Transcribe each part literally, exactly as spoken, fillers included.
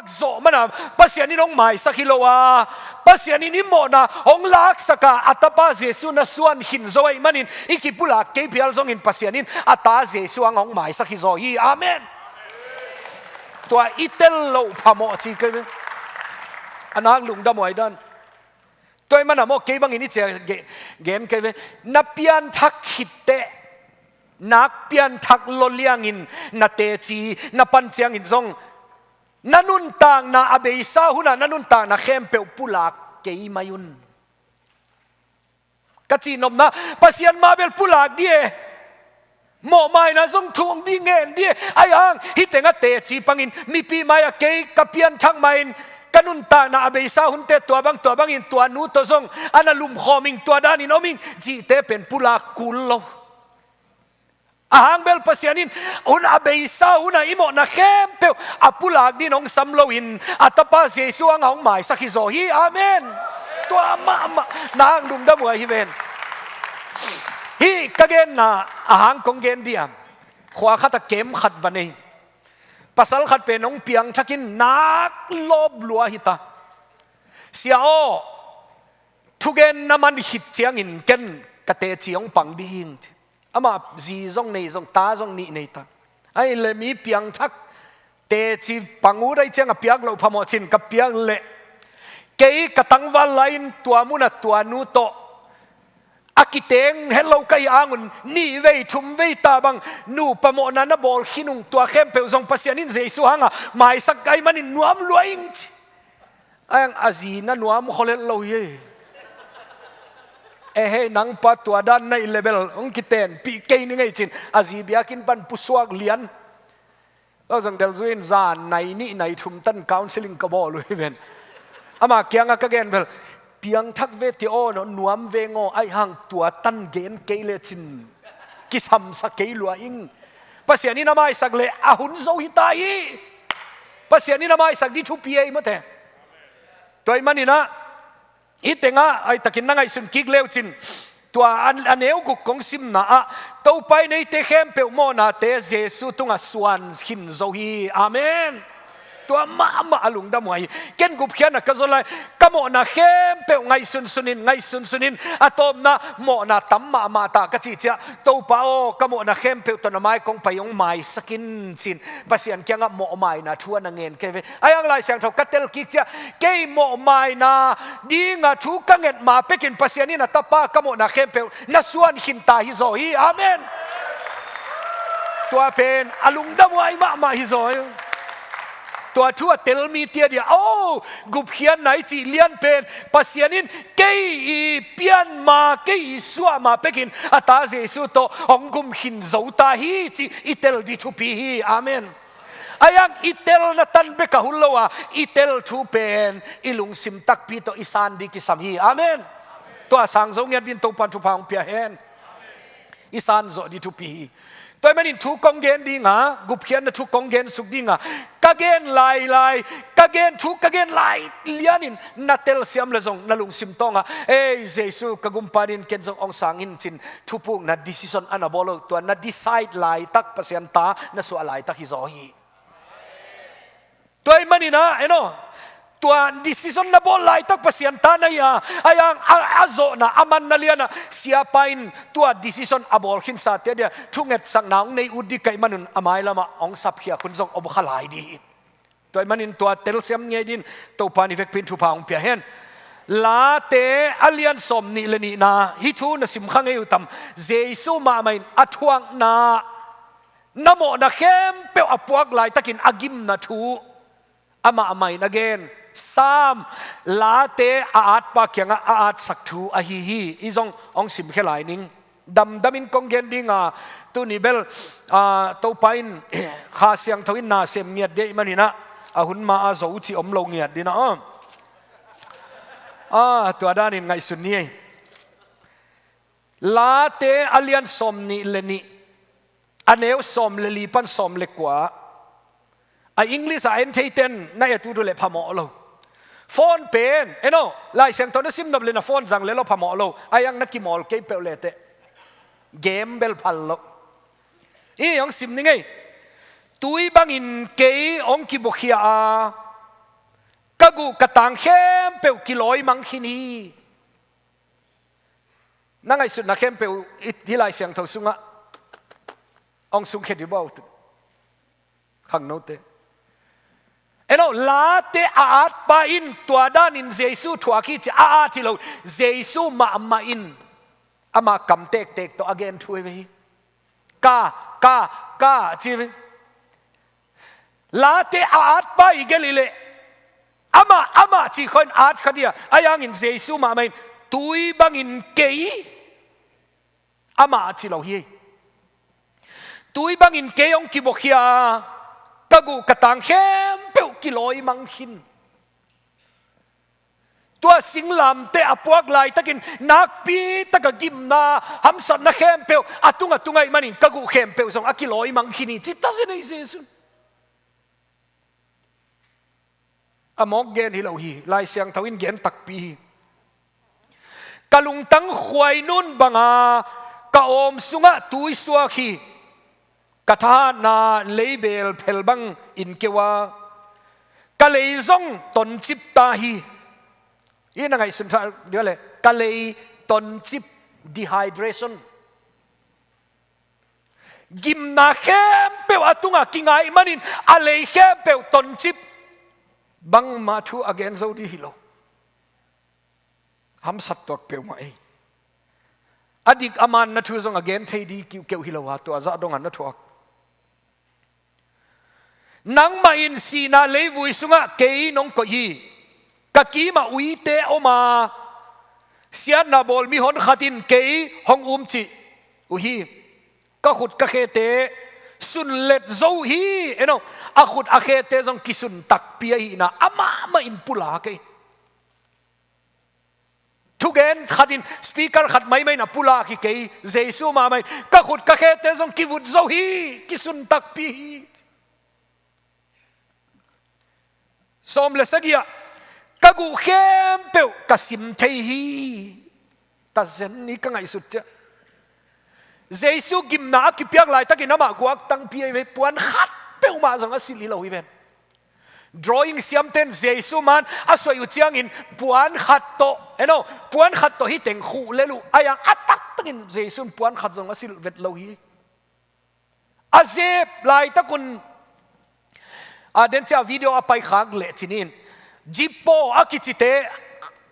zawh mana Pasian in hong maisak hi lo a, Pasian in i mawhna hong laksak a, a tapa Jesu na suan khin zo ahih manin i kipulak kei phial zongin Pasian in a ta Jesu hang hong maisak hi zaw hi. Amen. Tua i tel loh phamawh ci kei ve. A nak lungdam huai dan. Tua ahih mana maw kei bangin i cia ge-, gen kei ve. Na pianthak khitteh, nak pianthak lawliangin na teci na pan ciangin zong na nuntakna a beisa hunah na nuntakna khempeuh pulak kei mai un. Ka cihnopna, Pasian mah bel pulak di e. Mawhmaina zong thung di ngen di e. Ahi hang hih tengah teci pangin mipi mai-ah kei ka pianthak mahin ka nuntakna a beisa hunte tua bang tua bangin tua nu tawh zong a na lumkhawm ing, tua danin om ing cihte pen pulak kul lo. A hang bel Pasian in hun a beisa hunah i mawhna khempeuh a pulak din hong sam loin a tapa Jesu hang a hong maisak hi zaw hi. Amen. Tua mahmah na hang lungdam huai hi ven. Hih ka genna a hang kong gen dih a, khua khat a kem khat va nei. Pasal khat pen hong piangthakin nak lawp lua hi ta. Sia aw, thugen na man khit ciangin ken ka teci hong pang ding ci. Amah zi zong nei zong ta zong nih nei ta. Ahih leh mi piangthak teci pang ut ahih ciang a piak loh phamawh cin ka piak leh kei ka tangval lai-in tua munah tua nu tawh a kiteng het lo ka hih hangun nih vei thum vei ta bang nupa mawhna na bawl khin ung, tua khempeuh zong Pasian in Jesu hangah maisak ahih manin nuam lua ing ci. Ahi hang a zi na nuam khol het lo hi. Ehei, nang pa tua dan na hih leh bel hong kitenpih kei ning ei cin a zi biakinn pan pusuak lian. Lo zong delzui in zan nai nih nai thum tan counseling ka bawl uh hi ven. Ama kiangah ka gen bel piangthak ve ti aw, nuam veng aw, ahi hang tua tan gen kei lecin kisamsa kei lua ing. Pasian in a maisak leh a hun zo hi ta hi. Pasian in a maisak di thupi ei mawte. Tua ahih maninah hih tengah aitakin na ngaihsun kik leucin tua a, a neu guk kong simna ah Topa in eite khempeuh mawhnate Jesu tungah suan khin zo hi. Amen. Tua mahmah a lungdam huai hi. Ken gupkhiatna ka zo lai ka mawhna khempeuh ngaihsun sunin, ngaihsun sunin a tawpna mawhna tam mahmah ta ka cih ciah Topa aw, ka mawhna khempeuh tawh na mai kong pai hong maisak in cin Pasian kiangah mawhmaina thu a na ngen kei ve. Ahi hang Lai Siangtho ka tel kik ciah kei mawhmaina dinga thu ka nget ma pekin Pasian in a tapa ka mawhna khempeuh na suan khin ta hi zaw hi. Amen. Tua pen a lungdam huai mahmah hi zaw hi. Tua thu a tel mi tia dia aw, gupkhiatna i cih lian pen Pasian in kei i pian ma, kei i suah ma pekin a ta Jesu tawh hong gum khin zo ta hi cih i tel di thupi hi. Amen. Ahi hang i telna tan bek a hun lo a, i tel thu pen i lungsim takpi tawh i san di kisam hi. Amen. Tua sang zo ngiat din Topan thupha hong pia hen. I san zawh di thupi hi. Tua ahih manin thu kong gen dinga, gupkhiatna thu kong gen suk dinga ka gen lailai, ka gen thu ka gen lai lianin na telsiam le zong na lungsim tawngah ei Jesu ka gumpa din ken zong hong sang in cin thupukna decision a na bawl lo, tua na decide laitak Pasian ta na suah laitak hi zaw hi. Tua ahih maninah eno, tua decision na bawl laitak Pasian ta na hi a, ahi hang a, a zawhna a manna lianah siapa in tua decision a bawl khinsa tia dia thungetsakna hong nei ut di ka hih manun a mailamah hong sapkhiak hun zong om kha lai di hi. Tua ahih manin tua telsiam ngei din Topa ni vekpin thupha hong pia hen. Late a lian sawm nih le nihna hih thu na sim kha ngei uh tam? Jesu mahmah in a thuakna na mawhna khempeuh a puak laitakin a gimna thu amah a mah in a gen. Sam, Late a atpa kiangah a atsak thu ahi hi. I zong hong simkhia lai ning. Damdamin kong gen dinga tuni bel, ah, Topa in Kha Siangtho in na sem ngiat dia ahih maninah a hun ma a zo uh cih om lo ngiat dinah aw. Ah, tua danin ngaihsun ni ei. Late a lian sawm nih le nih a neu sawm le li pan sawm le kua. A English a en theiten na et ut uh leh phamawh lo. Phone pen eno, Lai Siangtho na sim nop le na phone zang le lo phamawh lo. Ahi hang na kimawl kei peuh leteh game bel phal lo. Hih hong sim ni ngei. Tui bangin kei hong kibuakhia a, ka guh ka tang khempeuh kilawimang khin hi. Na ngaihsutna khempeuh i, hih Lai Siangtho sungah hong sungkhia dih uh a, khangnote. En aw, Late a atpa in tua danin Jesu thuak hi ci a at hi lo. Jesu mahmah in ama kam tektek tawh a gen thu hi ve hi. Ka, ka, ka ci ve. Late a atpa i gelh hi leh, amah, amah cih khawng in at kha dih a, ahi hangin Jesu mahmah in, tui bangin kei, amah a ci lo hi. Tui bangin kei hong kibuakhia, ka guh ka tang khempeuh kilawimang khin. Tua singlamteh a puak laitakin nakpi taka gimna, hamsatna khempeuh a tung, a tung ahih manin ka guh khempeuh zong a kilawimang khin hi, ci ta zen ei Jesu. A mawk gen hi lo hi, Lai Siangtho in gen takpi hi. Ka lungtang khuainun banga ka awm sungah tui suak hi. Ka thahatna leibel phel bangin keu a, ka lei zong toncip ta hi. Hih na ngaihsun thei dih uh leh, ka lei toncip, dehydration. Gimna khempeuh a tungah kinga ahih manin a lei khempeuh toncip. Bangmah thu a gen zo dih hi lo. Hamsat tuak peuhmah ei. A dik a man na thu zong a gen thei dih kiuhkeuh hi lo a, tua zah dongah na thuak. Nangmah in sihna leivui sungah kei nong koih hi. Ka kimah uite om a, siatna bawl mihon khat in kei hong umcih uh hi. Ka khut ka khete sunlet zo uh hi. En aw, a khut a khete zong kisun takpi ahihna amah mah in pulak ei. Thugen khat in, speaker khat maimai in a pulak hi kei, Jesu mahmah in, ka khut ka khete zong kivut zo hi, kisun takpi hi. Sawm le sagih ah, ka guh khempeuh ka sim thei hi. Ta zen hi ka ngaihsut ciah. Jesu gimna a kipiak laitakin amah guaktangpi ahi ve, puan khat peuhmah zong a silh hi lo hi ven. Drawing siamten Jesu man a suaih uh ciangin puan khat tawh, en aw, puan khat tawh hih teng khuh lel uh, ahi hang a taktakin Jesu in puan khat zong a silh vet lo hi. A zep laitakun, a den ciah video a paikhak leh cinin, Jippo a kicite,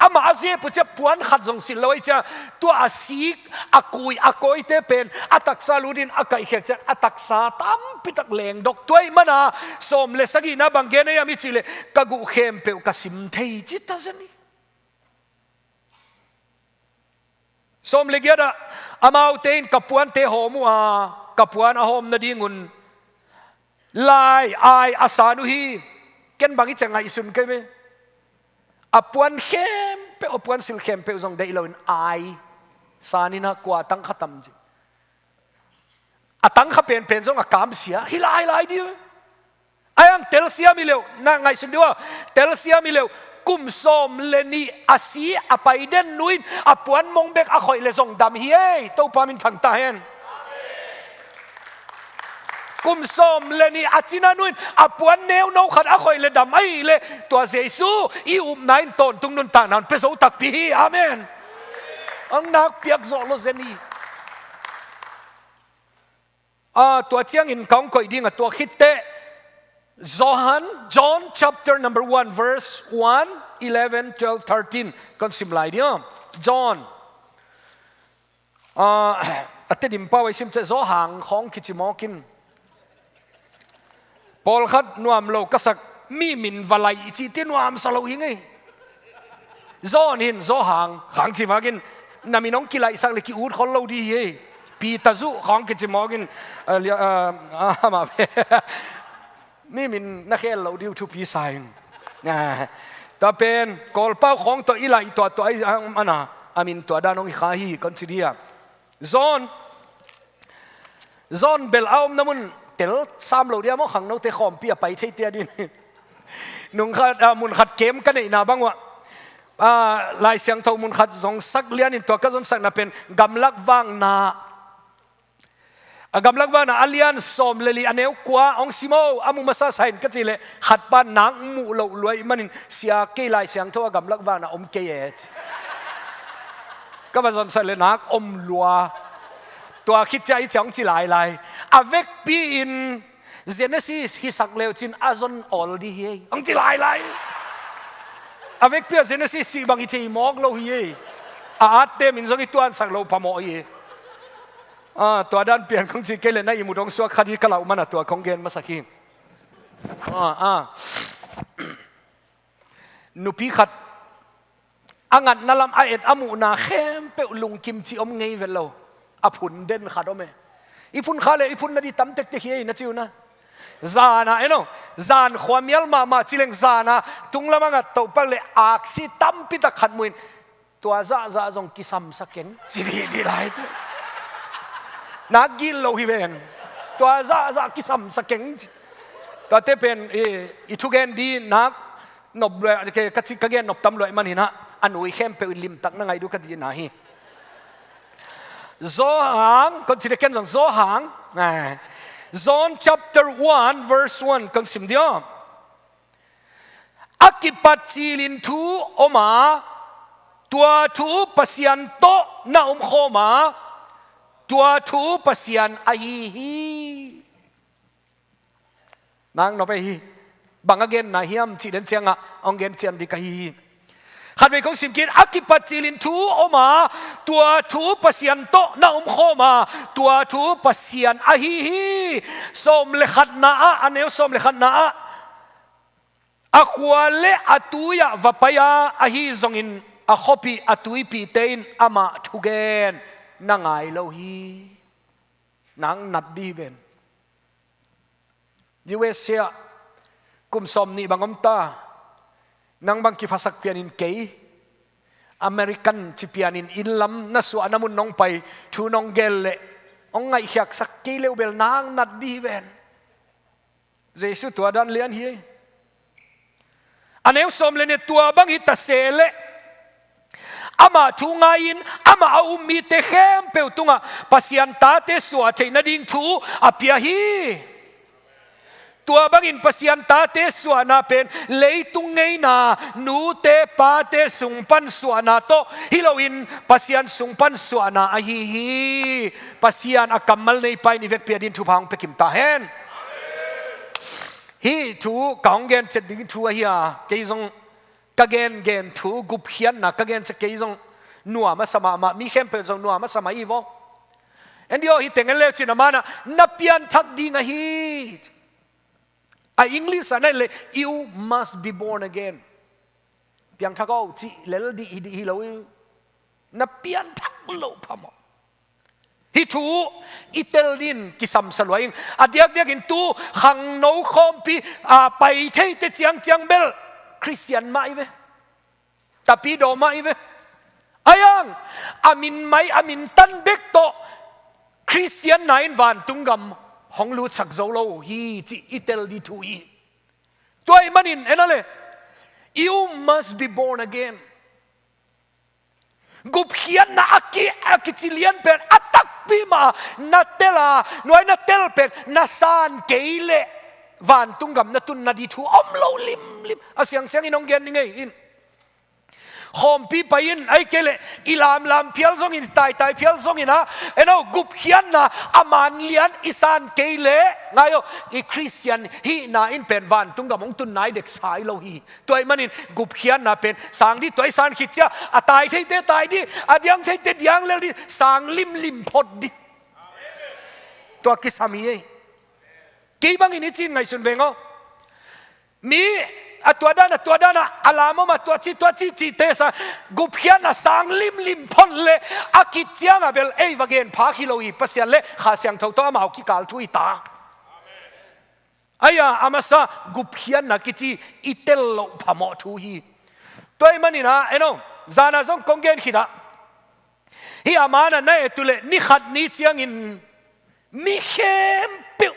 amah a zep uh ciah puan khat zong silh lo ahi ciah, tua a sik, a kui, a kawite pen a taksa lutin a kaihkhiat ciah a taksa tampitak lengdok. Tua ahih mana sawm le sagihna bang gen ahi hiam i cih leh, ka guh khempeuh ka sim thei ci ta zen hi. Sawm le giat ah, amaute in ka puante hawm uh a, ka puan a hawm nadingun lai ai a san uh hi. Ken bang i ciah ngaihsun kei ve. A puan khempeuh, a puan silh khempeuh zong deih loin ai san in a, kua tangkha tam ci. A tangkha penpen zong a kamsia hi lailai dih. Ahi hang telsiam hi leuh, na ngaihsun dih uh a, telsiam hi leuh, kum sawm le nih a si a pai den nu in a puan mong bek a khoih leh zong dam hi ei, Topa min thang ta hen. Kum sawm le nih a cina nu in a puan neuno khat a khoih leh dam ahih leh, tua Jesu i upna in tawntung nuntakna hong pia zo takpi hi. Amen. Hong nakpiak zawh lo zen hi. A, tua ciangin ka hong koih ding a, tua khit teh Johan, John chapter number one, verse one, eleven, twelve, thirteen. Ka hong sim lai ding a. John. A, a Tedim pau ah i sim ciah Johan khawng kici mawk in. Pawlkhat nuam lo ka sak, mi min va laih cih teh nuamsa lo hi ngei. John hi in, Johan khang ci makin, na min hong kilaihsak leh ki-ut khol lo dih hi ei. Peter Zu khawng kici mawk in, a, lia, a, a, amah pen mi min na khel loh ding uh thupi sa ing. A, tua pen Kawlpau khawng tawh i laih tuahtuah ahi hang, a na, a min tua dan hong hi kha hi, ka hong ci ding a. John, John bel a omna mun tel sam lo ding a maw, khangnote khawmpi a pai thei te a ding. Nung khat, a, mun khat kem ka neihna bang uah, a, Lai Siangtho mun khat zongsak lianin tua ka zonsakna pen gamlak vakna. A gamlak vanah a lian sawm le li a neu kua hong sim o, a mu masa sa in ka cih leh khat pa nak muh loh lua ahih manin, sia, kei Lai Siangtho a gamlak vanah om kei e. Ka va zonsak leh nak om lua. Tua khit ciah hih ciah hong ci lailai. A vekpi-in Genesis hisak leucin a zon awl dih hi ei, hong ci lailai. A vekpi-a Genesis cih bang hi thei mawk lo hi ei. A attemin zong i tuansak loh phamawh hi ei. Ah, tua dan pian kong ci kei leh na ihmut hong suak kha dih ka lauh manah tua kong gen masak hi. Ah, ah. Nupi khat a ngatna lam a et a muhna khempeuh lungkim cih om ngei vet lo. A phun den khat om e. I phun kha leh i phun nadih tam tektek hi ei na ci uh na. Zanah, en aw, zan khua mial mahmah ci leng zanah tunglam a ngat toh pak leh aksi tampi tak khat muh in, tua zahzah zong kisamsa keng ci dih dih lai te. Nak gilo hi ven. Tua zahzah kisamsa keng ci. Tuate pen i, i thugen dih nak nop lua, ka ci, ka gen nop tam lua ahih manin ah, a nui khempeuh in limtak na ngaih dih uh ka cihna hi. Johan, kong ci dih ken zong Johan. Eh. John chapter one verse one kong sim dih aw. A kipat cilin thu om a, tua thu Pasian tawh na omkhawm a, tua thu Pasian ahi hi. Nang nop ei hi. Bang a genna hiam cih den ciangah hong gen cian dih ka hi hi. Khatvei kong sim kik, a kipat cilin thu om a, tua thu Pasian tawh na omkhawm a, tua thu Pasian ahi hi. Sawm le khatna ah, a neu sawm le khatna ah, a khua le a tui-ah va pai-a ahi zongin, a khuapih a tuipihte in amah thugen na ngai lo hi. Nang nat dih hi ven. U S A ah kum sawmnih bang om ta. Nang bang kiphasak pianin kei American ci pianin inn lam na suahna mun nong pai, thu nong gel leh hong ngaihkhiatsak kei leh uh bel nang nat dih hi ven. Jesu tua dan lian hi. A neu sawm le nih, tua bang hi ta se leh amah thu ngai-in amah a um mite khempeuh tungah Pasian tate suah theih nading thu a pia hi. Tua bangin Pasian tate suahna pen leitung ngeina, nute pate sung pan suahna tawh hi loin Pasian sung pan suahna ahi hi. Pasian a kammal neipa in i vekpi adingin thupha hong pia kim ta hen. Hih thu ka hong gen ciat ding thu ahi a, kei zong ka gengen thu gupkhiatna ka gen ciat kei zong nuam a sa mahmah, mi khempeuh zong nuam a sa mah hi vaw. En dih aw, hih teng en leu cin a manah na pianthak ding ahi. A English ah na en leh, "You must be born again." Piangthak aw cih lel dih hi, dih hi lo hi. Na pianthak loh phamawh. Hih thu i tel dingin kisamsa lua ing. A diakdiakin tu khangno khawmpi a pai theite ciangciang bel Khristian mah hi ve. Tapidaw mah hi ve. Ahi hang a min mai, a min tan bek tawh Khristian na in vantung gam hong lutsak zo lo hi cih i tel ding thu hi. Tua ahih manin en a le, "You must be born again." Gupkhiatna a ki, a kici lian pen a takpi mah na tel a, nuai na tel pen na san kei leh vantung gam na tun nading thu om lo limlim. A siangsiang in hong gen ni ngei in. Khawmpi pai in, ahih kei leh i lamlam phial zongin, i taitai phial zongin a, en aw, gupkhiatna a man lian i san kei leh, ngai aw, i Khristian hihna in pen vantung gam hong tun nai dek sa hi lo hi. Tua ahih manin gupkhiatna pen sang dih, tua i san khit ciang a tai theite tai dih, a diang theite diang lel dih, sang limlim phot dih. Tua kisam hi ei. Kei bangin i cih ngaihsun veng aw. Mi a tua dan a, tua dan a, a lam om a, tua ci, tua ci, cihte sa, gupkhiatna sang limlim phot leh a khit ciangah bel ei va gen phak hi lo hi, Pasian le Kha Siangtho tawh amau kikal thu hi ta. Ahi a, a masa gupkhiatna kici i tel loh phamawh thu hi. Tua ahih manin a, en aw, zan a zong kong gen khit a, hih a man a na et uh leh ni khat ni ciangin mi khempeuh,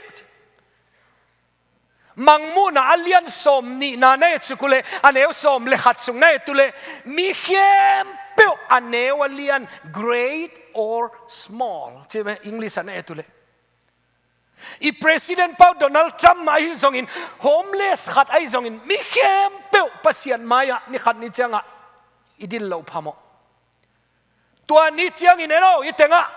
Mangmuhna a lian sawm nihna na et suk uh leh, a neu sawm le khat sung na et uh leh, mi khempeuh a neu a lian, great or small, ci ve, English ah na et uh leh, I President pa uh Donald Trump ahi zongin, homeless khat ahi zongin, mi khempeuh Pasian mai-ah ni khat ni ciangah i dil loh phamawh. Tua ni ciangin eno, i tengah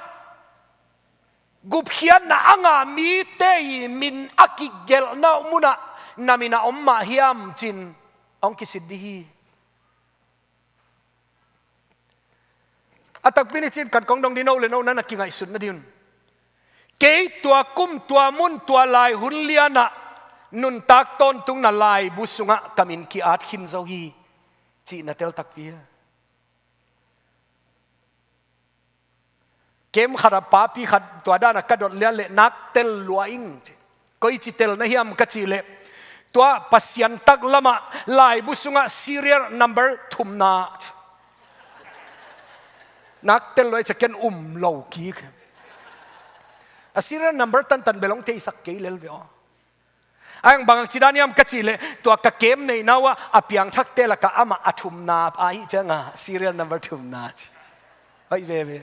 gupkhiatna a ngah mite i min a kigelhna munah na min a om mah hiam cin hong kisit dih hi. A takpi ni cin kan kong dong dih, no le no na na kingaihsut nading un. Kei tua kum, tua mun, tua lai hun lianah nuntak tawntungna laibu sungah ka min ki-at khin zo hi cih na tel takpi a. Kem khat a papi khat tua dana ka dot lian leh nak tel lua ing. Koici tel na hiam ka cih leh, tua Pasian taklamah laibu sungah serial number thumna. Nak tel lua i ca ken um lo kik. A serial number tantan bel hong theisak kei lel ve aw. A yang bang ci dan hiam ka cih leh, tua ka kem neihna uh ah a piangthakte lakah amah a thumna ahi cianga serial number thumna ci. Ahi veve.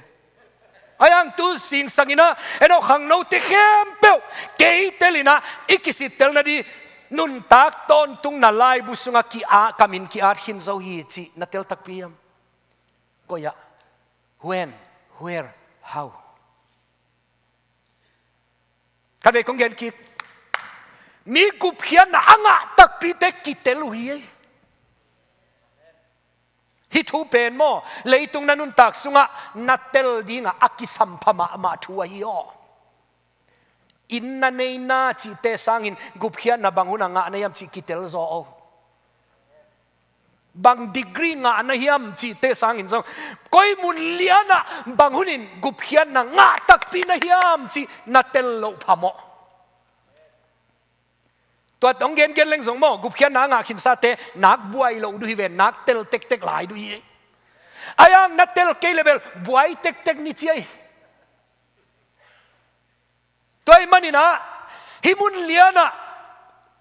A yang tu singsang inah, eno khangnote khempeuh kei tel inah i kisittel nading nuntak tawntungna laibu sungah ki-at, ka min ki-at khin zo hi cih na tel takpi hiam? Koi ah, when, where, how? Khatvei kong gen kik. Mi gupkhiatna a ngah takpite kitel uh hi ei. Hih thu pen maw, leitung na nuntak sungah na tel dingah a kisampha mahmah thu ahi aw. Inn na neina cihte sangin gupkhiatna bang hunah ngah na hiam cih kitel zaw aw. Bang degree ngah na hiam cihte sangin zong, koi mun lianah bang hunin gupkhiatna ngah takpi na hiam cih na tel loh phamawh. Tua hong gengen leng zong maw, gupkhiatna a ngah khinsate nak buai loh duh hi ven, nak tel tektek lai duh hi. A yang na tel kei le bel buai tektek ni ci ei. Tua ahih maninah hih mun lianah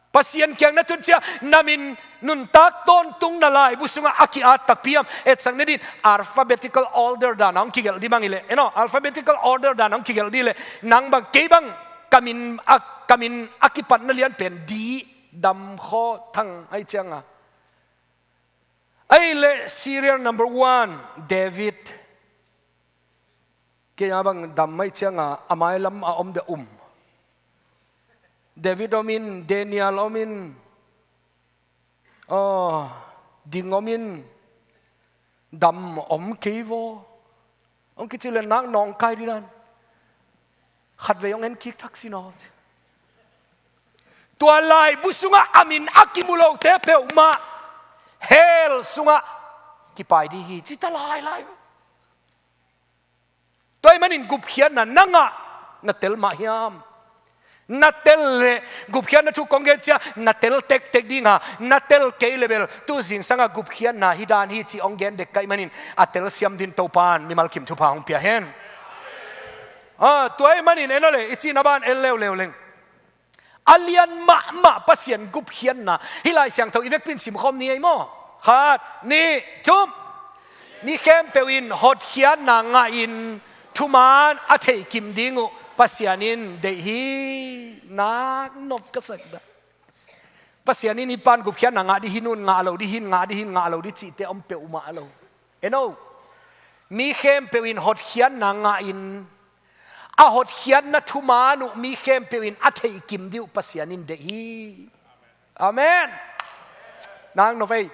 Pasian kiang na tun ciang na min nuntak tawntungna laibu sungah a ki-at takpi hiam? Etsak nading, alphabetical order dana hong kigelh dih bang hi leh, eno, alphabetical order dana hong kigelh dih leh, nang bang, kei bang ka min a, ka min a kipatna lian pen D, Dam, Khaw, Thang ahi cianga. Ahih leh serial number one, David. Kei a bang Dam ahi cianga a mailam a om deuh um. David om in, Daniel om in, aw, Ding om in, Dam om kei vaw. Hong kici le nak nawngkai dih dan. Khatvei hong en kik thak sin aw. Tua laibu sungah a min a kimu lote peuhmah hell sungah kipai dih hi ci ta lailai. Tua ahih manin gupkhiatna na ngah, na tel mah hiam? Na tel leh gupkhiatna thu kong gen ciang na tel tektek ding a, na tel kei le bel tu zingsangah gupkhiatna hi dan hi cih hong gen dek ka hih manin a telsiam dingin Topan mimal kim thupha hong pia hen. Ah, tua ahih manin en aw le, i cihna ban en leuleu leng. A lian mahmah Pasian gupkhiatna hih Lai Siangtho i vekpi in simkhawm ni ei maw? Khat, nih, thum. Mi khempeuh in hotkhiatna ngahin thuman a theihkim ding uh Pasian in deih hi. Nak nop ka sak dah. Pasian in hih pan gupkhiatna ngah dih, hih nun ngah lo dih, hih ngah dih, hih ngah lo dih cihte om peuhmah lo. En aw. Mi khempeuh in hotkhiatna ngahin a hotkhiatna thuman uh mi khempeuh in a theihkim ding uh Pasian in deih hi. Amen. Nak nop ei.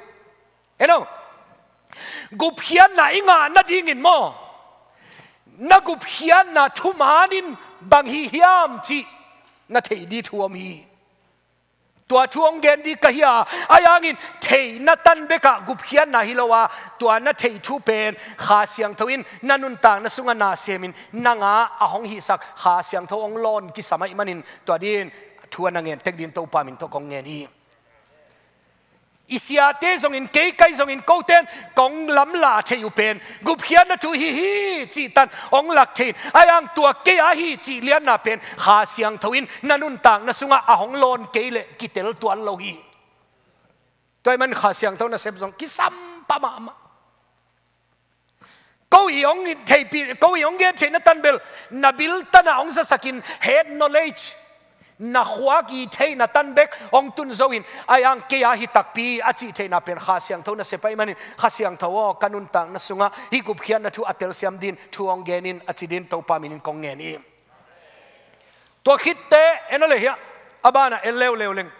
En aw. Gupkhiatna i ngah nadingin maw, na gupkhiatna thuman in bang hi hiam cih na theih ding thu om hi. Tua thu hong gen ding ka hi a, ahi hangin theihna tan bekah gupkhiatna hi lo a, tua na theih thu pen Kha Siangtho in na nuntakna sungah na semin nang a a hong hihsak Kha Siangtho hong lawn kisam ahih manin tua dingin thu a na ngen tek dingin Topa min tawh kong ngen hi. I siate zongin, kei kai zongin, kote in kong lamlah thei uh pen gupkhiatna thu hi hi cih tan hong lak thei in, ahi hang tua kei a hi cih lianna pen Kha Siangtho in na nuntakna sungah a hong lawn kei leh kitel tuan lo hi. Tua ahih man Kha Siangtho nasep zong kisam pah mahmah. Ko i hong theihpih, ko i hong gen theihna tan bel na bil tanah hong zasakin head knowledge Na khuak i theihna tan bek hong tun zo in, ai ang kei a hi takpi a cih theihna pen Kha Siangtho nasep ahih manin, Kha Siangtho aw, ka nuntakna sungah hih gupkhiatna thu a telsiam din thu hong gen in a ci din Topa minin kong ngen hi. Tua khitteh, en aw le hiah, a banah en leuleu leng.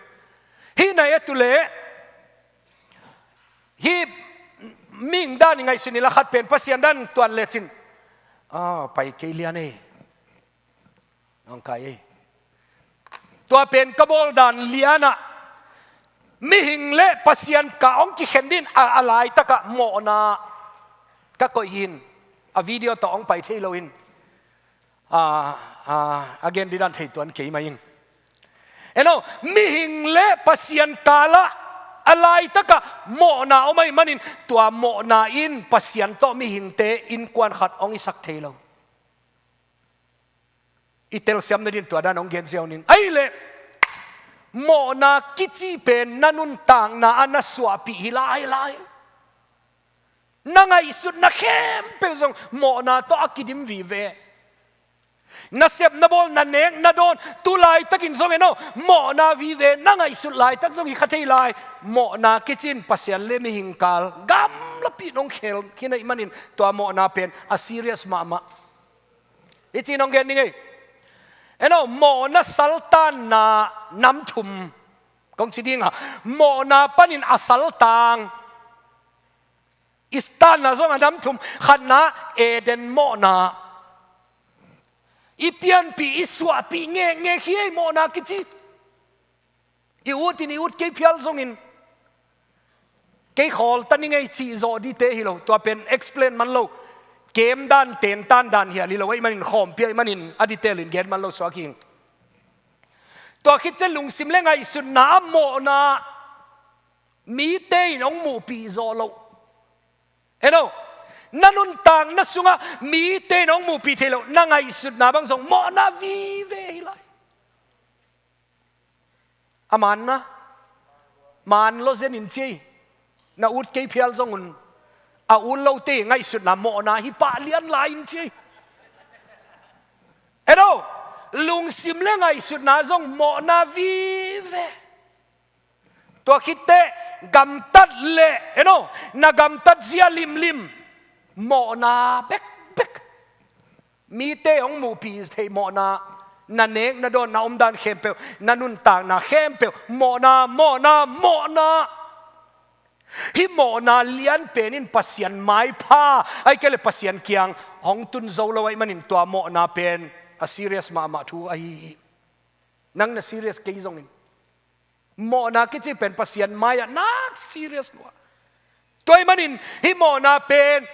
Hih na et uh leh, hih mihing dan i ngaihsun i la khat pen Pasian dan tuan lecin, a, pai kei lian ei. Nong kai ei. Tua pen ka bawl dan lianah mihing le Pasian ka hong kikhen din a, a laitakah mawhna ka koih hi in, a video tawh hong pai thei lo in, a, a, a gen didan thei tuan kei mah ing. En aw, mihing le Pasian kalah a laitakah mawhna om ahih manin, tua mawhna in Pasian tawh mihingte innkuan khat hong hisak thei lo. I telsiam nadin tua dan hong gen ziau ning. Ahih leh, mawhna kici pen na nuntakna ah na suahpih hi lailai. Na ngaihsutna khempeuh zong mawhna tawh a kidim vive. Na sep na bawl, na nek na dawn, tu laitakin zong en aw, mawhna vive, na ngaihsut laitak zong hi kha thei lai. Mawhna kici in Pasian le mihing kal gamlapi in hong khel khin ahih manin, tua mawhna pen a serious mahmah. Hih ci-in hong gen ning ei. En aw, mawhna saltanna nam thum kong ci ding a, mawhna panin a saltang i saltanna zong a nam thum. Khatna, Eden mawhna. I pianpih, i suahpih ngekngek hi ei mawhna kici. I ut in, i ut kei phial zongin, kei khawl ta ning ei cih zawh dite hi lo. Tua pen explain man lo, kem dan, tentan dan hial hi lo ahih manin, khawmpi ahih manin a detail in gen man lo suak hi ing. Tua khit ciang lungsim le ngaihsutna ah mawhna mite in hong muhpih zawh loh. En aw, na nuntakna sungah mite in hong muhpih thei loh, na ngaihsutna bang zong mawhna vive hi lai. A manna, man lo zen in ci ei. Na ut kei phial zong un, a ut lote ngaihsutna mawhna hi pah lian lai in ci ei. En aw, lungsim le ngaihsutna zong mawhna vive. Tua khitteh gamtat le, en aw, na gamtat zia limlim mawhna bekbek. Mite hong muhpih theih mawhna, na nek na dawn, na omdan khempeuh, na nuntakna khempeuh mawhna, mawhna, mawhna. Hih mawhna lian pen in Pasian maipha, ahih kei leh Pasian kiang hong tun zo lo ahih manin, tua mawhna pen a serious mahmah thu ahi hi. Nang na serious kei zongin, mawhna kici pen Pasian mai-ah nak serious lua. Tua ahih manin hih mawhna pen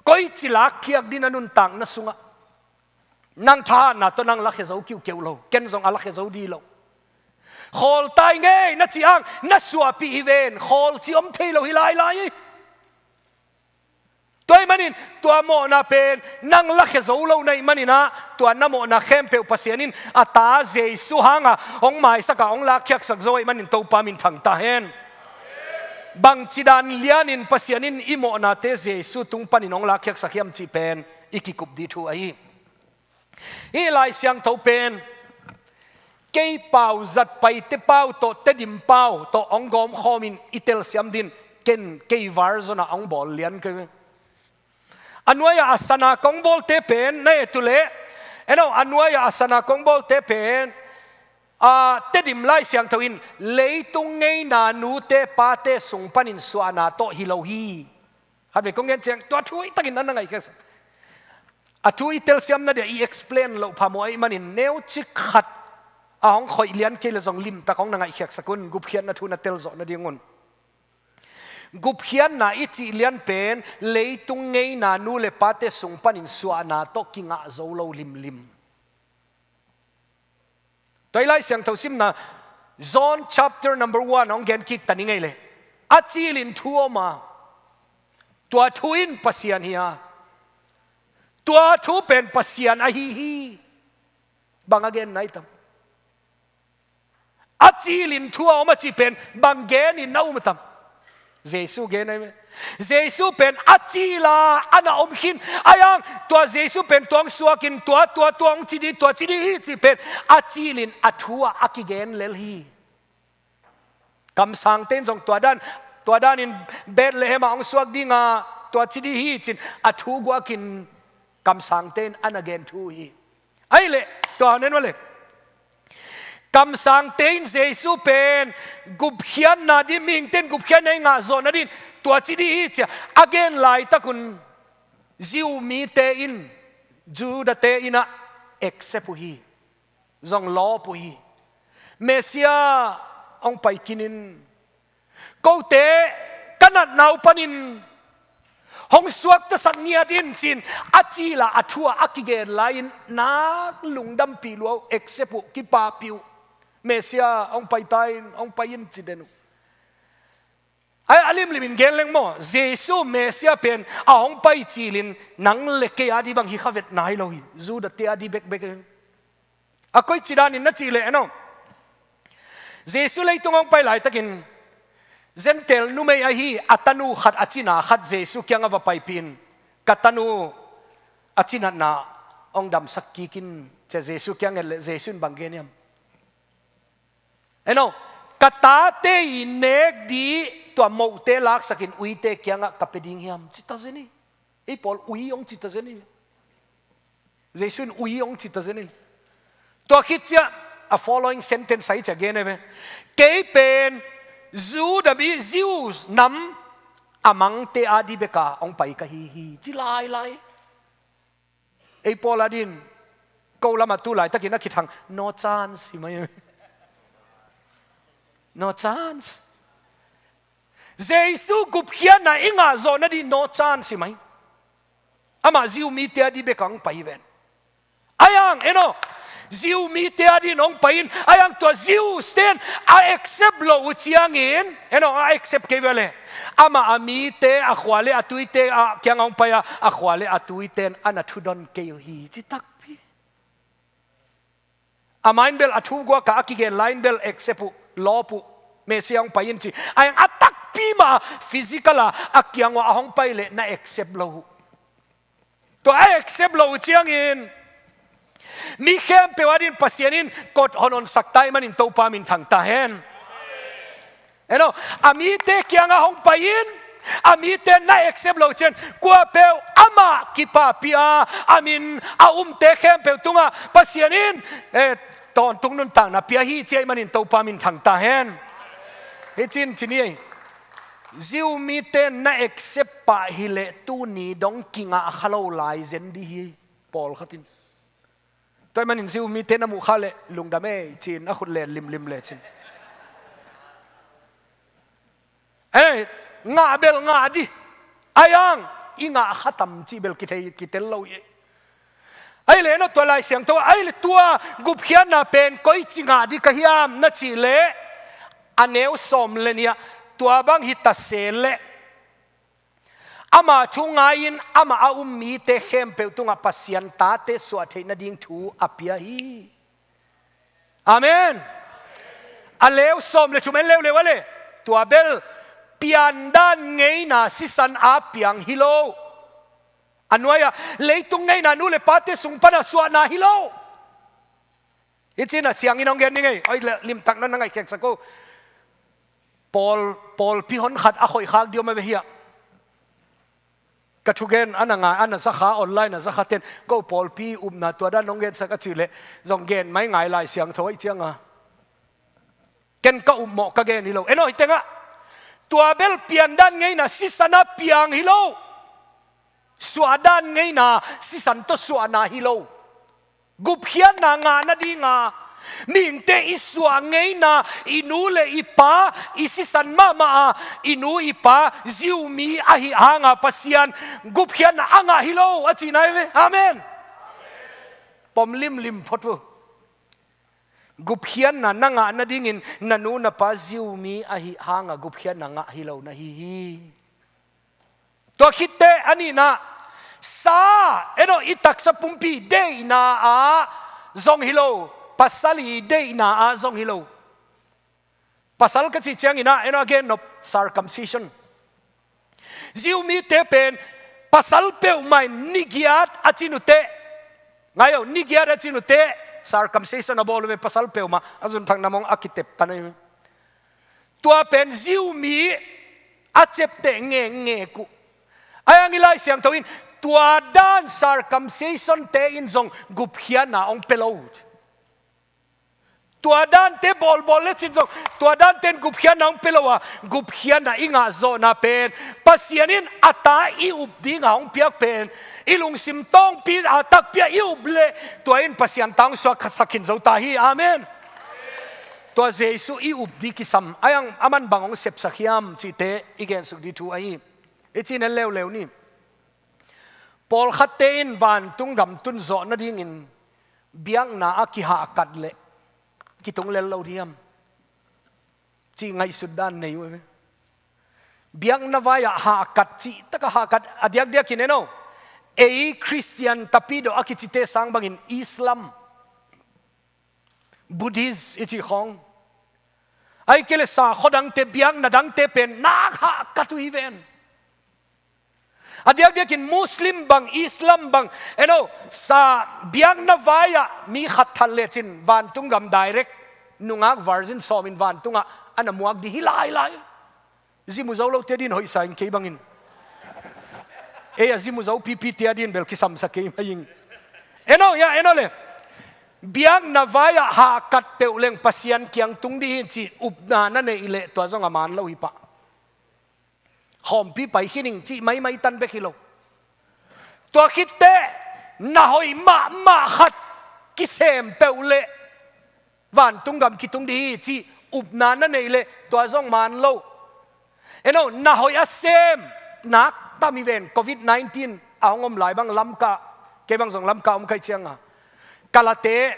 koici lakkhiak ding a nuntakna sungah. Nang thahatna tawh nang lakhia zo kiuhkeuh lo, ken zong a lakhia zo dih lo. Khawl ta ing ei na cih hang, na suahpih hi ven, khawl cih om thei lo hi lailai hi. Tua ahih manin tua mawhna pen nang lakhia zo lo na hih manin ah, tua na mawhna khempeuh Pasian in a ta Jesu hanga hong maisak a, hong lakkhiaksak zo ahih manin Topa minthang ta hen. Bangci dan lianin Pasian in i mawhnate Jesu tung panin hong lakkhiaksak hiam cih pen i kikup ding thu ahi. Hih Lai Siangtho pen kei pau, zat paite pau tawh, Tedim pau tawh hong gawmkhawmin i telsiam ding, ken kei version ah hong bawl lian kei. A nuai-ah a sana kong bawlte pen na et uh leh, en aw, a nuai-ah a sana kong bawlte pen, a, Tedim Lai Siangtho in leitung ngeina nute pate sung panin suahna tawh hi lo hi. Khatvei kong gen ciang tua thu hoihtakin na na ngaihkhiaksak. A thu i telsiamna dia i explain loh phamawh ahih manin neucik khat a hong khoih lian kei leh zong limtak hong na ngaihkhiaksak un, gupkhiatna thu na telzawh nadingun. Gupkhiatna i cih lian pen leitung ngeina nu le pate sung panin suahna tawh kingah zo lo limlim. Tua i Lai Siangtho simna, John chapter number one hong gen kik ta ning ei leh, a cilin thu om a, tua thu in Pasian hi a, tua thu pen Pasian ahi hi. Bang a gen na hi tam? A cilin thu a om a cih pen bang genin na um a tam? Jesu gen ahi ve. Jesu pen a cil a, a na om khin. Ahi hang tua Jesu pen tua hong suakin tua, tua, tua hong ci dih, tua ci dih hi cih pen a cilin a thu ah a kigen lel hi. Kamsangte in zong tua dan, tua danin Bethlehem ah hong suak ding a, tua ci dih hi cin a thu guakin kamsangte in a na gen thu hi. Ahih leh tua hong en mah leh, kamsangte in Jesu pen gupkhiatna ding, mihingte in gupkhiatna i ngah zawh nading tua ci dih hi ci a a gen laitak un Jew mite in, Judate in ah accept uh hi. Zong lawp uh hi. Messiah hong pai kinin, kote ka natna uh panin hong suaktasak ngiat in cin a cil a, a thu ah a kigen lai-in nak lungdampih lua uh, accept uh, kipahpih uh. Messiah hong pai ta in, hong pai in ci den uh. A, a limlimin gen leng maw, Jesu Messiah pen a hong pai cilin nang le kei a dih bang hi kha vetna hi lo hi. Judate a dih bekbek hi. A koici danin na cih leh, en aw, Jesu leitung hong pai laitakin Gentile numei ahi a tanu khat, a cina khat Jesu kiangah va paipih in, ka tanu a cinatna hong damsak kik in, ci a Jesu kiang nget leh Jesu in bang gen hiam? En aw, ka tate i nek dih tua mohte laksakin uite kiangah ka pia ding hiam, ci ta zen hi. Ei pawl ui hong ci ta zen hi. Jesu in ui hong ci ta zen hi. Tua khit ciah a following sentence ahi ciah gen ahi ve. Kei pen Judah mi, Jews nam a mangte a dih bek a hong pai ka hi hi, ci lailai. Ei pawl a dih in ko lamah tu laitakin a kithang no chance hi mai. No chance. Jesu gupkhiatna i ngah zawh nading no chance hi mai. Amah Jew mite a dih bek a hong pai hi ven. Ahi hang, en aw, Jew mite a dih in hong pai in, ahi hang tua Jews ten a accept lo uh ciangin, en aw, a accept kei ve leh, amah a mite, a khua le a tuite a kiangah hong pai a, a khua le a tuite in a na thudon kei uh hi, ci takpi. Amah in bel a thu guak a a kigen lai-in bel accept uh, lawp uh, Messiah hong pai in ci. Ahi hang a takpi mah a physical a a kiang uah a hong pai leh na accept lo uh. Tua a accept lo uh ciangin mi khempeuh a dih in Pasian in kot hon honsak ta ahih manin Topa min thang ta hen. En aw, a mite kiangah hong pai in, a mite na accept lo ciang kuapeuh amah kipahpih a, a min a umte khempeuh tungah Pasian in, eh, tawntung nuntakna pia hi, ci ahih manin Topa min thang ta hen. Hi cin ci ni ei. Jew mite na accept pah hi leh tuni dong kingah kha lo lai zen dih hi, pawlkhat in. Tua ahih manin Jew mite na muh kha leh lungdam ei, ci-in a khut len limlim lecin. Eh, ngah bel ngah dih. Ahi hang i ngah kha tam cih bel kithei, kitel lo hi. Ahih leh en aw, tua Lai Siangtho, ahih leh tua gupkhiatna pen koici ngah dih ka hiam na cih leh, a neu sawm le nih ah tua bang hi ta se leh, ama thu ngai-in amah a um mite khempeuh tungah Pasian tate suah theih nading thu a pia hi. Amen. A neu sawm le thum en leuleu a leh, tua bel piandan ngeina sisan a piang hi lo. A nuai-ah leitung ngeina nu le pate sung pana suahna hi lo. Hi cin a siangin hong gen ni ngei. Oi, le, limtak na na ngaihkhiatsak o. Pawl, pawlpi hon khat a khoihkhak dih om a ve hiah. Ka thugen a na ngai, a na zakha, online a zakha ten, ko pawlpi upna tua dan hong gensak a cih leh zong gen mai ngai Lai Siangtho ahih cianga. Ken ka upmawh ka gen hi lo. En aw, hi tengah tua bel piandan ngeina sisan a piang hi lo. Suahdan ngeina sisan tawh suahna hi lo. Gupkhiatna ngah nadinga mihingte i suah ngeina, i nu le i pa, i sisan mahmah a, i nu i pa Jew mi ahih hanga Pasian gupkhiatna a ngah hi lo a cihna hi ve. Amen. Pom limlim phot uh. Gupkhiatna na ngah nadingin na nu na pa Jew mi ahih hanga gupkhiatna ngah hi lo na hi hi. Tua khitteh a nihna, sa, en aw, i taksa pumpi deihna ah zong hi lo, pasal i deihna ah zong hi lo. Pasal ka cih ciangin ah, en aw, a gennop, circumcision. Jew mite pen pasal peuhmah in nigiat a cin uh teh, ngai o, nigiat a cin uh teh, circumcision a bawl uh ve, pasal peuhmah, a zunthak nam hong a kitep tan ahi ve. Tua pen Jew mi a ciapteh ngekngek uh. Ahi hang i Lai Siangtho in tua dan circumcision te in zong gupkhiatna hong pia lo. Tua dante bawlbawl lecin zong, tua dante in gupkhiatna hong pia lo a, gupkhiatna i ngah zawhna pen Pasian in a ta i up dingin hong piak pen, i lungsim tawngpi a takpi a i up leh, tua in Pasian ta hong suaksak khin zo ta hi. Amen. Tua Jesu i up ding kisam, ahi hang aman bang hong sepsak hiam cihte i gensuk ding thu ahi. I cih en leuleu ni. Pawlkhatte in vantung gam tun zawh nadingin biakna ah kihahkat leh kitung lel lo ding hiam cih ngaihsut dan nei uh hi. Biakna vai-ah hahkat, cihtak a hahkat, a diakdiakin en o, ei Khristian tapidawh a kicite sang bangin Islam, Buddhist i cih khawng, ahih kei leh sakhaw dangte, biakna dangte pen nak hahkat uh hi ven. A diakdiakin Muslim bang, Islam bang, en o, sa biakna vai-ah mi khat that lecin vantung gam direct, nungak virgin sawmin vantungah a na muak ding hi lailai. Zi mu zo lote adingin hoihsa ing, kei bangin. Ei a zi mu zo pipite adingin bel kisamsa kei mai ing. En o, ya, en o le. Biakna vai-ah hahkat peuh leng Pasian kiang tung ding hi cih upna na neih leh tua zong a man lo hi pah. Khawmpi pai khin ing cih maimai tan bek hi lo. Tua khit teh na hoih mahmah khat kisem peuh leh vantung gam kitung ding hi cih upna na neih leh tua zong man lo. En o, na hoih a sem nak tam hi ven, covid nineteen a hong om lai bang Lamka, kei bang zong Lamka om ka hih ciangin, Kalate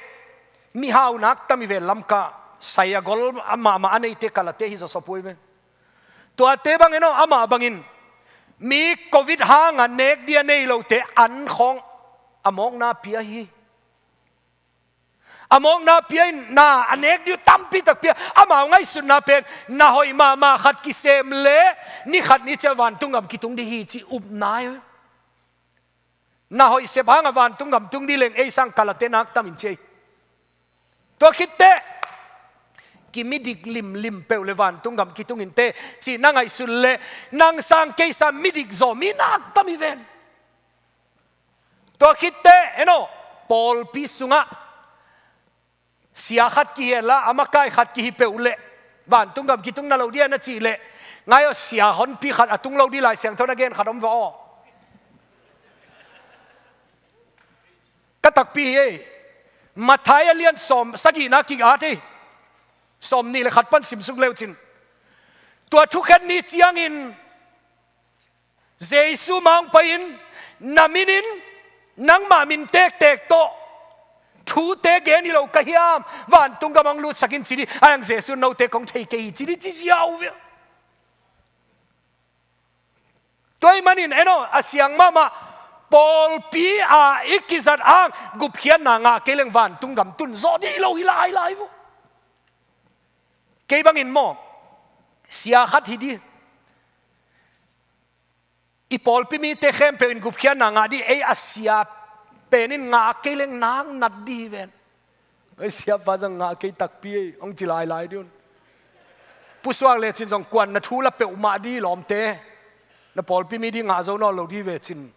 mihau nak tam hi ven Lamka, sai a gol mahmah a neite Kalate hi zawsop uh hi ve. Tuate bang en o, amah bangin mi covid hangin nek ding a nei lote an khawng a mawkna pia hi. A mawkna pia in na a nek ding uh tampi tak pia. Amau ngaihsutna pen na hoih mahmah khat kisem leh ni khat ni ciang vantung gam kitung ding hi cih upna hi. Na hoih sep hangin vantung gam tung ding leng ei sang Kalate nak tam in ci ei. Tua khit teh kimidik limlim peuh leh vantung gam kitung inteh cih na ngaihsun leh nang sang kei sang midik zaw mi nak tam hi ven. Tua khit teh en o, pawlpi sungah sia khat kihi hen la, a makai khat kihi peuh leh vantung gam kitung na lo ding a na cih leh, ngai o, sia honpi khat a tung lo ding Lai Siangtho na gen khat om veh aw. Ka takpi hi ei. Matthai a lian sawm sagihna kik at ei. Sawmnih leh khat pan simsuk leucin, tua thukhen ni ciangin Jesu mah hong pai-in, na minin nangmah min tektek tawh thute gen hi lo ka hiam, vantung gam hong lutsak in ci ding. Ahi hang Jesu in note kong thei kei hi ci ding ci ziau ve. Tua ahih manin en o, a siang mahmah, pawlpi a i kizat hang gupkhiatna ngah kei leng vantung gam tun zawh ding hi lo hi lailai uh. Kei bangin maw, sia khat hi ding, i pawlpi mite khempeuh in gupkhiatna ngah ding, ei a sia pen in ngah kei leng nak nat ding hi ven. Ei, siapa zong ngah kei takpi ei hong ci lailai ding un. Pusuak lecin zong kuan na thu la peuhmah ding lawmte. Na pawlpi mi ding ngah zo nawn lo ding vecin.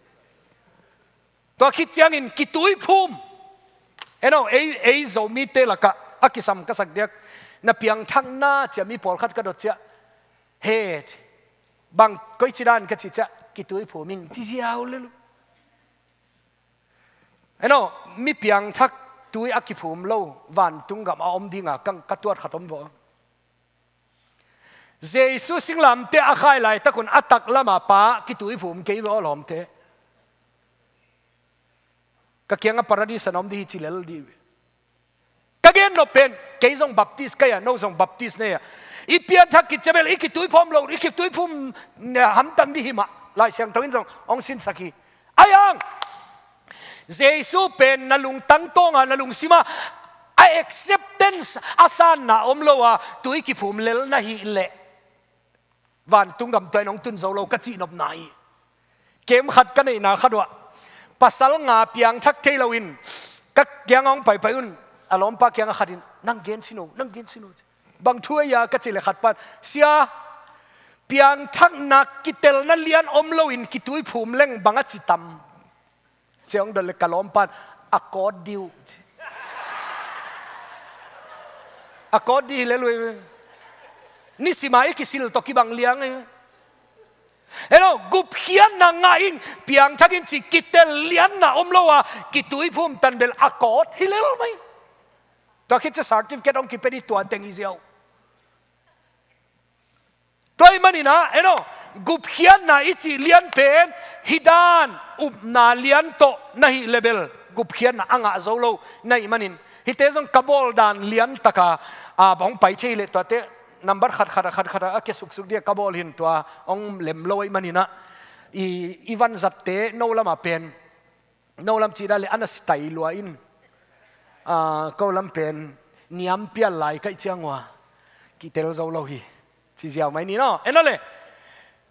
Tua khit ciangin kituiphum. En o, ei, ei Zomite lakah a kisam ka sak diak, na piangthakna ci a mi pawlkhat ka dot ciang, he, bang koici dan ka cih ciang, kituiphum ing ci ziau lel uh. En o, mi piangthak tui a kiphum lo vantung gam a om dinga ka, ka tuat khat om veh. Jesu singlamteh a khai laitak un a taklam a pa kituiphum kei veh aw lawmte. Ka kiangah Paradis ah na om ding hi ci lel ding hi. Ka gen nop pen, kei zong Baptist ka hi a, no zong Baptist na hi a, i pianthak khit ciang bel i kituiphum lo, i kituiphum hamtang ding hi mah, Lai Siangtho in zong hong sinsak hi. Ahi hang Jesu pen na lungtang tawngah, na lungsimah a acceptance, a sanna om lo a tui kiphum lel na hih leh, Vantung gam tua in hong tun zo lo ka cih nopna hi. Kem khat ka neihna khat uah pasal nga piangthak thei loin ka kiang hong paipai un, a lawmpa kiangah khat in, "Nang gen sin o, nang gen sin o." "Bang thu ahi a?" ka cih leh khat pan, "Sia, piangthakna kitelna lian om loin kituiphum leng bang a ci tam?" Sia hong dot leh ka lawmpa in, "A kawt dih uh," ci. A kawt dih hi lel uh hi. Nisima i kisil tawh kibang liang hi. Eno, gupkhiatna ngah in, piangthak in cih kitel lianna om lo a, kituiphum tan bel a kawt hi lel mai. Tua khit ciang certificate hong kipia ding tua teng hi ziau. Tua ahih manin ah, eno, gupkhiatna i cih lian pen hih dan upna lian tawh na hih leh bel gupkhiatna a ngah zo lo na hih manin, hihte zong ka bawl dan lian taka, a, hong pai thei leh tuate number khat khat a, khat khat a, a kia suksuk ding a ka bawl hi in, tua hong lem lo ahih manin ah, i, i vanzatte no lamah pen, no lam cih dan leh a na style lua in, a, ko lam pen niam pial lai ka hih ciang ua kitel zo lo hi, ci ziau mai ni no. Eno le,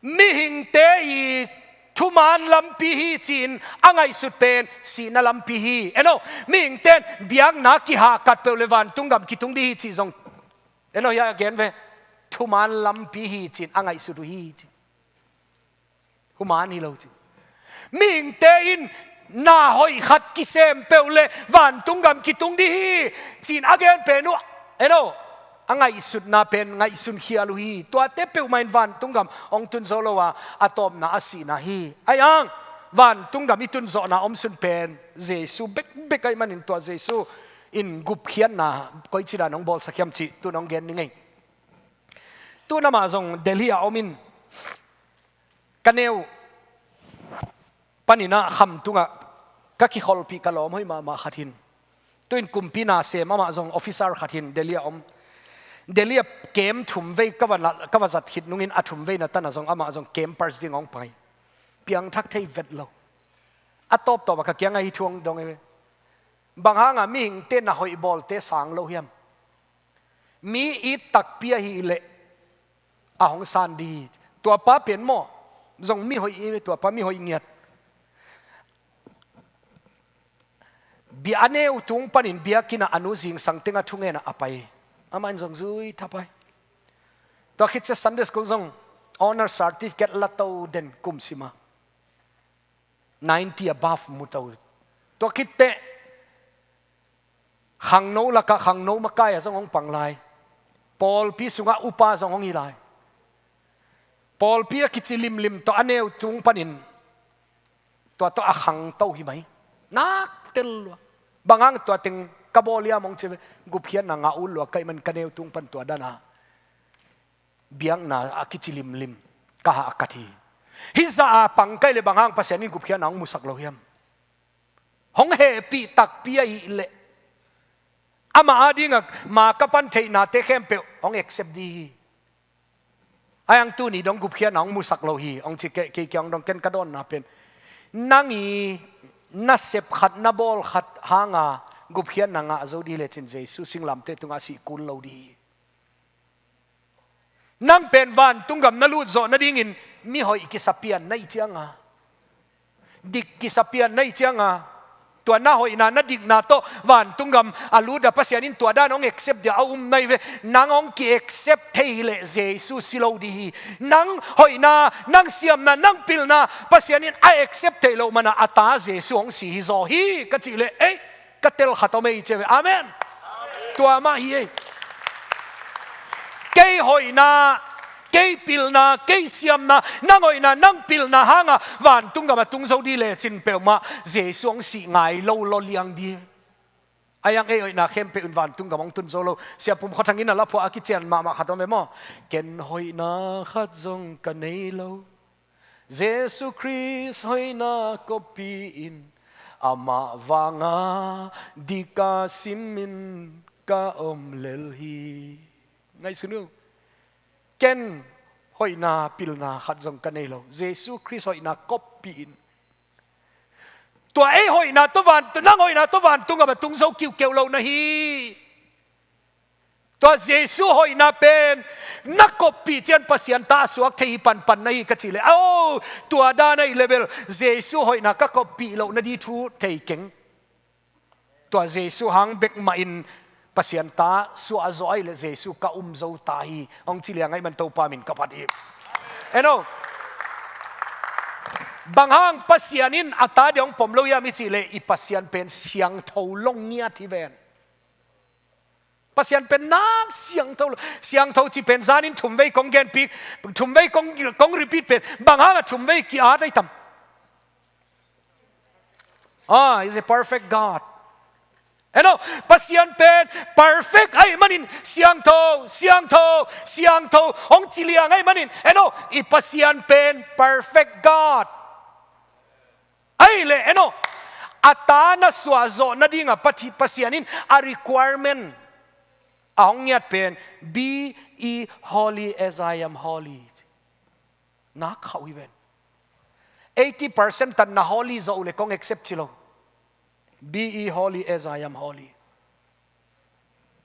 mihingte i thuman lampi hi ci-in a ngaihsut pen sihna lampi hi. Eno, mihingte in biakna kihahkat peuh leh vantung gam kitung ding hi cih zong, eno, hiah a gen ve, thuman lampi hi ci-in a ngaihsut uh hi ci. Human hi lo ci. Mihingte in na hoih khat kisem peuh leh vantung gam kitung ding hi ci-in a gen pen uh, eno, a ngaihsutna pen ngaihsun khial uh hi. Tuate peuhmah in vantung gam hong tun zo lo a, a tawpna a sihna hi. Ahi hang vantung gam i tun zawhna omsun pen Jesu bekbek ahih manin, tua Jesu in gupkhiatna koici dan hong bawlsak hiam cih tu-in hong gen ning ei. Tu-in amah zong Delhi ah om in, ka neu panin ah kham tungah ka kikholhpih ka lawm hoih mahmah khat hi in. Tu-in kumpi na sem, amah zong officer khat hi in, Delhi ah om. Delhi ah camp thum vei ka va na, ka va zat khit nungin a thum veina tan ah zong amah zong campers ding hong pai. Piangthak thei vet lo. A tawptawp ah ka kiangah hih thu hong dong hi ve. Bang hangah mihingte na hoih bawlte sang lo hiam? Mi it takpi ahih leh a hong san ding hi. Tua pa pen maw, zong mi hoih hi ve, tua pa mi hoih ngiat. Bia a neu tung panin biakinn ah a nu zingsang teng a thungen ah a pai. Amah in zong zui thapai. Tua khit ciang Sunday school zong honour certificate la to den kum sim a. Ninety above mu to. Tua khit teh khangno lakah khangno makai ah zong hong pang lai. Pawlpi sungah upa zong hong hi lai. Pawlpi a kici limlim tawh a neu tung panin tua tawh a khangto hi mai. Nak tel lua. Bang hang tua teng ka bawl hiam hong ci ve. Gupkhiatna ngah ut lua ka hih man ka neu tung pan tua dan a biakna a kici limlim ka hahkat hi. Hih zah a pang ka hih leh bang hang Pasian in gupkhiatna hong musak lo hiam? Hong hehpih takpi ahih leh amah adingah ma ka pan theihnate khempeuh hong accept ding hi. Ahi hang tuni dong gupkhiatna hong musak lo hi. Hong ci kei, kei kiang dong, ken ka dawnna pen, nang i nasep khat, na bawl khat hanga gupkhiatna ngah zo ding lecin Jesu singlamteh tungah sih kul lo ding hi. Nang pen vantung gam na lut zawh nadingin mi hoih kisa pian na hih cianga, dik kisa pian na hih cianga, tua na hoihna na dikna tawh vantung gam a lut a, Pasian in tua dan hong accept dia a um na hi ve. Nang hong ki-accept thei hileh Jesu si lo ding hi. Nang hoihna, nang siamna, nang pilna Pasian in a accept theih loh mana a ta Jesu hong si hi zaw hi ka cih leh, ei, ka tel khat om ei ci ve. Amen. Tua mah hi ei. Kei hoihna, kei pilna, kei siamna, nang hoihna, nang pilna hanga vantung gam a tung zo ding lecin peuhmah Jesu hong sih ngai lo lawliang ding. Ahi hang ei hoihna khempeuh in vantung gam hong tun zo lo. Sia Pum Khua Thang in a laphuah a kician mahmah khat om ve maw? Ken hoihna khat zong ka nei lo. Jesu Khrist hoihna koppi in, amah vanga dika simin ka om lel hi. Ngaihsun uh. Ken hoihna pilna khat zong ka nei lo. Jesu Khrist hoihna koppi in. Tua ei hoihna tawh van, nang hoihna tawh vantung gam a tung zo kiuhkeuh lo na hi. Tua Jesu hoihna pen na koppih ciang Pasian ta a suak thei hi panpan na hi ka cih leh, oh, tua dan ahih leh bel Jesu hoihna ka koppih loh nading thu thei keng. Tua Jesu hang bek mahin Pasian ta suah zawh ahih leh Jesu ka um zo ta hi, hong ci liang ahih man Topa min ka phat hi. Eno, bang hang Pasian in a ta ding hong pom lo hiam i cih leh, i Pasian pen siangtho lo ngiat hi ven. Pasian pen nak siangtho lo. Siangtho cih pen zanin thumvei kong genpih, thumvei kong, kong repeat pen, bang hang a thumvei ki-at ahi tam? Ah, he's a perfect God. Eno, Pasian pen perfect ahih manin siangtho, siangtho, siangtho hong ci liang ahih manin, eno, i Pasian pen perfect God. Ahih leh, eno, a ta na suah zawh nading a Pathi-, Pasian in a requirement a hong ngiat pen, "Be ye holy as I am holy." Nak khauh hi ven. Eighty percent tan na holy zawh uh leh kong accept ci lo. "Be ye holy as I am holy.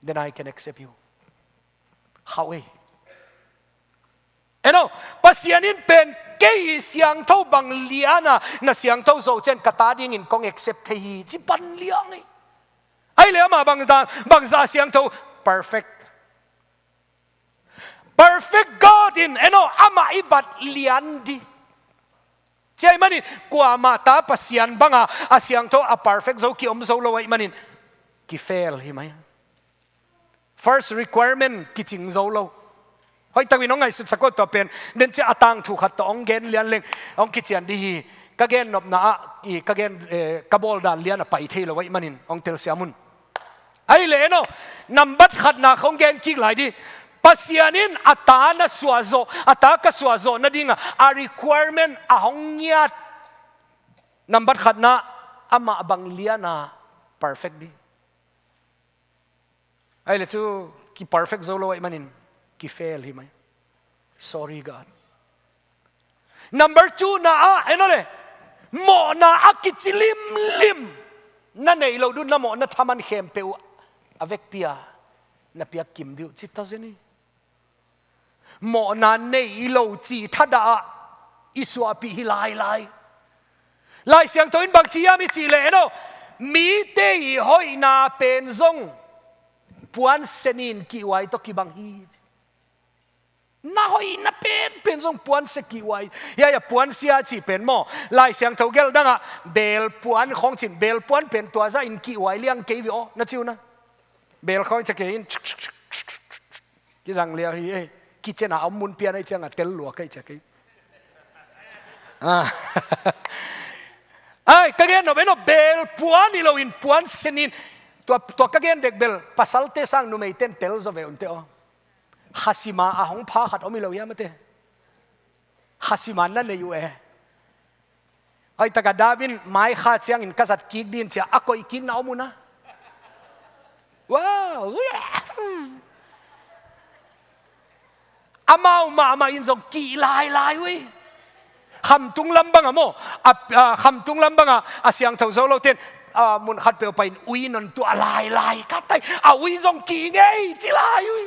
Then I can accept you." Khauh ei. Eno, Pasian in pen kei siangtho bang lian a na siangtho zawh ciang ka ta dingin kong accept thei hi, ci pan liang ei. Ahih leh amah bang dan, bangzah siangtho? Perfect. Perfect God in, eno, amah i bat lian ding. Tua ahih manin kuamah ta Pasian banga a siangtho, a perfect zo ki-om zo lo ahih manin ki-fail hi mai. First requirement kicing zo lo. Hoihtak in hong ngaihsutsak un tua pen. Tua ciang a tangthu khat tawh hong gen lian leng hong kician ding hi. Ka gen nopna ah, i, ka gen, eh, ka bawl dan lian a pai thei lo ahih manin hong telsiam un. Ahih leh, eno, nambat khatna kong gen kik lai ding. Pasian in a ta na suah zawh, a ta ka suah zawh nading a, a requirement a hong ngiat. Nambat khatna, amah bang lian a perfect ding. Ahih leh cu ki-perfect zo lo ahih manin ki-fail hi mai. Sorry God. Number two na ah, eno le, mawhna a kici limlim na neih loh ding, na mawhna thaman khempeuh a vekpi-a na piak kim ding uh, ci ta zen hi. Mawhna neih loh cih thadah ah i suahpih hi lailai. Lai Siangtho in bang ci hiam i cih leh, eno, mite i hoihna pen zong puansia nih in kihhuai tawh kibang hi. Na hoihna penpen zong puansia kihhuai. Hiai a puansia cih pen maw, Lai Siangtho gelh dang ah beel puan khawng ci-in, beel puan pen tua zah in kihhuai liang kei ve aw, na ci uh na. Beel khawng ci-in kei in kizang liau hi ei. Kitchen a om mun pian ahih ciangin tel lua ka hih ciang kei. Ah. Ai, ka gen nop, eno, beel puan hi lo in puansia nih in. Tua, tua ka gen dek bel pasalte sang numeite'n tel zaw ve un teh aw. Khasima a hong pha khat om hi lo hiam a teh? Khasima na neih uh e. Hoihtak a dap in mai kha ciangin ka zat kik ding ci-a a koih kik na om uh na. Wow. Amau mahmah in zong kih lailai uh hi. Khamtung lam bang ah maw, a, a, khamtung lam bang ah a siangtho zo lote'n, a, mun khat peuh pai in ui non tuah lailai ka tai, a ui zong kih ngei ci lai uh hi.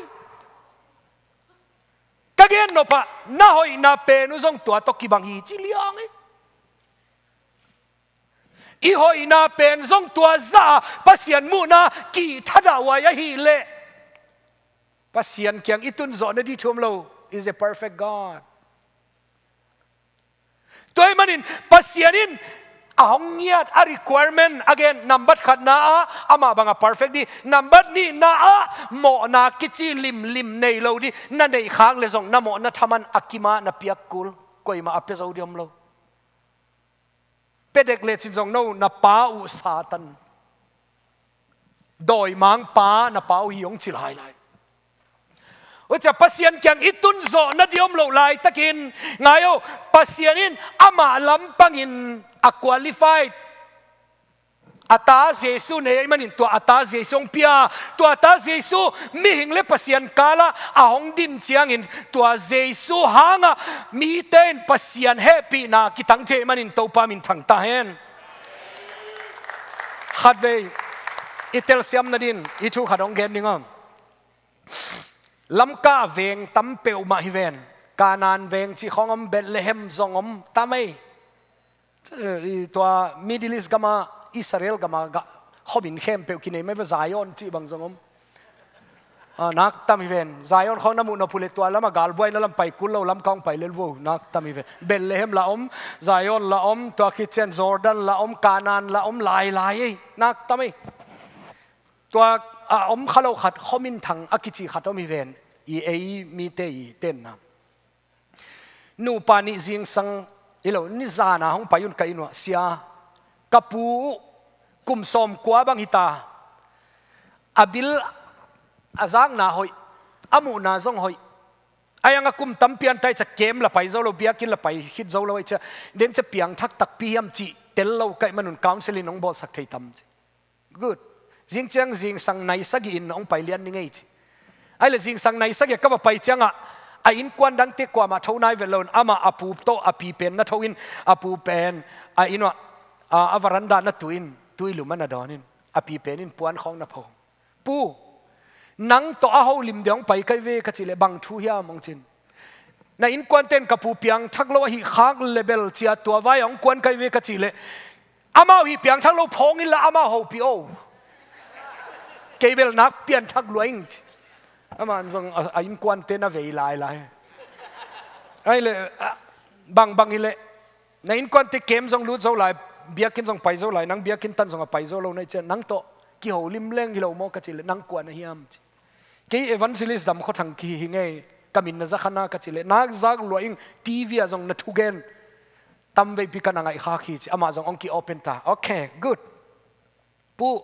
Ka gen nop ah, na hoihna pen uh zong tua tawh kibang hi ci liang hi. I hoihna pen zong tua zah a Pasian muhna kih thadah huai ahih leh, Pasian kiang i tun zawh nading thu om lo. Is a perfect God. Tua ahih manin Pasian in a hong ngiat a requirement, again, nambat khatna ah amah bang a perfect ding, nambat nihna ah mawhna kici limlim nei lo ding, na neih khak leh zong na mawhna thaman a kim ah na piak kul, koimah a pia zo ding om lo. Pia dek lecin zong no na pa uh Satan, dawimangpa na pa uh hi hong ci lailai. Hucia Pasian kiang i tun zawh nading om loh laitakin, ngai aw, Pasian in amah lampangin a qualified, a ta Jesu nei ahih manin tua a ta Jesu hong pia. Tua a ta Jesu mihing le Pasian kalah a hong din ciangin, tua Jesu hangah mite in Pasian hehpihna kitang thei ahih manin Topa min thang ta hen. Khatvei i telsiam nading hih thu khat hong gen ding aw. Lamka veng tam peuhmah hi ven. Kanaan veng cih khawng om, Bethlehem zong om, tam ei. Eh, tua Middle East gama, Israel gama ga, khomin khempeuh kinei mai ve, Zion cih bang zong om. Ah, nak tam hi ven. Zion khawng na muh nop uh leh tua lama galbuai na lam pai kul lo, Lamka hong pai lel vo, nak tam hi ven. Bethlehem la om, Zion la om, tua khit ciang Jordan la om, Kanaan la om, lai lai ei, nak tam ei. Tua a om kha lo khat, khominthang a kici khat om hi ven. I ei mite i tenna. Nupa nih zingsang, i lo, nizana hong pai un ka inn uah, sia, ka pu uh kum sawmkua bang hi ta. A bil, a zakna hoih, a muhna zong hoih. Ai ang a kum tampi an tai ca kem la pai zo lo, biakinn la pai khit zo lo, ai cia, den cia piangthak takpi hiam cih tel lo ka hih manun counseling hong bawlsak thei tam ci. Good. Zing ciang zingsang nai sagih in hong pai lian ni ngei ci. Ai le zingsang nai sagih ka va pai ciangah a innkuan dangte kuamah tho nai vet lo in, amah a pu tawh a pi pen na tho in, a pu pen a inn uah, a, a veranda na tu in, tui lum a na dawn in, a pi pen in puan khawng na pho. Pu, nang tawh a holim ding hong pai kai ve ka cih leh bang thu hiam hong cin. Na innkuante'n ka pu piangthak lo ahi khak lebel cia tua vai hong kuan kai ve ka cih leh, amau hi piangthak lo phawng inla amau hopih o. Kei bel nak pianthak lua ing ci. Amah zong a, a innkuante na vei lai lai. Ai le, a, bang bang hi leh, na innkuante kem zong lut zo lai, biakinn zong pai zo lai, nang biakinn tan zong a pai zo lo na hih ciang, nang tawh kiholim leng hi lo maw ka cih leh, nang kua na hiam ci. Kei evangelist Dam Khua Thang kihi hi ngei, ka min na za kha na ka cih leh, nak zak lua ing, T V ah zong na thugen tam veipi ka na ngaih khak hi ci, amah zong hong ki-open ta. Okay, good. Pu,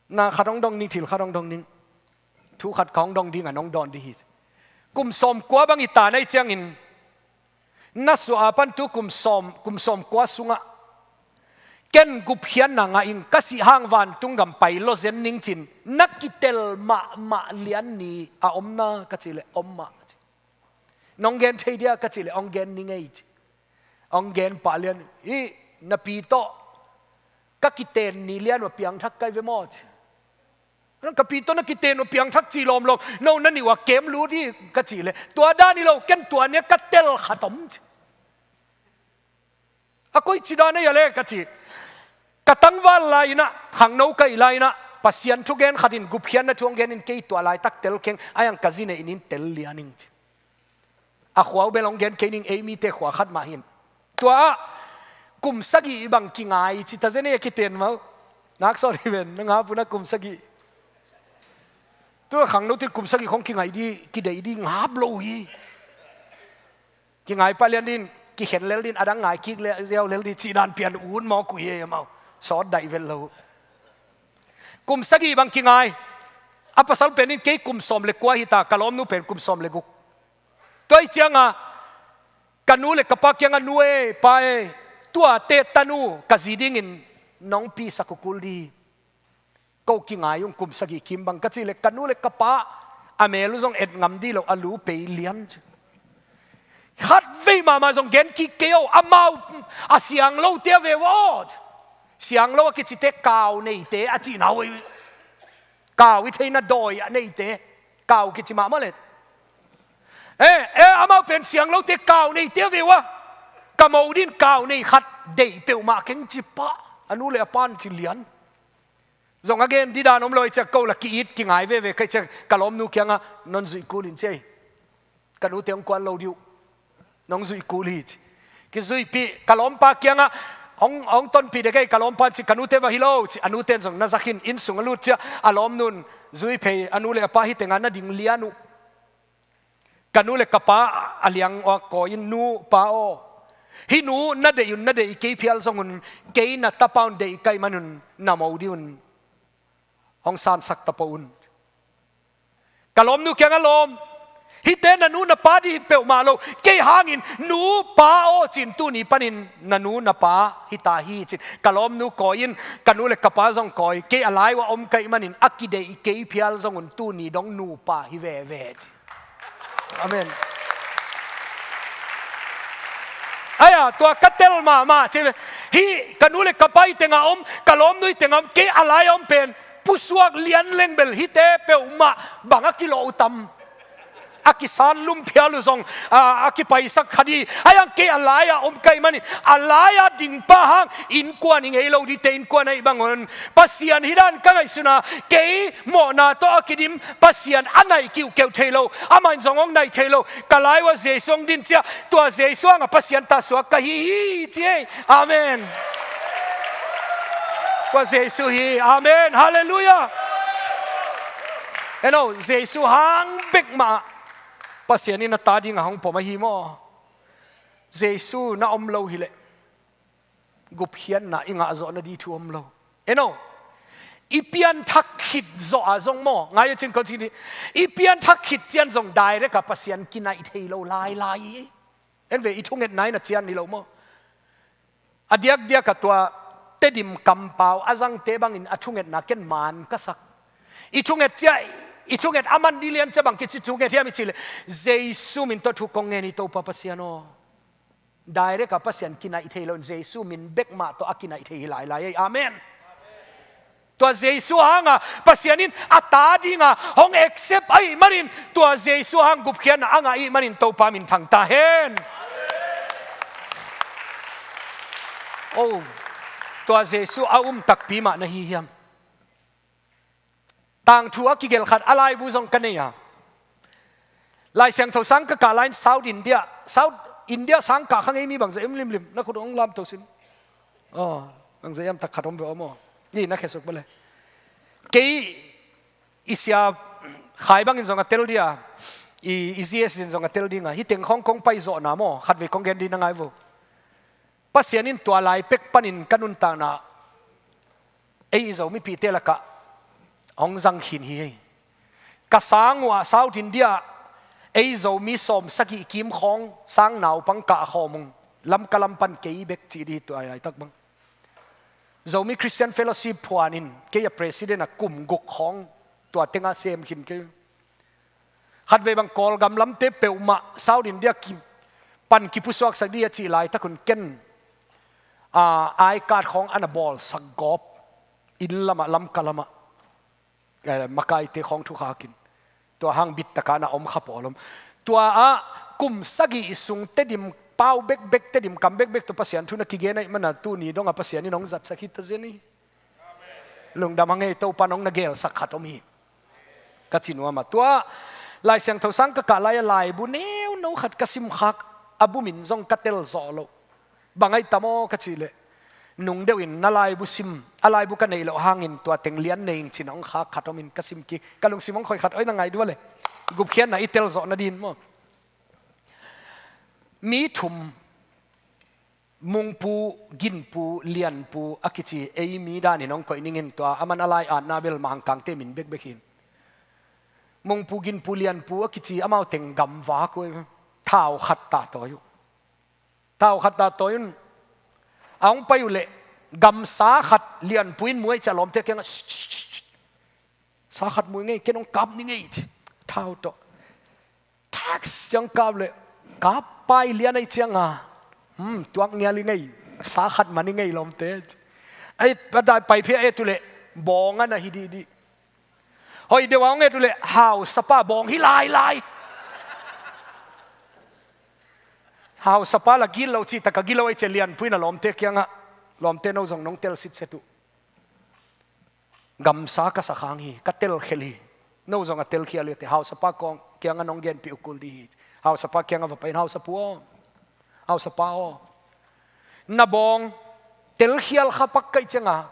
na khat hong dong ning, thil khat hong dong ning. Thu khat ka hong dong ding a nong dawn dih hi. Kum sawmkua bang hi ta na hih ciangin, na suah a pan tu kum sawm, kum sawmkua sungah ken gupkhiatna ngah ing, ka sih hang vantung gam pai lua zen ning cin, na kitel mahmah lian ni a om na ka cih leh om mah. Nong gen thei dia ka cih leh hong gen ni ngei ci. Hong gen pah lian, hi, na pi tawh ka kiten ni lian uh a piangthak kai ve maw ci. Ka pi tawh na kiten uh a piangthak ci lawmlawm, no na nih uh a kem lut hi ka cih leh, tua dan hi lo, ken tua ni a ka tel khat om ci. A koici dan a hia le ka ci. Ka tangval lai-in ah, khangno ka hih lai-in ah, Pasian thugen khat in gupkhiatna thu hong gen in kei tua laitak tel keng, ai ang ka zi neih in tel lian ing ci. A khua uh bel hong gen kei ning, ei mite khua khat mah hi in. Tua ah kum sagih bang kingai ci ta zen ei a kiten mah uh. Nak sawt hi ven, na ngap un ah kum sagih. Tua khangnote kum sagih khawng kingai di, kideih di ngap lo hi. Kingai pah lian din, kikhen lel din, a dang ngai kik le ziau lel di, cih dan pian un mawk uh hi ei amau. Sawt daih vel lo. Kum sagih bang kingai. A pasal pen in kei kum sawm le kua hi ta, ka lawmnu pen kum sawm le guk. Tua hi cianga ka nu le ka pa kianga, nu e, pa e, tua te tanu ka zi dingin nong pisak uh kul di. Ko kingai ung, kum sagih kim bang ka cih leh ka nu le ka pa a mel uh zong et ngam di lo, a lu pei lian. Khat vei mahmah zong gen kik kei o, amau a siang lote a ve uh aw. Siang lo a kicite kau neite a cihna uh. Kau i theina dawi a neite, kau kici mahmah le. Eh, eh, amau pen siang lote kau neite a ve uh a. Ka mo din kau nei khat deih peuhmah keng ci pah, a nu le a pan ci lian. Zong a gen didan om lo i ciak ko la ki-it kingai veve ka i ciak ka lawmnu kianga non zuih kul in ci ei. Ka nute hong kuan lo diuh. Nong zuih kul hi ci. Kizuihpih ka lawmpa kianga hong, hong tonpih dek ei ka lawmpa ci, ka nute va hi lo ci. A nuten zong na zak in, inn sung a lut ciah a lawmnun zui phei a nu le a pa hi tenga na ding lian uh. Ka nu le ka pa a liang uh a kawi in, nu pa aw, hih nu na deih un, na deih kei phial zong un, kei na tapa un deih ka hih manun na mo dih un. Hong sansak tapo un. Ka lawmnu kiangah lawm, hihte na nu na pa dih hi peuhmah lo, kei hangin nu pa aw cin tuni panin na nu na pa hita hi cin. Ka lawmnu kawi in, ka nu le ka pa zong kawi, kei a lai uh a om ka hih manin a kideih kei phial zong un tuni dong nupa hi veve ci. Amen. Aia, tua ka tel mahmah ci. Hih ka nu le ka pa i tengah om, ka lawmnu i tengah om, kei a lai a om pen pusuak lian leng bel hihte peuhmah bang a kilawh uh tam. A kisan lum phial uh zong, a, a kipaisak kha di. Ahi hang kei a lai-ah om ka hih manin, a lai-a dingpa hang innkuan i ngei lo dite innkuan ahih bangun, Pasian hih dan ka ngaihsun a, kei mawhna tawh a kidim Pasian a naih kiuhkeuh thei lo, amah in zong hong naih thei lo, ka lai uah Jesu hong din ciah, tua Jesu hangah Pasian ta suak ka hi hi ci ei. Amen. Tua Jesu hi. Amen. Halleluiah. En o, Jesu hang bek mah Pasian in a ta dingah hong pom ahi maw? Jesu na om lo hileh gupkhiatna i ngah zawh nading thu om lo. En o, i pianthak khit zawh ah zong maw, ngai a cin ko cin hi, i pianthak khit ciang zong direct ah Pasian kinaih thei lo lailai hi. En ve, i thungetna in a cian hi lo maw? A diakdiak ah tua Tedim kampau a zangte bangin a thungetna ken man ka sak. I thunget ciang, i thunget a man ding lian ciang bang kici thunget hiam i cih leh, Jesu min tawh thu kong ngen hi Topa Pasian aw. Direct ah Pasian kinaih thei lo in Jesu min bek mah tawh a kinaih thei hi lailai ei. Amen. Tua Jesu hangah Pasian in a ta dingah hong accept ahih manin, tua Jesu hang gupkhiatna a ngah ahih manin Topa min thang ta hen. O, tua Jesu a um takpi mah na hi hiam? Tangthu a kigelh khat a laibu zong ka nei a, Lai Siangtho sang ka kah lai-in South India, South India sang kah kha ngei mi bangzah i om limlim, na khut hong lamto sim. Aw, bangzah i om, tak khat om ve aw maw? Ni na khesuk bale. Kei i sia Khai bangin zong a tel dia, i, i G S in zong a tel dinga, hih teng khawng kong paizawhna maw, khatvei kong gen ding na ngai vo. Pasian in tua lai pek panin ka nuntakna ei i Zomipihte lakah hong zang khin hi ei. Ka sang uh ah South India ei Zomi sawm sagih kim khawng sang naupang kah khawm ung, Lamka lam pan kei bek cih dih hi tua laitak bang. Zomi Christian Fellowship phuanin kei a president a kum guk khawng tua tengah sem khin kei. Khatvei bang Kawlgam lamte peuhmah South India ki pan kipusuaksak dih a cih laitak un ken, a, I card khawng a na bawlsak gawp, inn lamah, Lamka lamah, eh, makaite khawng thukhakin. Tua hang bittaka na om kha pawl om. Tua ah kum sagih sung Tedim pau bekbek, Tedim kam bekbek tawh Pasian thu na kigen ahih mana tuni dongah Pasian in hong zatsak hi ta zen hi. Lungdam hang ei, Topa nong na gelsak khat om hi. Ka ci nuam a, tua Lai Siangtho sang ka kah lai-a laibu neuno khat ka simkhak, a bu min zong ka telzawh loh. Bang ahi tam aw ka cih leh, nung deuhin na laibu sim, a laibu ka neih loh hangin tua teng lian nei ing cin hong khak khat om in ka sim kik, ka lungsim hong khoih khat oi na ngai dua le. Gupkhiatna i telzawh nadin maw? Mi thum, Mungpu, Ginpu, Lianpu a kici ei mi danin hong koih ning in, tua a man a lai-atna bel Mangkangte min bekbek hi in. Mungpu, Ginpu, Lianpu a kici amau teng gamvak uh ei, thau khat tah tawi uh. Thau khat tah tawi un a hong pai uh leh gamsa khat Lianpu in mu ahih ciang lawmte kiangah, "Shh, shh, shh, shh. Sa khat mu ing ei, ken hong kap ning ei," ci. Thau tawh. Thak siang kap leh, kap pai lian ahih cianga, hmm, tuak ngial ing ei, sa khat man ing ei lawmte. Ai, a dai pai phei a et uh leh, bawng a na hi dihdih. Hoih deuh a hong et uh leh, hausapa bawng hi lailai. Hausapa la gilo cih taka gilo ahih ciang Lianpu in a lawmte kiangah, lawmte no zong nong tel sitset uh. Gamsa ka sa khang hi, ka telkhel hi. No zong a telkhial uh teh, hausapa kong kiangah nong genpih uh kul dih hi. Hausapa kiangah va pai in, "Hausapu aw, hausapa aw, na bawng telkhial kha pak ka hih cianga,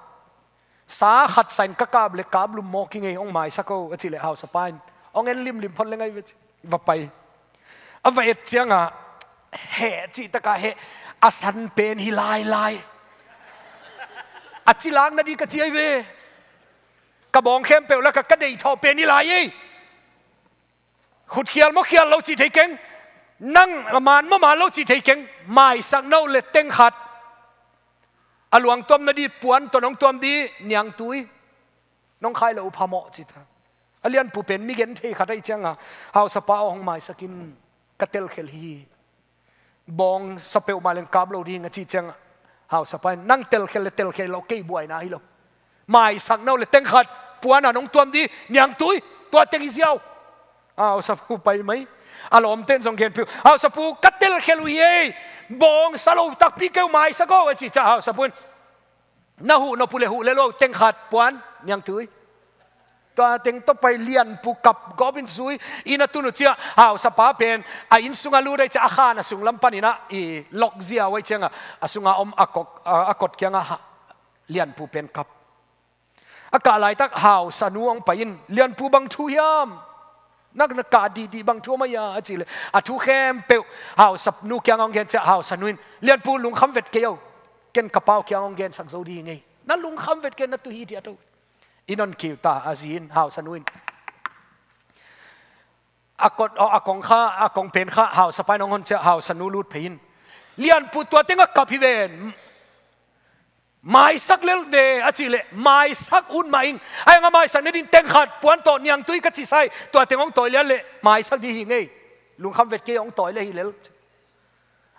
sa khat sa in ka kap leh kap lum mawk ing ei, hong maisak o," a cih leh hausapa in, "Hong en limlim phot leng ahi ve," ci. Va pai. A va et cianga, heh cih taka heh, a san pen hi lailai. A cilak nading ka ci ahi ve. Ka bawng khempeuh lakah ka deih thawh pen hi lai ei. Khutkhial maw khial lo cih thei keng. Nang a man maw man lo cih thei keng. Maisak na uh leh teng khat, a luang tuam nading puan tawh nong tuam dih, niangtui nong khai loh uh phamawh ci ta. A Lianpu pen mi genthei khat ahih cianga, "Hausapa aw, hong maisak in, ka telkhel hi. Bawng sa peuhmah leng kap lo ding," a cih cianga, hausapa in, "Nang telkhel leh telkhel lo, kei buaina hi lo. Maisak na uh leh teng khat, Puan a nong tuam di, niangtui, tua teng hi ziau. Hausapu pai mai. A lawmten zong gen piu. Hausapu, ka telkhel uh hi ei. Bawngsa lo takpi keu, maisak o, a ci ciah hausapu in, na huh nop uh le huh le lo, teng khat puan, niangtui. Tua teng tawh pai Lianpu kap gawp in zui. Inn a tun uh ciah hausapa pen a inn sungah lut ahih ciah a khan a sunglam panin ah i lok ziau ahih ciangah a sungah om a kok, a, a kot kiangah ha, Lianpu pen kap. A kah laitak hausanu hong pai in, Lianpu, bang thu hiam? Nak na kah dihdih, bang thu om a hia? A cih leh a thu khempeuh hausanu kiangah hong gen ciah hausanu in, Lianpu, lungkham vet kei o. Ken ka pau kiangah hong gensak zo ding hi ngei. Na lungkham vet kei, na tu hi diat o. Inn hong kiu ta, a zi in, hausanu in. A kot, a kong kha, a kong pen kha, hausapa in hong hon ciah hausanu lut phei in, Lianpu, tua tengah kap hi ven. Maisak lel ve, a cih leh maisak ut mah ing. Ahi hang a maisak nading teng khat puan tawh niangtui ka cih sai, tua teng hong tawi lian leh maisak ding hi ngei. Lungkham vet kei, hong tawi leh hi lel.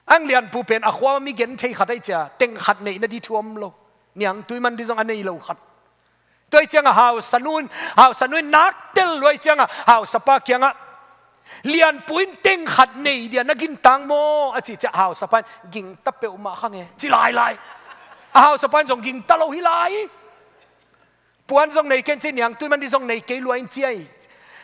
Ang Lianpu pen a khua mi genthei khat ahih ciah teng khat neih nading thu om lo. Niangtui man ding zong a nei lo khat. Tua ahih ciangah hausanu in, hausanu in nak tel lua ahih ciangah hausapa kiangah, Lianpu in teng khat nei dia na gingta maw? A cih ciah hausapa in, gingta peuhmah kha nge, ci lailai. A hausapa in zong gingta lo hi lai. Puan zong nei kei in ci, niangtui man ding zong nei kei lua in ci ei.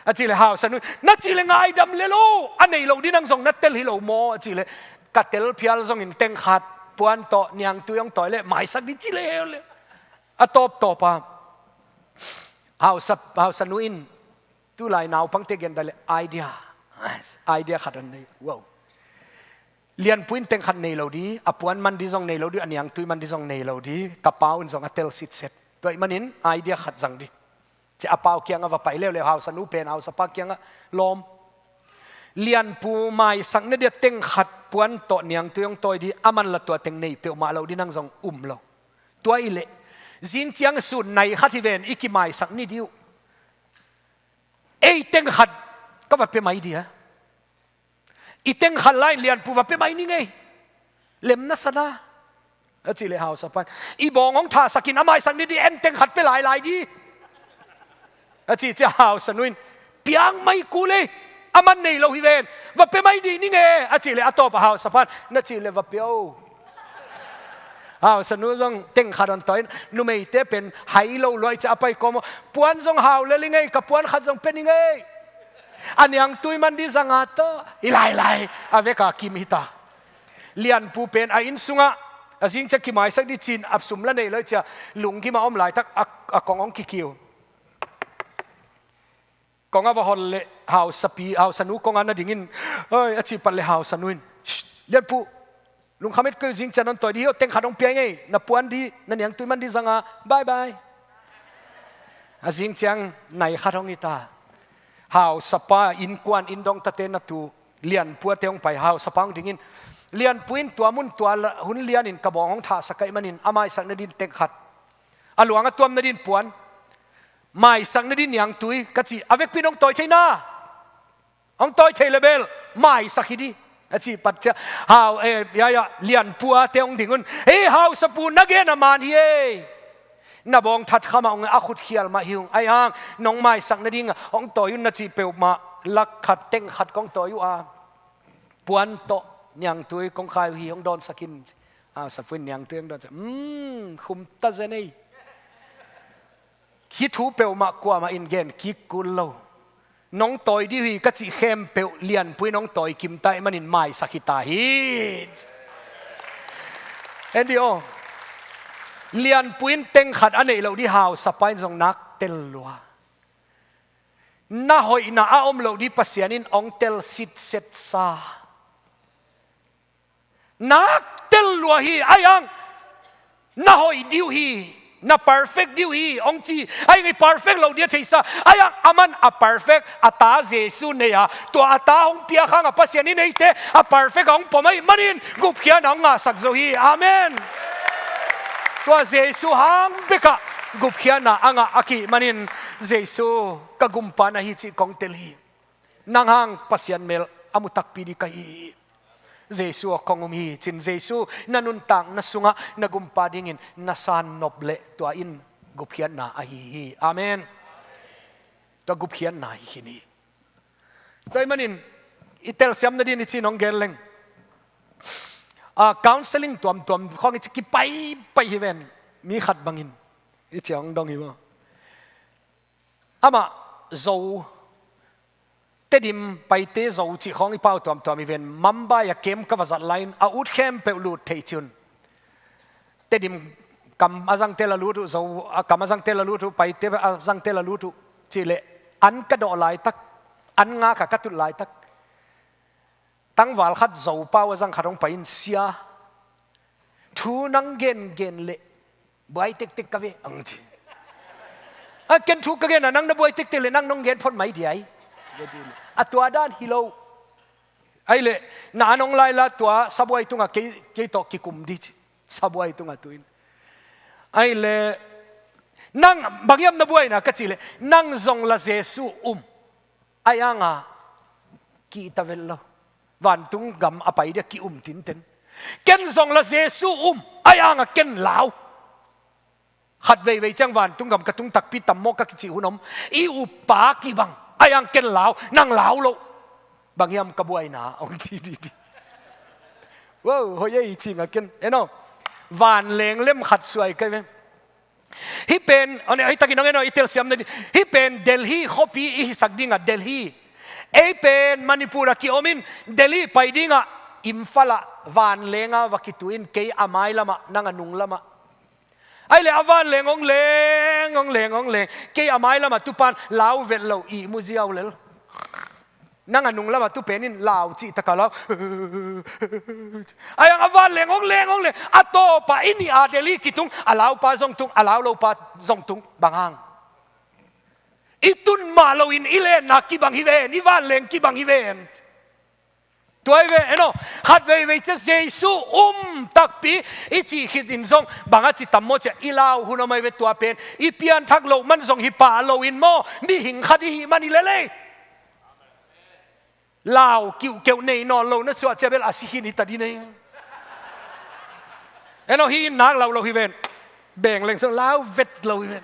A cih leh hausanu in, na cih leh ngaidam lel o, a nei lo ding nang zong na tel hi lo maw? A cih leh ka tel phial zongin teng khat puan tawh niangtui hong tawi leh maisak ding ci lel leh. A tawptawp a hausa, hausanu in, tulai naupangte gen dan leh idea. Idea khat hong nei. Wow. Lianpu in teng khat nei lo ding, a puan man ding zong nei lo ding, a niangtui man ding zong nei lo ding, ka pau in zong a tel sitset. Tua ahih manin idea khat zang ding. Ciah a pau kiangah va pai leuleu, hausanu pen hausapa kiangah lawm. Lianpu maisak nadia teng khat puan tawh niangtui hong tawi ding, aman la tua teng nei peuhmah lo ding nang zong um lo. Tua ahih leh zing ciang sun nai khat hi ven, i kimaisak ni ding uh. Ei teng khat ka va pia mai dia. I teng khat lai-in Lianpu va pia mai ni ngei. Lem na sa na. A cih leh hausapa in, i bawng hong thahsak in, a maisak ni ding, en teng khat pia lailai ding. A cih ciah hausanu in, piang mai kul ei. Aman nei lo hi ven. Va pia mai ding ni nge. A cih leh a tawp a hausapa in, na cih leh va pia o. Hausanu zong teng khat hong tawi in, numeite pen hai lo lua ahih ciah a pai kawm aw. Puan zong hau lel ing ei, ka puan khat zong pia ning ei. A niangtui man ding zanga tawh hi lailai. A vek a kim hi ta. Lianpu pen a inn sungah a zing ciah kimaisak ding ci-in a sum la nei lo ahih ciah lunggim a om laitak a, a kong hong kikiu. Kong a va hon leh hausapi, hausanu kong a na dingin, oi, a cih pat leh hausanu in, shh, Lianpu, lungkham et kei, zing ciang hong tawi ding hi o, teng khat hong pia ing ei, na puan ding, na niangtui man ding zanga, bye bye. A zing ciang nai khat hong hi ta. Hausapa, innkuan, inndongtate na tu, Lianpu a te hong pai, hausapa hong dingin, Lianpu in tua mun tua la, hun lianin ka bawng hong thahsak ahih manin a maisak nading teng khat, a luang a tuam nading puan, maisak nading niangtui ka cih, a vekpi in hong tawi thei na. Hong tawi thei leh bel maisak hi ding, a cih pat ciah hau, eh, ya, ya, Lianpu a te hong ding un, ei, hausapu, na gen a man hi ei. Na bawng that kha mah ung, a khut khial mah hi ung, ahi hang nong maisak nading a hong tawi un na cih peuhmah lak khat teng khat kong tawi uh a, puan tawh niangtui kong khai uh hi, hong dawnsak in. Hausapu in niangtui hong dawnsak, um, khum ta zen ei. Hih thu peuhmah kuamah in gen kik kul lo. Nong tawi ding uh hi ka cih khempeuh Lianpu in hong tawi kim ta ahih manin maisak hi ta hi. En dih aw. Lianpu in teng khat a neih loh ding hausapa in zong nak tel lua. Na hoihna a om loh ding Pasian in hong tel sitset sa. Nak tel lua hi, ahi hang na hoih ding uh hi, na perfect ding uh hi, hong ci. Ahi hang i perfect loh ding a theisa, ahi hang aman a perfect a ta Jesu nei a, tua a ta hong piak hang a Pasian in eite a perfect a hong pom ahih manin gupkhiatna hong ngahsak zo hi. Amen. Tua Jesu hang bekah gupkhiatna a ngah ahih manin Jesu ka gumpa na hi cih kong tel hi. Nang hang Pasian mel a mu takpi ding ka hi hi. Jesu aw kong um hi, ci-in Jesu na nuntakna sungah na gumpa dingin na san nop leh tua in gupkhiatna ahi hi. Amen. Tua gupkhiatna hi khin hi. Tua ahih manin i telsiam nading i cih nong gen leng, a, counseling tuamtuam khawng i cih kipaipai hi ven. Mi khat bangin i cih hong dong hi maw. Amah Zo, Tedim, Paite, Zo cih khawng i pau tuamtuam hi ven. Mumbai a kem ka va zat lai-in a ut khempeuh lut thei ci un. Tedim kam a zangte la lut uh, Zo a kam a zangte la lut uh, Paite a zangte la lut uh cih leh an ka dawh laitak, an ngak a ka tut laitak, tangval khat Zo pau a zang khat hong pai-in, "Sia, thu nang gengen leh buai tektek ka ve," hong ci. "A, ken thu ka gen a nang na buai tektek leh nang nong gen phot mai dia hi," a tua dan hi lo. Ahih leh na an hong lai la, tua sabuai tungah kei, kei tawh kikum ding ci. Sabuai tungah tu-in. Ahih leh, "Nang bang hiam na buaina?" ka cih leh, "Nang zong la Jesu um, ahi hangin kihta vet lo. Vantung gam a pai ding a ki-um tinten. Ken zong la Jesu um, ahi hangin ken lau. Khat veivei ciang vantung gam ka tung takpi tam maw ka kicih hun om. I uppa kibang, ahi hangin ken lau, nang lau lo. Bang hiam ka buaina?" hong ci didi. Wow, hoih ei cih ngah ken. En aw, vanleng lem khat suai ka hi ve. Hih pen, aw, hih takin hong en aw, i telsiam nading. Hih pen Delhi khuapi i hisak ding a, Delhi. Ei pen Manipur a ki-om in, Delhi pai ding a, Imphal ah vanleng a va kitu in, kei a mai lamah, nang a nung lamah. Ahih leh a vanleng hong leng, hong leng, hong leng. Kei a mai lamah tu pan lau vet lo, ihmu ziau lel. Nang a nung lamah tu pen in lau cih tak a lau. Ahi hangin a vanleng hong leng, hong leng. A tawpah i nih a Delhi kitung, a laupa zong tung, a lau lopa zong tung. Bang hang? I tun mah loin i lenna kibang hi ven, i vanleng kibang hi ven. Tua hi ve, en aw, khat veivei ciang Jesu um takpi i cih khit in zong bang a ci tam maw ci a, i lau hun om ahi ve tua pen. I pianthak loh man zong hi pah loin maw, mihing khat i hih man hi lel ei. Lau kiuhkeuh nei nawn lo na suah ciang bel a si khin hi ta ding ei. En aw, hih in nak lau lo hi ven. Beng leng sung lau vet lo hi ven.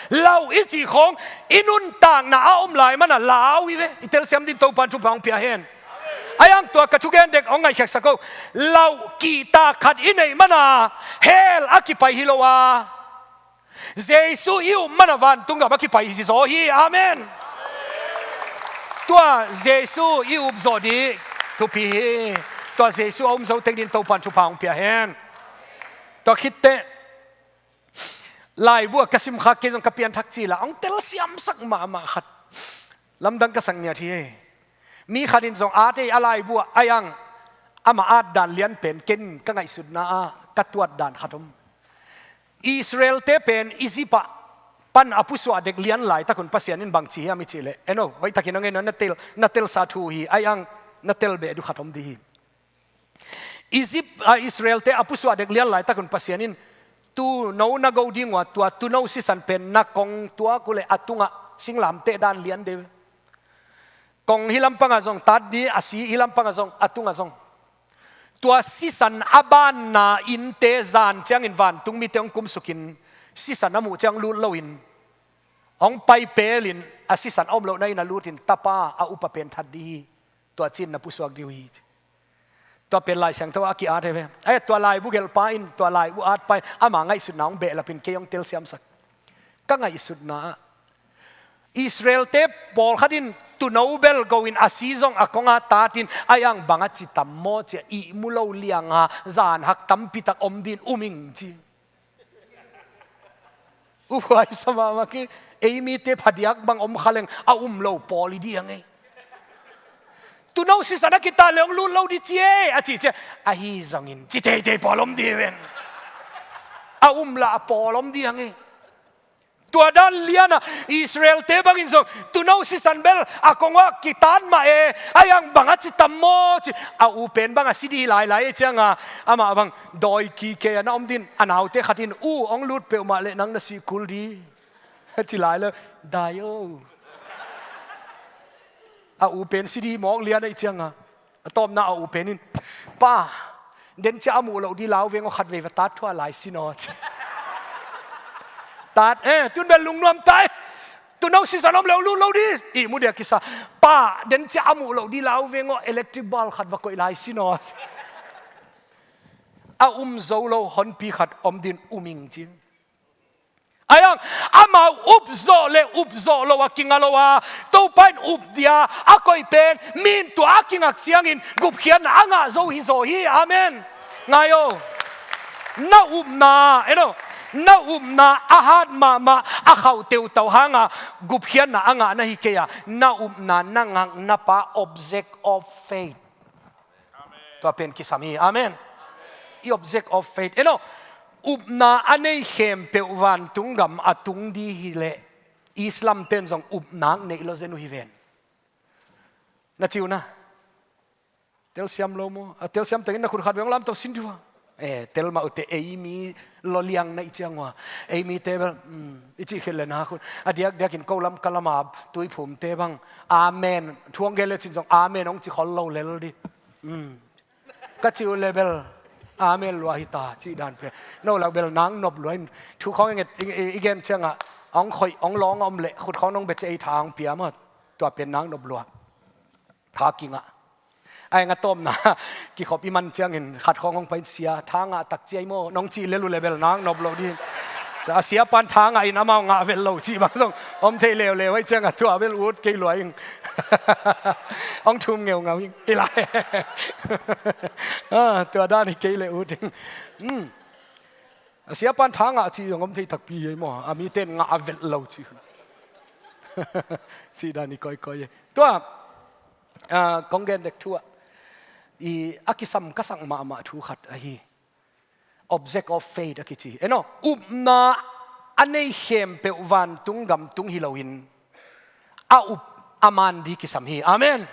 Lau i cih khawng i nuntakna a om lai man a lau hi ve. I telsiam ding Topan thupha hong pia hen. Ahi hang tua ka thugen dek hong ngaihkhiatsak o. Lau kihtak khat i neih man a hell a kipai hi lo a, Jesu i up man a vantung gam a kipai hi zaw hi. Amen. Tua Jesu i up zawh ding thupi hi. Tua Jesu a um zo tek ding Topan thupha hong pia hen. Tua khit teh, laibu a ka simkhak, kei zong ka pianthak cil a hong telsiamsak mahmah khat lamdang ka sak ngiat hi. Mi khat in zong at ei a laibu ah, ahi hang amah at dan lian pen ken ka ngaihsutna ah ka tuat dan khat om. Israel-te pen Egypt ah pan a pusuah dek lian laitak un Pasian in bang ci hiam i cih leh, en aw, hoih takin hong en aw, na tel, na telsa thu hi, ahi hang na tel beh ding khat om ding hi. Egypt, a, Israel-te a pusuah dek lian laitak un Pasian in, tuuno na go ding uh a, tua tuuno sisan pen na kong tuak uh leh a tungah singlamteh dan lian deuh. Kong hih lampangah zong tat ding, a si hih lampangah zong, a tungah zong. Tua sisan a banna innte zan ciangin vantung mite hong kumsukin, sisan a muh ciang lut loin, hong pai pelin, a sisan a om lohna inn ah lutin, tapa a upa pen that ding hi. Tua ci-in na pusuak ding uh hi. Tua pen Lai Siangtho a ki-at hi ve. Ahi, tua laibu gelhpa in, tua laibu atpa in ama ngaihsutna hong behlapin kei hong telsiamsak. Ka ngaihsutna ah Israel-te pawlkhat in tuuno bel go-in a si zong a kongah tatin, ahi hang bang a ci tam maw ci a ihmu lo lianga zanhak tampitak om ding um ing ci. Uhuai sa mahmah kei, ei mite phadiak bang om kha leng a um lo pawl i ding ei. Tuuno sisan a kitat leh hong lut lo ding ci ei a cih ciang, ahi zongin ci teitei pawl om ding ven. A um lah a pawl om ding ei. Tua dan lian a Israel-te bangin zong tuuno sisan bel a kongah kitat mah e, ahi hang bang a ci tam maw ci, a u pen bang a si ding hi lailai ei cianga, amah bang dawi kikei a na om ding, a naute khat in, "U, hong lut peuhmah leh nang na si kul ding," a ci lai lo, dai o. A u pen si ding hi mawk lian ei cianga, a tawpna a u pen in, "Pa, den ciang a muh loh ding lau veng aw, khat vei va tat thuah lai sin aw," ci. Tat, eh, tun bel lungnuam tai. No, season om lo, lut lo di. Ihmu dia kisa. Pa, den cia a muh lo di lau veng aw, electric bulb khat va koih lai sin aw. A um zo lo honpi khat om din um ing ci. Ahi hang, amau up zawh le up zawh lo a kinga lo a, Topa in up dia a koih pen, mi in tua a kingak ciangin gupkhiatna a ngah zo hi zaw hi. Amen. Ngai aw. Na upna, eno, na upna a hat mahmah, a khauh teutau hanga gupkhiatna a ngah na hi kei a, na upna na ngakna pa object of faith. Tua pen kisam hi. Amen. I object of faith, eno, upna a nei khempeuh vantung gam a tung di hileh Islam ten zong upna neih lo zen uh hi ven. Na ci uh na. Telsiam lo maw? A telsiam tengin na khut khat veng lam tawh sin thua. Eh, tel mah uh teh, ei mi lawliang na i ciang uh a. Ei mite bel, mm, i cih khit le na khut. A diakdiakin ko lam ka lam a tuiphumte bang. Amen. Thu hong gen le cin zong amen hong ci khol lo lel di. Mm. Ka ci uh le bel. Amen lua hi ta, cih dan pen. No lak bel nang nop lua in. Thu khawng i nget, i, i, i gen ciangah. Hong khoih, hong lawng a om leh. Khut khawng nong bia ciah ei tha hong pia maw. Tua pen nang nop lua. Tha kingah. Ai nga tawmna, kikhop i man ciangin khat khawng hong pai in sia, tha ngah tak ciai maw, nong cih lel uh le bel nang nop lo di. A sia pan tha ngah in amau ngah vel lo cih bang zong om thei leuleu ahi ciangah tua bel ut kei lua ing. Hong thum ngeungau ing. I lai. Ah, tua dan hi kei le ut ing. Hmm. A sia pan tha ngah cih zong om thei takpi hi maw? A mite in ngah a velh lo cih. Cih dan hi kawikawi hi. Tua, ah, kong gen dek thu ah. I a kisam ka sak mahmah thu khat ahi. Object of faith a kici. Eno, upna a nei khempeuh vantung gam tung hi loin. A up a man di kisam hi. Amen.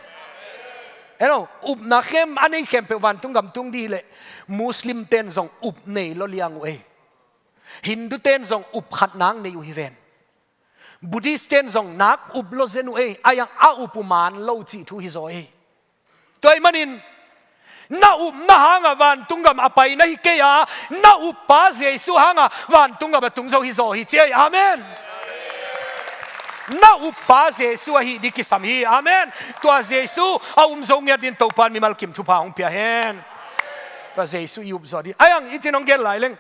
Eno, upna khem a nei khempeuh vantung gam tung di hileh Muslim ten zong up nei lo liang uh ei. Hindu ten zong up khat nak nei uh hi ven. Buddhist ten zong nak up lo zen uh ei. Ahi hang a up uh man lo cih thu hi zaw ei. Tua ahih manin, na upna hanga vantung gam a pai na hi kei a, na uppa Jesu hanga vantung gam a tung zo hi zaw hi ci ei. Amen. Na uppa Jesu ahi di kisam hi. Amen. Tua Jesu a um zo ngiat din Topan mimal kim thupha hong pia hen. Tua Jesu i up zaw di. Ahi hang i cin hong gen lai leng.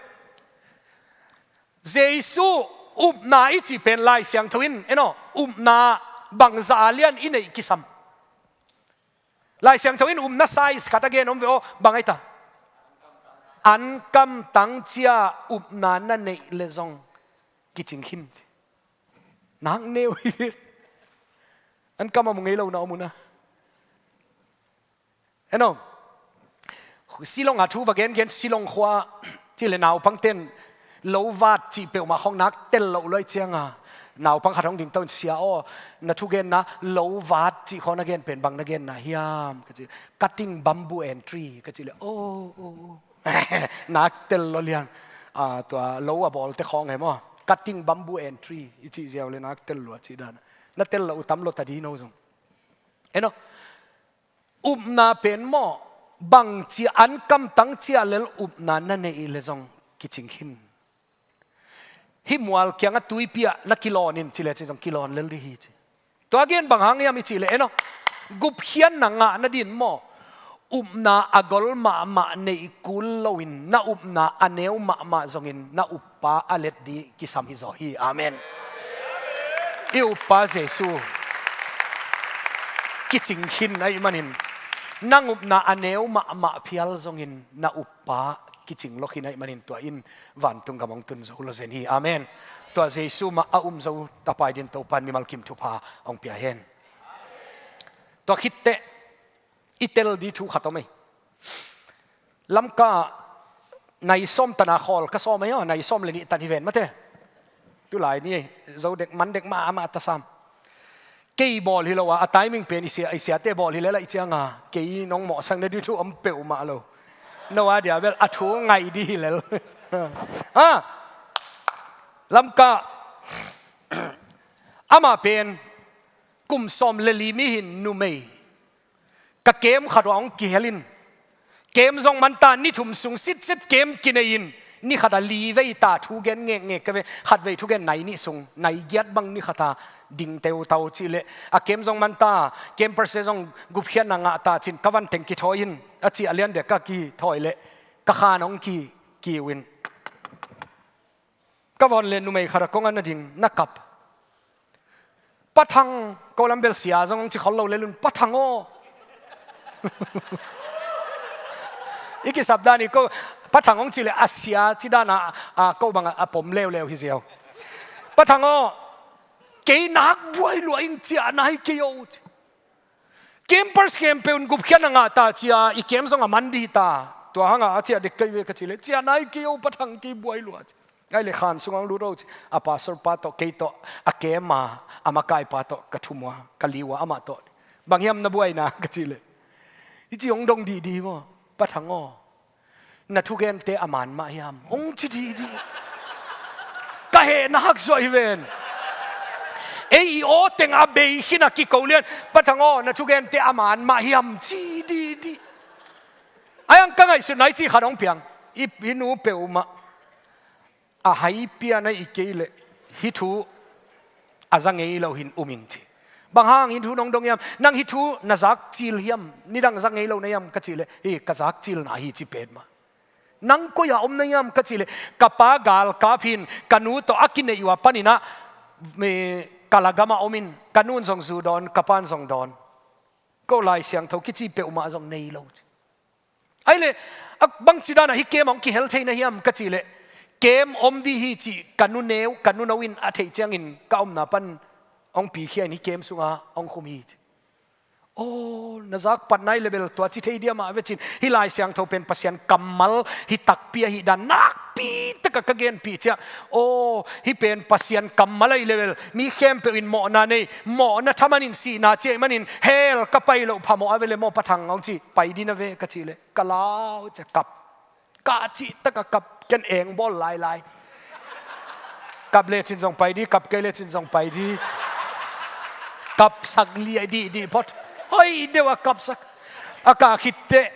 Jesu upna i cih pen Lai Siangtho in, eno, upna bangzah a lian i neih kisam. Lai Siangtho in upna size khat a gen om ve aw, bang ahi ta. An kamtang cia upna na neih le zong kicing khin. Nak neu hi. An kam a mu ngei lo na om uh na. Eno. Silong a thu va gengen Silong khua. Cih le naupang ten lo vat cih peuhmah khawng nak tel loh luai cianga. Naupang khat hong ding to in sia aw. Na thugenna lo vat cih khawng na gen pen bang na genna hiam. Ka ci, cutting bamboo and tree. Ka cih le, oh, oh, oh. Nak tel lo lian. Ah, tua lo a bawlte khawng he maw. Cutting bamboo and tree. I cih ziau le nak tel lua cih dan. Na tel lo uh tam lo ta di no zong. Eno. Upna pen maw, bang cia an kamtang cia lel upna na neih le zong kicing khin. Hih mual kiangah tuipi ah na kilawn in ci le ci zong kilawn lel di hi ci. Tua gen bang hang hiam i cih le eno. Gupkhiatna ngah nadin maw, upna a gol mahmah neih kul loin na upna a neu mahmah zongin na up pa a let di kisam hi zaw hi. Amen. I uppa Jesu kicing khin ahih manin, nang upna a neu mahmah phial zongin na uppa kicing lo khin ahih manin, tua in vantung gam hong tun zo lo zen hi. Amen. Tua Jesu mah a um zo tapai din Topan mimal kim thupha hong pia hen. Tua khitteh i tel di thu khat om ei. Lamka nai sawm tana khawl ka sawm ei aw, nai sawm le nih tan hi ven mate. Tulai ni ei, zo dek man dek mah amah tasam. Kei bawl hi lo a, a timing pen i sia, i siate bawl hi lel a i cianga. Kei nong mawhsak na di thu om peuhmah lo. No a dia bel a thu ngaih di hi lel. Ha? Lamka amah pen kum sawm le li mi hin numei. Ka kem khat uh a hong kihel in, kem zong man ta ni thum sung sitset kem kinei in, Ni khat a li vei ta thu gen ngekngek ka ve, khat vei thugen nai nih sung, nai giat bang ni khat a ding teutau cih leh, a camp zong man ta, campers te zong gupkhiatna ngah ta cin, ka van teng kithawi in, a cih a lian dek ka kithawi leh, ka khan hong ki, kiu in. Ka van leh numei khat a kong a na ding, na kap. Pa Thang, ko lam bel sia zong hong ci khol lo lel un, Pa Thang aw. I kisap dan i ko, Pa Thang hong ci leh a sia ci dan a, a ko bang a, a pom leuleu hi ziau. Pa Thang aw, kei nak buai lua ing, ciah nai kei o. Campers khempeuh in gupkhiatna ngah ta ci a, i camp zong a man dih ta. Tua hang a a ciah dek kei ve ka cih leh, ciah nai kei o, Pa Thang, kei buai lua ci. Ai le khan sungah hong lut ro ci. A pastor pa tawh kei tawh a camp a, a makai pa tawh ka thum ua, ka li ua amah tawh. Bang hiam na buaina ka cih leh, i ci hong dong dihdih maw, Pa Thang aw. Na thugente a man mah hiam? Hong ci dihdih. Ka hehna hak zuah hi ven. Ei i aw teng a bei khin a kiko lian, Pa Thang aw, na thugente a man mah hiam? Ci dihdih. Ai ang ka ngaihsutna i cih khat hong piang. I, i nu peuhmah. A hai pian a i kei leh, hih thu a za ngei lo hin um ing ci. Bang hang hih thu nong dong hiam? Nang hih thu na zak cil hiam? Nidang za ngei lo na hiam ka cih leh, hi ka zak cil na hi ci petmah. Nang koi a om na hiam ka cih leh, ka pa galkap hin, ka nu tawh a kineih uh a panin ah, mi, Kalagam ah om in, ka nun zong zu dawn, ka pan zong dawn. Ko Lai Siangtho kici peuhmah zong nei lo ci. Ai le, a bangci dan a hih camp hong kihel thei na hiam ka cih leh, camp om dih hi cih ka nu neu, ka nu no in a theih ciangin ka omna pan hong pikhia in hih camp sungah hong khum hi ci. Aw, na zak pat nai leh bel tua ci thei diam a ve cin. Hih Lai Siangtho pen Pasian kammal hi takpi ahih dan nakpi takah ka genpih ciah. Aw, hih pen Pasian kammal ahih leh bel mi khempeuh in mawhna nei, mawhna thaman in sihna ci ahih manin hell ka pai loh phamawh a ve leh maw Pa Thang hong ci. Pai dih na ve ka cih leh, ka lau ciah kap. Ka cih takah kap, ken eng bawl lailai. Kap lecin zong pai dih, kap kei lecin zong pai dih. Kapsak liai dihdih phot. Hoih deuh a kapsak. A kah khit teh,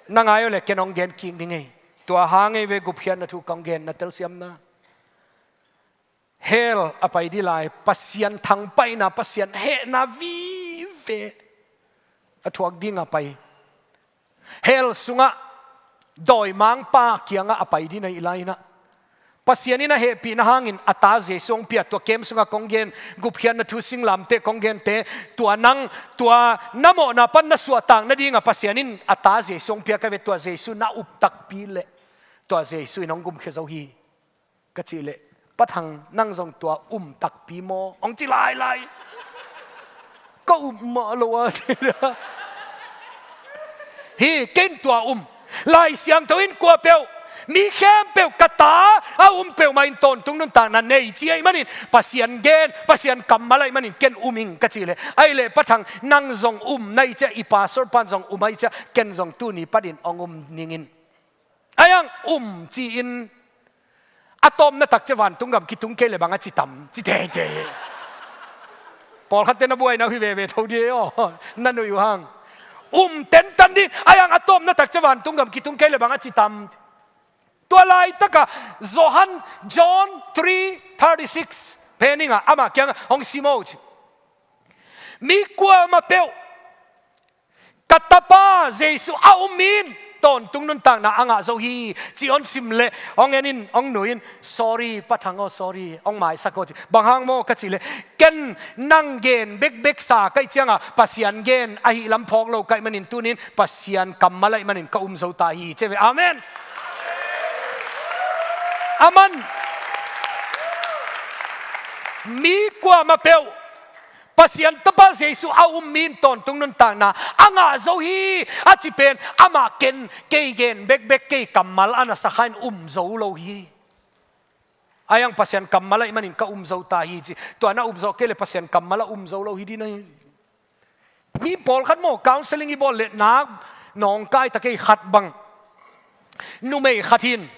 na ngai uh leh ken hong gen kik ding ei. Tua hang ei ve gupkhiatna thu kong gen, na telsiamna. Hell a pai dih lai, Pasian thangpaihna, Pasian hehna vive a thuak ding a pai. Hell sungah dawimangpa kiangah a pai dih na hih lai-in ah, Pasian in a hehpihna hangin a ta Jesu hong pia, tua camp sungah kong gen, gupkhiatna thu singlamteh kong gente, tua nang, tua na mawhna pan na suahtak nadingah Pasian in a ta Jesu hong pia ka ve, tua Jesu na up takpi leh tua Jesu in hong gumkhia zo hi. Ka cih leh, Pa Thang, nang zong tua um takpi maw? Hong ci lailai. Ka um mah lo a. Hi, ken tua um. Lai Siangtho in kua peuh, mi khempeuh ka ta a um peuhmah in tawntung nuntakna nei ci ahih manin, Pasian gen, Pasian kammal ahih manin ken um ing ka cih leh, ahih leh Pa Thang, nang zong um na hih ciah, i pastor pan zong um ahih ciah, ken zong tuni panin hong um ning in. Ai ang um ci-in, a tawpna tak ciah vantung gam kitung kei leh bang a ci tam, ci teitei. Pawlkhatte na buaina uh hi veve tho dih aw, na nuih uh hang. Um tentan dih, ai ang a tawpna tak ciah vantung gam kitung kei leh bang a ci tam. Tua laitakah Johan, John three thirty-six pen ing a, amah kiangah hong sim aw ci. Mi kuamah peuh ka Tapa Jesu a um in tawntung nuntakna a ngah zo hi, ci hong sim leh, hong en in, hong nuih in, sorry, Pa Thang aw, sorry, hong maisak aw ci. Bang hang maw ka cih leh, ken nang gen bekbek sa ka hih ciangah, Pasian gen ahih lam phawk lo ka hih manin tuni-in, Pasian kammal ahih manin ka um zo ta hi, ci ve. Amen. Amen. Mi kuamah peuh Pasian Tapa Jesu a um mi in tawntung nuntakna a ngah zo hi a ci pen, amah ken, kei gen bekbek, kei kammal a na sa kha in um zo lo hi. Ai ang Pasian kammal ahih manin ka um zo ta hi ci. Tua na um zo kei leh Pasian kammal a um zo lo hi dih na hi. Mi pawlkhat maw, counseling i bawl leh nak nawngkai ta kei khat bang. Numei khat hin,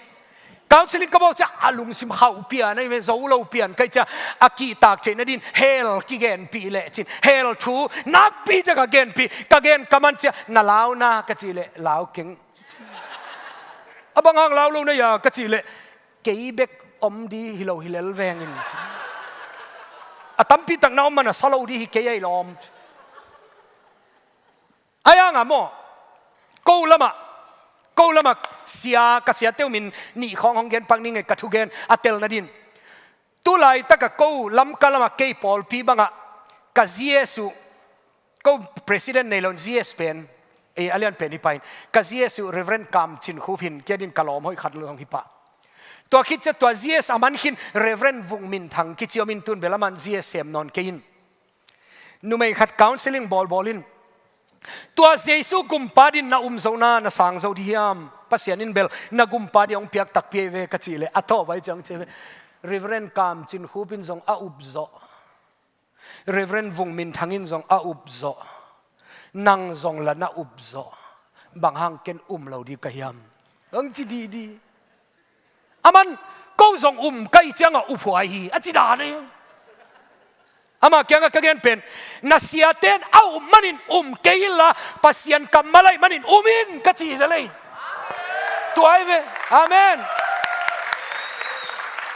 counseling ka bawl ciah a lungsim khauh pian ahi ve, zo lo pian ka hih ciah, a kihtak theih nadin hell kigenpih leh cin, hell thu nakpi takah genpih, ka gen ka man ciah, na lau na ka cih leh lau keng. A bang hang lau lo na hia ka cih leh, kei bek om di hi lo hi lel vengin. A tampi tak na om man a sa lo di hi kei ahi lawm. Ai anga maw, ko lamah, ko lamah sia, ka siate uh min nih khawng hong gen pak ning ei, ka thugen a telna din. Tulaitaka ko Lamka lamah kei pawlpi bangah ka G S uh, ko president nei loin G S pen, ei, a lian pen hi pahin, ka G S uh Reverend Kam Cin Khup hin, kia din ka lawm hoih khat lo hi pah. Tua khit ciah tua G S a man khin Reverend Vung Min Thang kici om in, tun bel aman G S sem nawn kei in. Numei khat counseling bawlbawl in, tua Jesu gumpa din na um zo na, na sang zo di hiam? Pasian in bel na gumpa din hong piak takpi ei ve, ka cih leh a tawp ai ciang ci ve, Reverend Kam Cin Khup in zong a up zawh, Reverend Vung Min Thang in zong a up zawh, nang zong la na up zawh, bang hang ken um lo di ka hiam? Hong ci didi. Aman, ko zong um ka hih ciangah uphuai hi, a ci dan ei. Ama kiangah ka gen pen, na siate in a up manin um kei inla, Pasian kammal ahih manin um in, ka ci hi zel ei. Tua hi ve. Amen.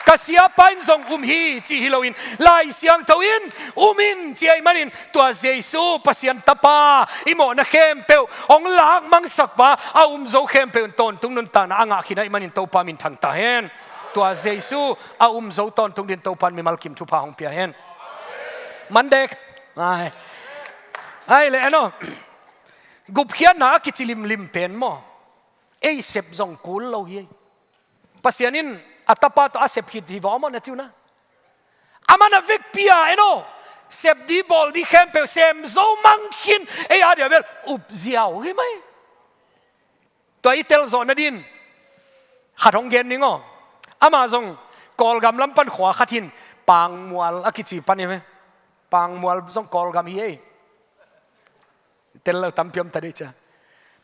Ka siapa in zong um hi, cih hi loin, Lai Siangtho in um in, ci ahih manin, tua Jesu Pasian Tapa, i mawhna khempeuh hong lak mangsakpa, a um zo khempeuh in tawntung nuntakna a ngah khin ahih manin Topa min thang ta hen. Tua Jesu a um zo tawntung din Topa in mimal kim thupha hong pia hen. Mandek. Ai. Ai le eno. Gupkhiatna a kici limlim pen maw, ei sep zong kul lo hi ei. Pasian in a Tapa tawh a sep khit hi vaw maw, na ci uh na. Aman a vekpi-a eno, sep di bawl di khempeuh sem zo mang khin, ei a dia bel up ziau hi mai. Tua i tel zawh nadin khat hong gen ning aw. Amah zong Kawlgam lam pan khua khat hin, Pangmual a kici pan hi ve. Pangmual zong Kawlgam hi ei. Tel lo tampi om ta dei cia.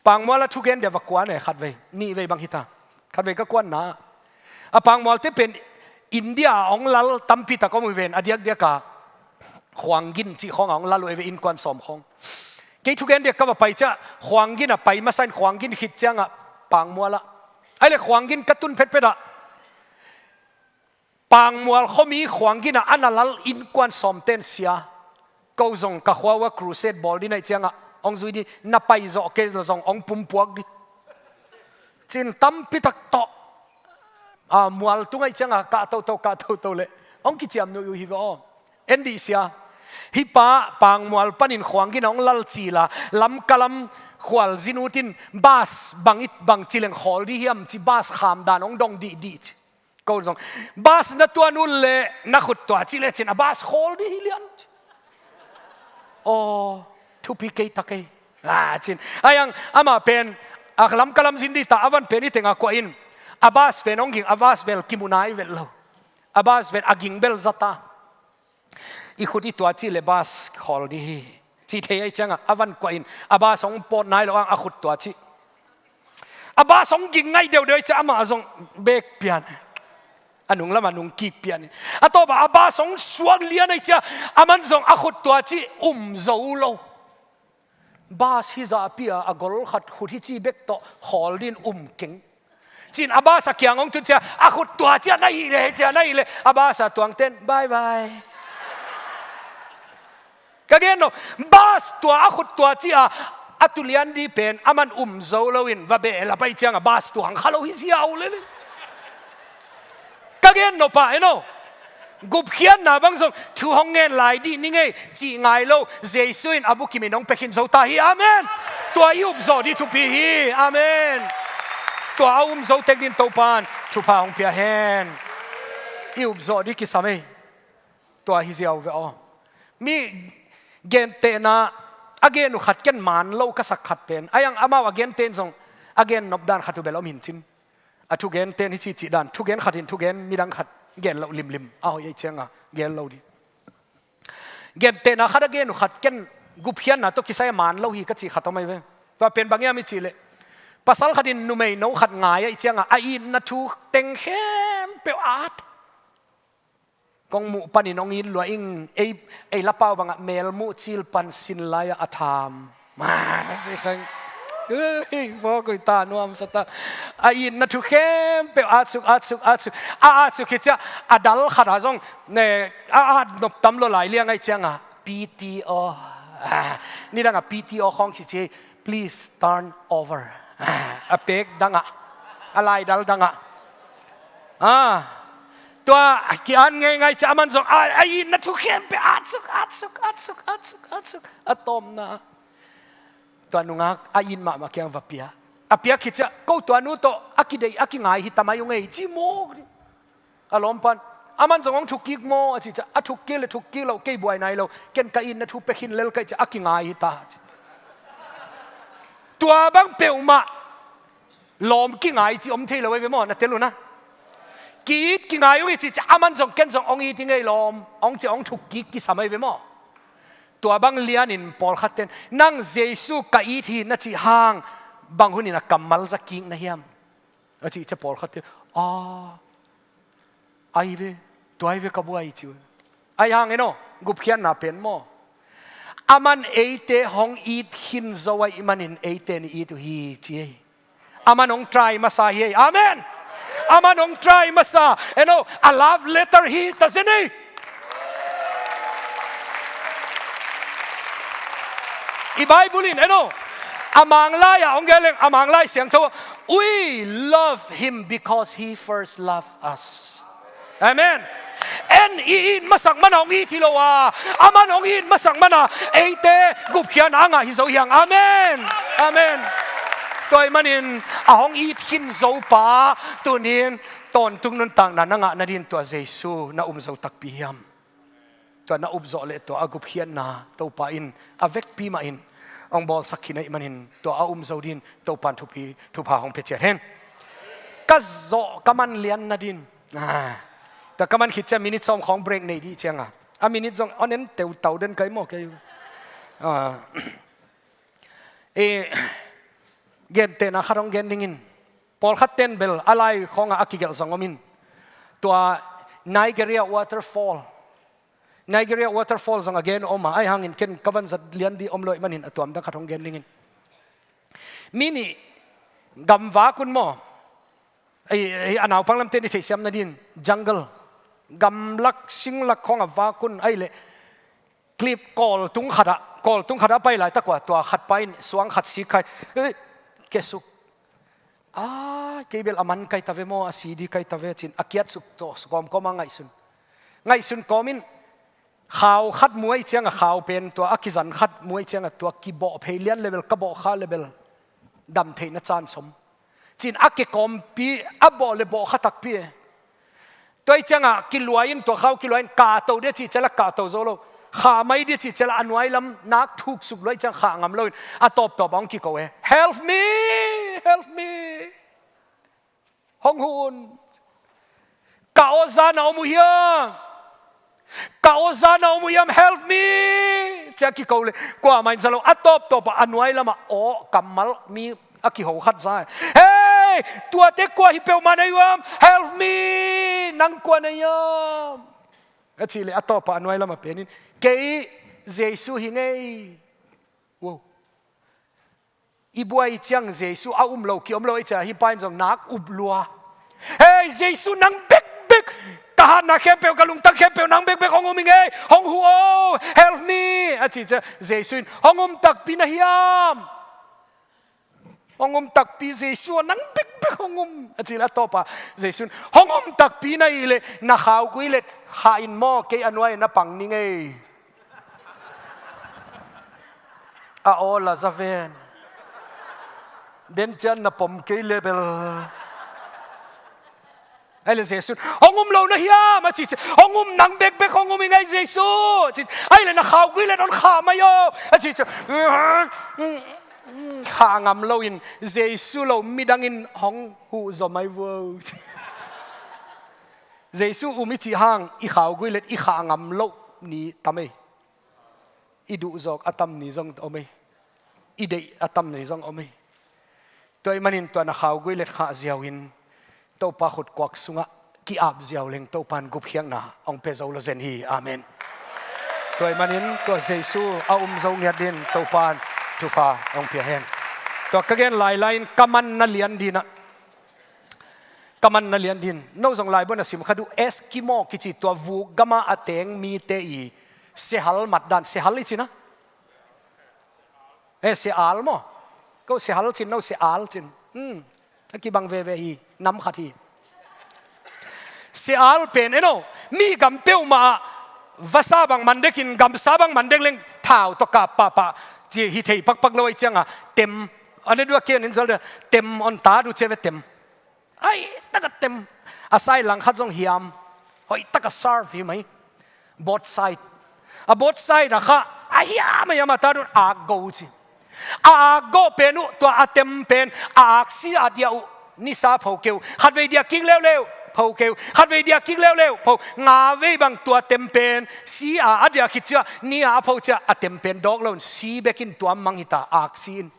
Pangmual a thugen dia va kuan e, khatvei, nihvei bang hi ta. Khatvei ka kuanna, a Pangmualte pen India a hong lal tampi tak om uh hi ven, a diakdiaka Khuang Gin cih khawngah hong lal uh hi ve, innkuan sawm khawng. Kei thugen dia ka va pai ciah Khuang Gin a pai masa in, Khuang Gin khit ciangah Pangmual ah. Ai le Khuang Gin ka tun phetphet ah Pangmual khuami Khuang Gin ah a na lal innkuan sawmten sia. Ko zong ka khua uh a crusade bawl din ahih ciangah hong zui di, na pai zawh kei zong hong pumpuak di. Cin tampi tak tawh, a, mual tung ahih ciangah kah toto, kah toto leh hong kiciam nuih uh hi ve aw. En dih sia. Hih pa Pangmual panin Khuang Gin ah hong lal cil a, Lamka lam khualzin ut in bus bang it bang ci leng khawl di hiam ci, bus kham dan hong dong dihdih ci. Ko zong, bus na tuan uh leh na khut tuah cih lecin a bus khawl di hi lian. Aw, thupi kei ta kei. A cin. Ai ang, amah pen a Lamka lam zin di ta, a van pen i tengah kuah in. A bus pen hong ging, a bus bel kimu nai vet lo. A bus pen a ging bel za ta. I khut i tuah cih leh bus khawl di hi, ci thei ahih ciangah a van kuah in, a bus hong pawt nai lo ang, a khut tuah cih. A bus hong ging ngaih deuhdeuh ahih ciah amah zong bek pian. A nung lamah nung kik pian. A tawpah a bus hong suak lian ahih ciah aman zong a khut tuah cih um zo lo. Bus hizahpi a a gol khat khut hici bek tawh khawl din um keng. Cin a bus a kiang hong tun ciah a khut tuah ciah na hih leh, ciah na hih leh, a bus a tuangten bye bye. Ka gen no, bus tuah a khut tuah ciah a tu lian di pen aman um zo loin va behlap ahih ciangah bus tuang kha lo hi ziau lele. Ka gen nop ah, eno, gupkhiatna bang zong thu hong ngen lai dih ni ngei cih ngai lo, Jesu in a bukim in hong pia khin zo ta hi. Amen. Tua i upzawh dih thupi hi. Amen. Tua a um zo tek din Topan thupha hong pia hen. I upzawh dih kisam ei. Tua hi ziau ve aw. Mi gentehna a gen uh khat ken man lo ka sak khat pen, ai ang amau a gentehna zong a gen nop dan khat uh bel om hin cin. A thugenten hi cihcih dan, thugen khat in thugen midang khat gen loh limlim a hoih ahih cianga gen lo dih. Gentehna khat a gen uh khat ken gupkhiatna tawh kisai a man lo hi ka cih khat om ahi ve. Tua pen bang hiam i cih leh, pasal khat in numei no khat ngai ahih cianga a itna thu teng khempeuh a at. Kong muh panin hong it lua ing, ei, ei lapau bangah melmuh cil pan sin lai-ah a tham. Ci khang. Ui, vawk ui ta nuam sa ta. A itna thu khempeuh atsuk, atsuk, atsuk. A atsuk hi ciah a dal khat ah zong ne, a at nop tam lo lai liang ai cianga P T O. Ah, nidanga P T O khawng hi ci, please turn over. Ah, a pek danga, a laidal danga. Ah, tua a ki-an ngeingai ciah aman zong a, a itna thu khempeuh atsuk, atsuk, atsuk, atsuk, atsuk. A tawmna tua nungak a it mahmah kiang va pia. A piak hi ciah ko tua nu tawh a kideih a kingai hi tamai ung ei ci mawk. A lawmpan, aman zong hong thukkik maw a ci ciah, a thukkik le thukkik lo kei buai nai lo, ken ka itna thu pia khin lel ka hih ciah a kingai hi ta ci. Tua bang peuhmah lawm kingai ci om thei lo ei ve maw, na tel uh na. Ki-it kingai ung hi ci ciah aman zong ken zong hong it hi ngei lawm hong ci hong thukkik kisam ei ve maw. Tua bang lianin pawlkhat ten nang Jesu ka it hi na cih hang bang hunin a kammal za kik na hiam? A cih ciah pawlkhat ten, a, ai ve, tua ai ve ka buai ci uh. Ai hang en aw, gupkhiatna pen maw, aman eite hong it khin zo ahih manin eite ni it uh hi ci ei. Aman hong try masa hi ei. Amen. Aman hong try masa. En aw, a love letter hi ta zen ei. I Bible in en aw, a Manglai ah hong gen leng, a Manglai siangtho, we love him because he first loved us. Amen. En i it masak mana hong it hi lo a, aman hong it masak mana eite gupkhiatna a ngah hi zo hi hang. Amen. Amen. Tua ahih manin a hong it khin zo pa tunin tawntung nuntakna na ngah nadin tua Jesu na um zo takpi hiam? Tua na upzawh le tua a gupkhiatna Topa in a vekpi mahin hong bawlsak khin ahih manin tua a um zo din Topan thupha hong pia ciat hen. Ka zawh ka man lian nadin, ah, tua ka man khit ciah minute sawm khawng break nei dih cianga a minute zong hong en teutau den kai maw kei. Ah, eh, gentehna khat hong gen dingin, pawlkhat ten bel a lai khawngah a kigelh zong om in, tua Niagara Waterfall, Niagara Waterfall zong a gen om a, ai hangin ken ka van zat lian dih om lo ahih manin a tuamdang khat hong gen dingin. Mi nih gamvak un maw, ei, ei, a naupang lamte nih theihsiam nadin jungle, gamlak singlak khawng a vak un ahih leh cliff kawl tung khatah, kawl tung khatah a pai laitak uh a tua khat pa in suang khat sik khai, eh, kesuk. Ah, kei bel a man kai ta ve maw, a si dih kai ta ve ci-in a kiatsuk tawh kawmkawm a ngaihsun. Ngaihsun kawmin khau khat mu ahih cianga khau pen tua a kizan khat mu ahih cianga tua kibawh phei lian le bel ka bawh kha le bel dam theihna caan sawm ci-in a kekawmpi, a bawh le bawh kha takpi e. Tua ahih cianga kiluai in, tua khau kiluai in kahto dih a cih ciang la kahto zo lo. Khah mai dih a cih ciang la a nuai lam nak thuksuk luai ciang khah ngam loin a tawptawp a hong kiko e. Help me! Help me! Hong huh un. Ka aw zan a om uh hiam? Ka aw zan a om uh hiam? Help me! Ci-a kiko le kuamah in za lo. A tawptawp a a nuai lamah aw kammal mi a kiho khat za. Hei! Tuate kua hi peuhmah na hiam? Help me! Nang kua na hiam? A cih leh a tawpah a nuai lamah penin kei Jesu hi ngei. Wow. I buai ciang Jesu a um lo ki om lo ahih ciang hih pa in zong nak up lua. Hei, Jesu nang bekbek, ka hatna khempeuh, ka lungtang khempeuh nang bekbek hong um hi ngei, hong huh o, help me, a cih ciang Jesu in hong um takpi na hiam? Hong um takpi Jesu a nang bekbek hong um, a cih leh a tawpah Jesu in hong um takpi na hih leh na khaugui let khah in maw, kei a nuai na pang ning ei. A aw la za ven. Den cian na pom kei le bel. Ahih leh Jesu in hong um lo na hiam a cih ciang, hong um, nang bekbek hong um hi ngei Jesu a cih. Ahih leh na khaugui let hong khah mai o a cih ciang, khah ngam loin Jesu lo midang in hong huh zaw mai vo. Jesu um i cih hang i khaugui let i khah ngam loh ni tam ei. I duhzawk a tam ni zong om ei. I deih a tam ni zong om ei. Tua ahih manin tua na khaugui let khah ziau in Topa khut kuak sungah ki-ap ziau leng Topa in gupkhiatna hong pia zo lo zen hi. Amen. Tua ahih manin tua Jesu a um zo ngiat din Topa in thupha hong pia hen. Tua ka gen lailai in ka man na lian dinah, ka man na lian din. No zong laibu na sim kha duh, Eskimo kici tua vuk gama a teng mite i sehal mat dan, sehal i cina. Eh, se-al maw? Ko se-al cin, no se-al cin. Hmm. A kibang veve hi, nam khat hi. Se-al pen eno, mi gam peuhmah ah vasa bang man dekin, gamsa bang man dek leng thau tawh kap pahpah ci hi thei pakpak lo ahi cianga tem. A ne dua kian in zol de tem on ta du ce ve tem. Hoih taka tem. A sai langkhat zong hiam. Hoih taka serve hi mai. Both side. A both side a kha a hiam a hiam a ta dun ak go uh ci. A ak go pen uh tua a tem pen a ak si a dia uh nisa pho keu. Khatvei dia kik leuleu pho keu. Khatvei dia kik leuleu pho. Nga vei bang tua tem pen si a a dia khit cia ni a a pho cia a tem pen dawk lo in si bekin tua mang hita ak si in.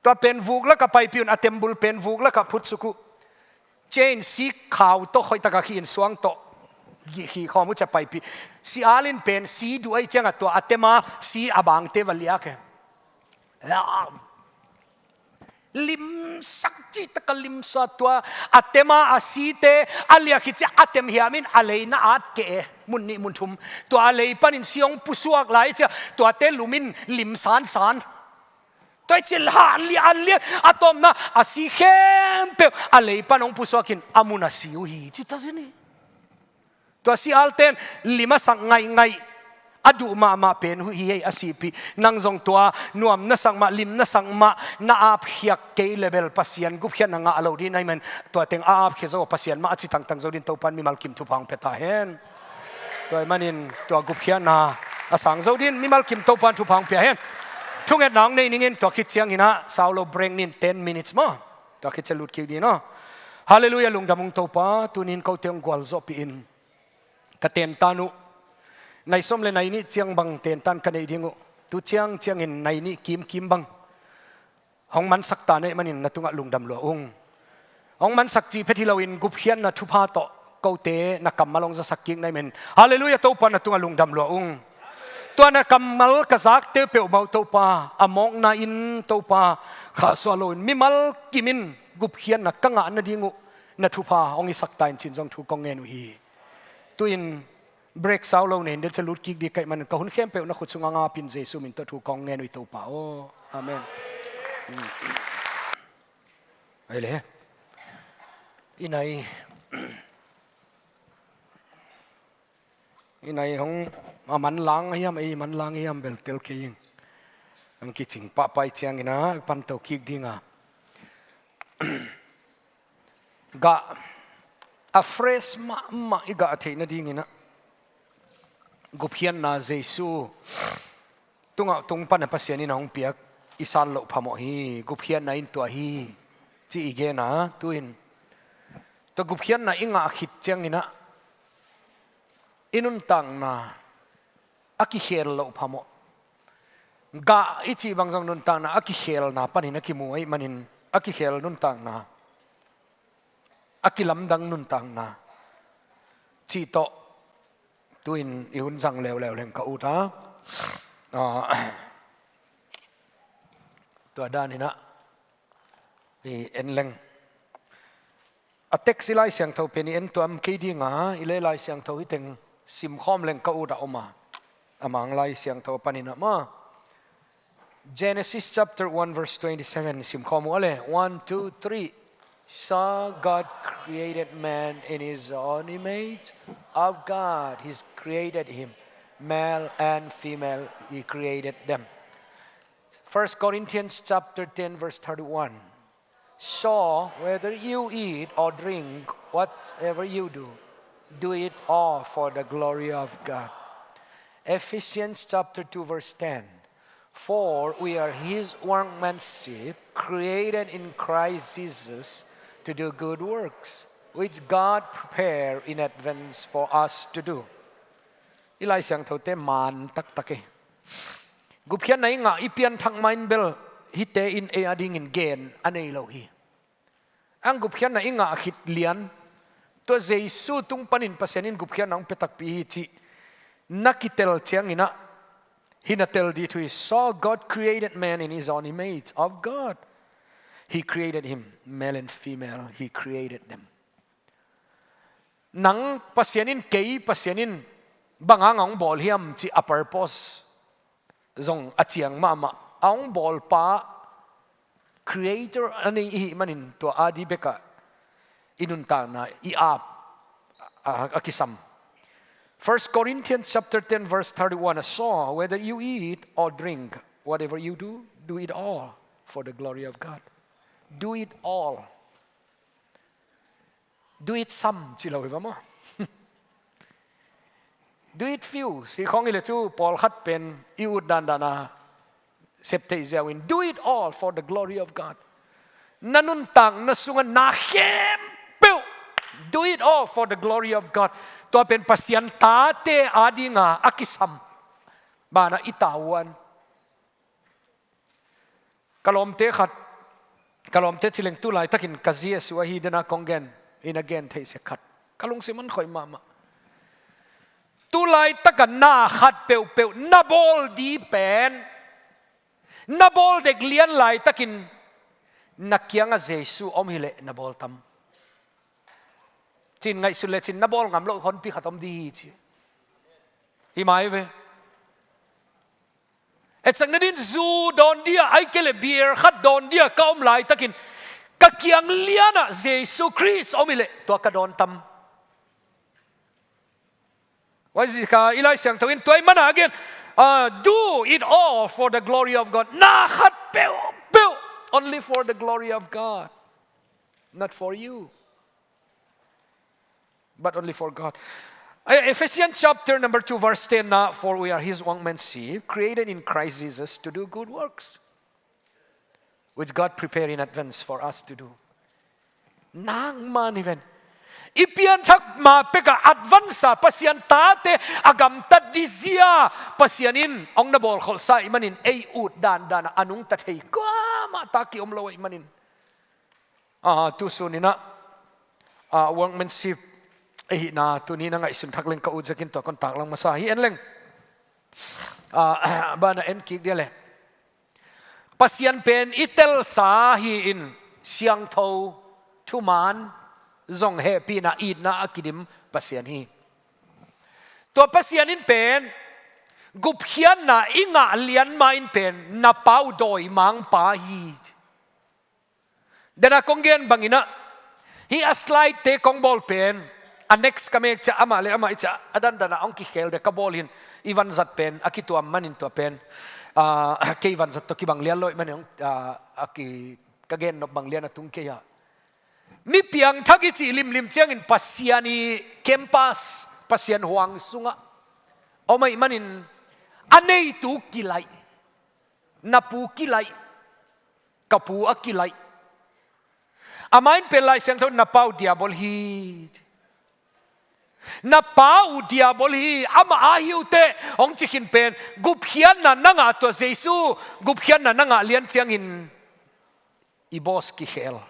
Tua pen vuk laka paipih un a tembul pen vuk laka phutsuk uh. Chain sik khau tawh khoih taka khi in suang tawh khi khawm uh cia paipih. Si-al in pen si duh ahi cianga tua a tema si a bangte va liak e. Limsak cih taka limsa tua a tema a site a liak hi cia a tem hiamin a lei na at ke e. Mun nih mun thum. Tua a lei panin si hong pusuak lai cia tuate lumin lim sansan. Tua i cil han lian lian a tawpna a si khempeuh a lei pan hong pusuakin a mun a si uh hi ci ta zin hi. Tua si-al ten lim a sak ngaihgaih a duh mahmah pen uh hi hei a sihpih. Nang zong tua nuam na sak mah, lim na sak mah, na apkhiak kei le bel Pasian gupkhiatna ngah lo ding ahi man. Tua teng a apkhia zo Pasian mah a ci tangtang zo ding Topan mimal kim thupha hong pia ta hen. Tua ahih manin tua gupkhiatna a sang zo din mimal kim Topan thupha hong pia hen. Thungetna hong nei ningin tua khit ciangin ah sau lo break nin ten minutes maw. Tua khit cia lut kik din aw. Halleluiah, lungdam ung Topa, tunin kote hong gualzawhpih in ka tentan uh. Nai sawm le nai nih ciang bang tentan ka neih ding uh. Tu ciang ciangin nai nih kimkim bang hong mansak ta na hih manin na tungah lungdam lua ung. Hong mansak cih phet hi loin gupkhiatna thupha tawh kote na kammal hong zasak kik na hih manin, halleluiah, Topa na tungah lungdam lua ung. Tua na kammal ka zakte peuhmah uh Topa, a mawkna in Topa, khahsuah loin mimal kimin gupkhiatna ka ngah nading uh na thupha hong hisak ta in cin zong thu kong ngen uh hi. Tu-in break sau lo nei in del cia lut kik ding ka hih manin ka hun khempeuh na khut sungah ngapin Jesu min tawh thu kong ngen uh hi Topa aw. Amen. Ai le. I nai, i nai hong a manlang a hiam, ei manlang a hiam bel tel kei ing. Ang kicing pahpah i ciangin a pan to kik ding a. Gah a fresh mahmah i gah a theih nadingin ah gupkhiatna Jesu tungah tung pan a Pasian in a hong piak i san loh phamawh hi. Gupkhiatna in tua hi ci i gen a, tu-in tua gupkhiatna i ngah khit ciangin ah i nuntakna a kikhel loh phamawh. Gah i cih bang zong nuntakna a kikhelna panin a kimu ahih manin a kikhel nuntakna, a kilamdang nuntakna cih tawh tu-in i hun zang leuleu leng ka ut a. Ah, tua danin ah i en leng. A text i Lai Siangtho pen i en tuam kei ding a, i le Lai Siangtho hi teng simkhawm leng ka ut a om a. A Mang Lai Siangtho panin ah maw. Genesis chapter one verse twenty-seven, simkhawm uh a le. One, two, three. So God created man in his own image. Of God, he created him. Male and female, he created them. First Corinthians chapter ten verse thirty-one. So, whether you eat or drink, whatever you do, do it all for the glory of God. Ephesians chapter two verse ten. For we are his workmanship, created in Christ Jesus to do good works, which God prepared in advance for us to do. I Lai Siangthote man taktak hi. Gupkhiatna i ngah i pianthak ma in bel hihte in ei a dingin gen a nei lo hi. Ang gupkhiatna i ngah khit lian, tua Jesu tung panin Pasian in gupkhiatna hong pia takpi hi cih na kitel ciangin ah Hih na tel ding thu hi, saw God created man in his own image, of God he created him, male and female he created them. Nang Pasian in, kei Pasian in bang hang a hong bawl hiam cih a purpose zong a ciang mahmah. A hong bawlpa, creator a nei i hih manin tua a ding bekah i nuntakna i ap a, a kisam. First Corinthians chapter ten verse thirty-one, a saw, whether you eat or drink, whatever you do, do it all for the glory of God. Do it all. Do it some ci lo hi va maw? Do it few ci khong hi le cu pawlkhat pen i ut dandan a sep theih ziau in, do it all for the glory of God. Na nuntakna sungah na khempeuh, do it all for the glory of God. Tua pen Pasian tate a dinga a kisam banah i tavuan. Ka lawmte khat, ka lawmte ci leng tu laitakin ka zi a su ahi dena kong gen, in a gen theih sek khat. Ka lungsim an khoih mahmah. Tu laitaka na khat peuhpeuh na bawl ding pen, na bawl dek lian laitakin na kiangah Jesu om hileh na bawl tam? Cin ngaihsun lecin na bawl ngam loh honpi khat om ding hi ci. Hi mai ve. Etsakna din zu dawn dia, ai kei le beer khat dawn dia ka om laitakin ka kiang lianah Jesu Khrist om hileh tua ka dawn tam? Huaiziak a i Lai Siangtho in tua ahih manin a gen, ah, do it all for the glory of God. Na khat peuhpeuh, only for the glory of God, not for you, but only for God. Eh, Ephesians chapter number two, verse ten na, for we are his workmanship, created in Christ Jesus to do good works, which God prepared in advance for us to do. Nangmah ni ven. I pianthak ma peka advance a Pasian tate a gamtat ding zia Pasian in hong na bawlkholhsa ahih manin ei ut dandan a nungta thei kuamah tak ki om lo ahih manin. Ah, tu sun inah, ah, workmanship ahihna tuni na ngaihsun thak leng ka ut ziakin tua kon taklang masa hi en leng. Ah, bana en kik dia le. Pasian pen i telsa hi-in siangtho, thuman, zong hehpihna, itna a kidim Pasian hi. Tua Pasian in pen gupkhiatna i ngah lian ma in pen na pa uh dawimangpa hi. Dena kong gen banginah, hih a slide te kong bawl pen a next ka mek ciah amah le amah i ciah a dandanah hong kikhel dek ka bawl hin, i vanzat pen a kituam manin tua pen, ah, kei vanzat tawh kibang lian lo ahih manin hong, ah, a ki, ka gen nop bang lian a tung kei ah. Mi piangthak i cih limlim ciangin Pasian i campus, Pasian huang sungah om ahih manin a neitu kilaih, na pu kilaih, ka pu a kilaih. Amah in pen Lai Siangtho na pa uh diabol hi. Na pa uh diabol hi, amah a hi uh teh hong ci khin pen gupkhiatna na ngah tua Jesu, gupkhiatna na ngah lian ciangin i boss kikhel.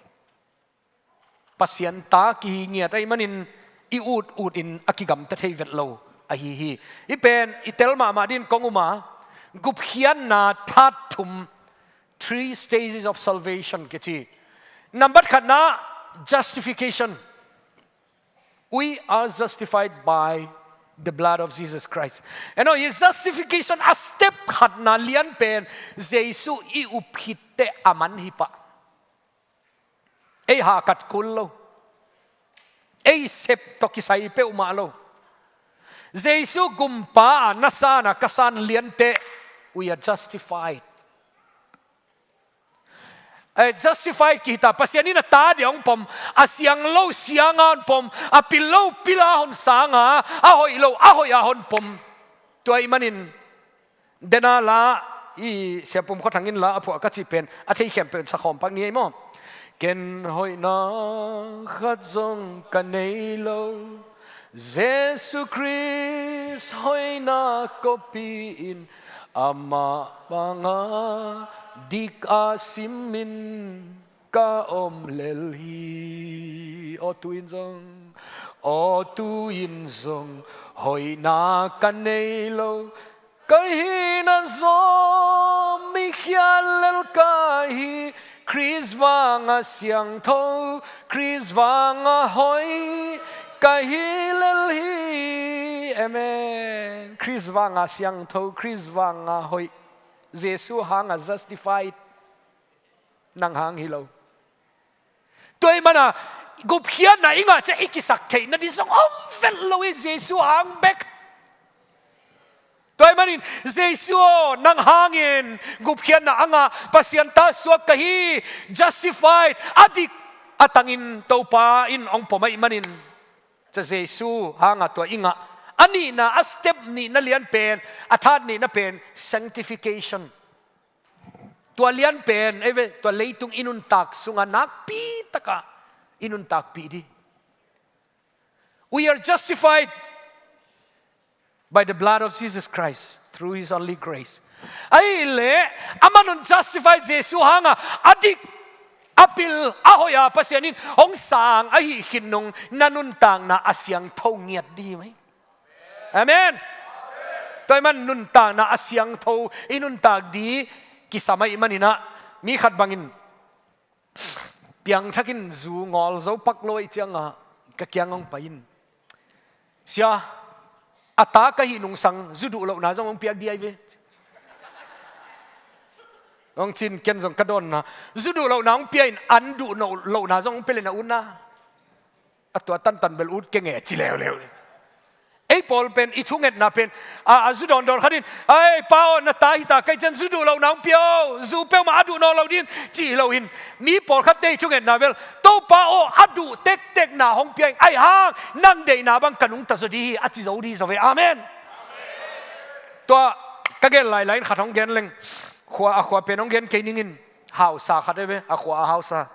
Pasian ta kihi ngiat ahih manin i ut ut in a kigamta thei vet lo ahi hi. Hih pen i tel mahmah din kong um a, gupkhiatna that thum, three stages of salvation kici. Nambat khatna, justification. We are justified by the blood of Jesus Christ. Eno, hih justification a step khatna lian pen Jesu i up khit teh a man hi pah. Ei hahkat kul lo. Ei sep tawh kisai peuhmah lo. Jesu gumpa a na san a ka san lian teh, we are justified. Eh, justified kihita, Pasian in a ta dia hong pom, a siang lo sianga hong pom, a pil lo pila hong sanga, a hoih lo a hoiha hong pom. Tua ahih manin dena la, i Siapum Khua Thang in la a phuah ka cih pen a thei khempeuh in sakhawm pak ni ei maw? Ken hoihna khat zong ka nei lo, Jesu Khrist hoihna kopi in amah banga dik a simin ka om lel hi. Aw tu-in zong, aw tu-in zong hoihna ka nei lo, Ka hihna zawm mi khial lel ka hi, Khrist vanga siangtho, Khrist vanga hoih ka hi lel hi. Amen. Khrist vanga siangtho, Khrist vanga hoih. Jesu hanga justified. Nang hang hi lo. Tua ahih mana gupkhiatna i ngah ciang i kisak theihna ding zong om vet lo hi, Jesu hang bek. Tua ahih manin Jesu aw, nang hangin gupkhiatna a ngah Pasian ta suak ka hi, justified, a dik a tangin Topa in hong pom ahih manin. Tua Jesu hanga tua i ngah a nihna, a step nihna lian pen, a third nihna pen sanctification. Tua lian pen, ei ve, tua leitung i nuntak sunga nakpi taka i nuntakpih ding. We are justified by the blood of Jesus Christ through his only grace. Ahih leh, aman hong justified Jesu hanga a dik, a pil, a hoih a Pasian in hong sang ahih khin nung na nuntakna a siangtho ngiat ding hi mai. Amen. Tua ahih man nuntakna a siangtho i nuntak ding kisam ahih manin ah, mi khat bangin piangthak in zu ngawl zo pak lo ahih ciangah ka kiang hong pai in, "Sia, a ta ka hih nungsang zu duh lohna zong hong piak ding ahi ve," hong ci-in ken zong ka dawnna, zu duh lohna hong pia in, an duh lohna zong hong pia leh na utna. A tua tantan bel ut keng e, ci leuleu. Ei pawl pen i thungetna pen, a, a zu dawndawn khat in, "Ai pa aw, na ta hi ta, kei ciang zu duh lohna hong pia aw, zu peuhmah a duh nawn lo ding," ci hi lo in. Mi pawlkhatte i thungetna bel, "Topa aw, a duh tektekna hong pia in, ahih hang nang deihna bang ka nungta zaw ding hi," a ci zo ding hi zaw ve. Amen. Tua ka gen lailai in khat hong gen leng, khua, a khua pen hong gen kei ning in, hausa khat e ve, a khua a hausa.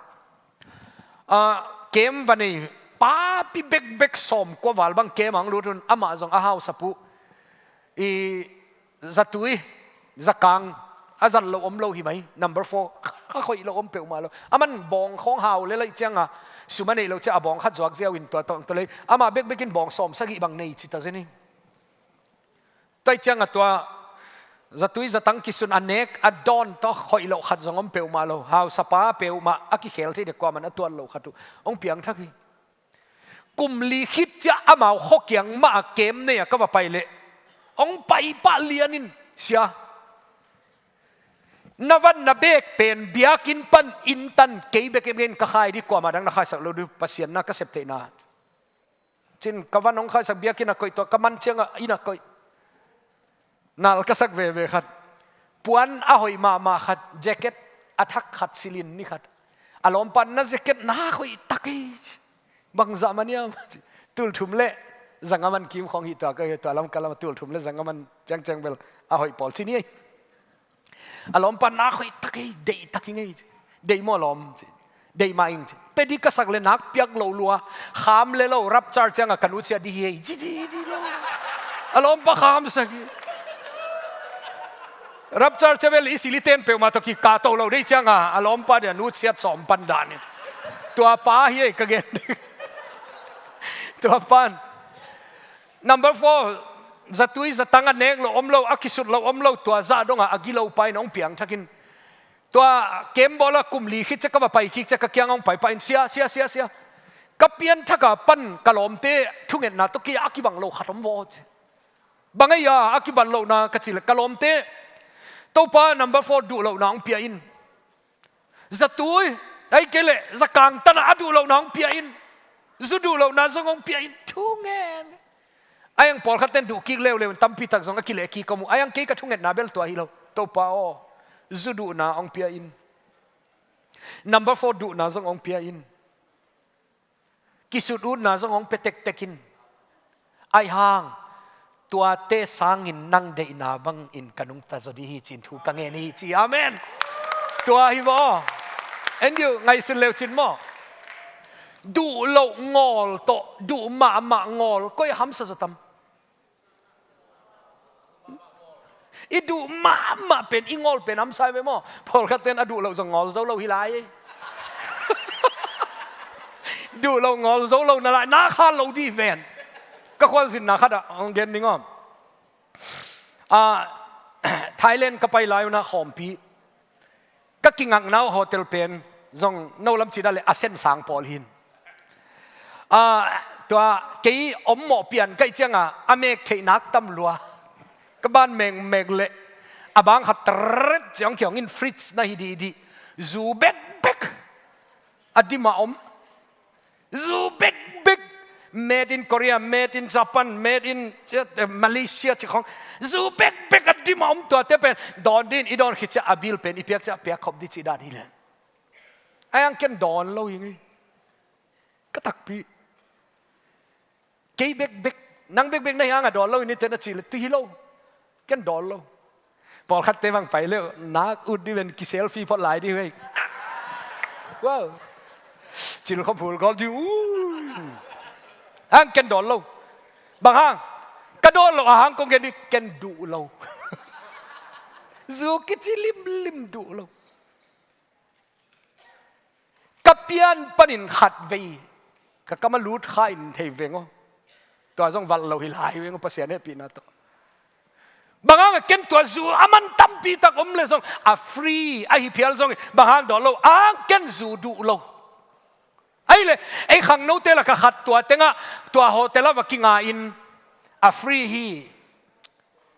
A, kem va nei, papi bekbek sawmkua val bang kem ah hong lut un, amah zong a hausapu, i, zatui, zakang, a zat loh om lo hi mai, number four, a hoih loh om peuhmah lo. Aman bawng khawng hau lel ahih ciangah, sum a neih loh ciang a bawng khat zuak ziau in tua tawh hong tua lei, amah bekbek in bawng sawmsagih bang nei ci ta zen hi. Tua ahih ciangah tua zatui zatang kisun a nek a dawn tawh hoih loh khat zong om peuhmah lo. Hausapa peuhmah a kikhel thei dek kuamah in a tuat loh khat uh hong piangthak hi. Kum li khit ciang amau khuakiang mah a kem nei a ka va pai leh, hong pai pah lian in, "Sia, na van na beek pen biakinn pan inn tan kei bek in ka khai ding, kuamah dang na khaisak lo ding, Pasian na ka sep theihna," ci-in ka van hong khaisak, biakinn ah koih, tua ka man ciangah inn ah koih. Nal ka sak veve khat, puan a hoih mahmah khat, jacket a thak khat, silin ni khat. A lawmpa in, "Na jacket na hoih tak ei," ci. "Bangzah man hiam?" ci. "Tulthum le zanga man kim khawng hi tua ka hi, tua lam ka lam tulthum le zanga man ciangciang bel a hoih pawl ci ni ei." A lawmpa in, "Na hoih tak ei, deih tak ing ei," ci. "Deih maw lawm?" ci. "Deih mah ing," ci. "Pia ding ka sak leh nak piak loh lua, kham le lo, rapture ciangah ka nu ciah ding hi ei," ci, ci, ci lo. A lawmpa khamsak hi. Rapture ciang bel i siliten peuhmah tawh kikah to lo ding ahih ciangah, a lawmpa dia nu ciat sawm pan dan hi. Tua pa hi ei ka gen. Tua pan. Number four, zatui zatang a nek loh om lo, a kisut loh om lo, tua zah dongah a gilo pa in hong piangthak in. Tua kem bawl a kum li khit ciang ka va pai kik ciang ka kiang hong pai pah in, "Sia, sia, sia, sia, ka pianthak a pan ka lawmte thungetna tawh kei a kibang lo khat om vaw," ci. "Bang ei a, a kibang lohna?" ka cih leh, "Ka lawmte, Topa, number four, duh lohna hong pia in. Zatui, ahih kei leh zakang tan ah a duh lohna hong pia in. Zu duh lohna zong hong pia in, thungen." Ahi hang pawlkhat ten duh kik leuleu in tampi tak zong a kileh kik om uh. Ahi hang kei ka thungetna bel tua hi lo. "Topa aw, zu duhna hong pia in. Number four duhna zong hong pia in. Kisut utna zong hong pia tektek in. Ahi hang tuate sangin nang deihna bangin ka nungta zaw ding hi," ci-in thu ka ngen hi, ci. Amen. Tua hi maw? Andrew, ngaihsun leu cin maw? Duh loh ngawl tawh duh mahmah ngawl koi hamsa zaw tam? I duh mahmah pen, i ngawl pen hamsa hi ve maw? Pawlkhat ten a duh loh zong ngawl zo lo hi lai. Duh loh ngawl zo lo na lai, na kha lo dih ven. Ka khualzinna khat ah hong gen ning aw. A, Thailand ka pai lai un ah khawmpi ka kingakna uh hotel pen zong no lam cih dah leh a sen sang pawl hi in. Ah, tua kei om mawh pian ka hih ciangah a mek theih nak tam lua. Ka ban mengmek leh a bang khat teret ciang kiang in fridge na hi dihdih. Zu bekbek a dim a om. Zu bekbek, made in Korea, made in Japan, made in, eh, Malaysia ci khong. Zu bekbek a dim a om, tuate pen dawn ding in i dawn khit ciang a bill pen i piak ciang piak khop ding cih dan hi leh. Ai ang ken dawn lo hi ngei. Ka takpi. Kei bekbek, nang bekbek na hi ang a dawn lo in i te na cih leh tu hi lo. Ken dawn lo. Pawlkhatte bang pai leh nak ut ding ven ki selfie phot lai ding ve. Wow. Cil khop phul gol ding. Uh. Ang ken dawn lo. Bang hang? Ka dawn lo a hang kong gen ding, ken duh lo. Zu kici limlim duh lo. Ka pian panin khat vei ka kam a lut kha in thei veng aw. Tua zong valh lo hi lai veng aw, Pasian hehpihna tawh. Bang hang a ken tua zu a man tampi tak om leh zong a free ahi phial zong bang hang dawn lo, ang ken zu duh lo. Ahi leh ei khangnote lakah khat tua tengah tua hotel ah va kinga in a free hi.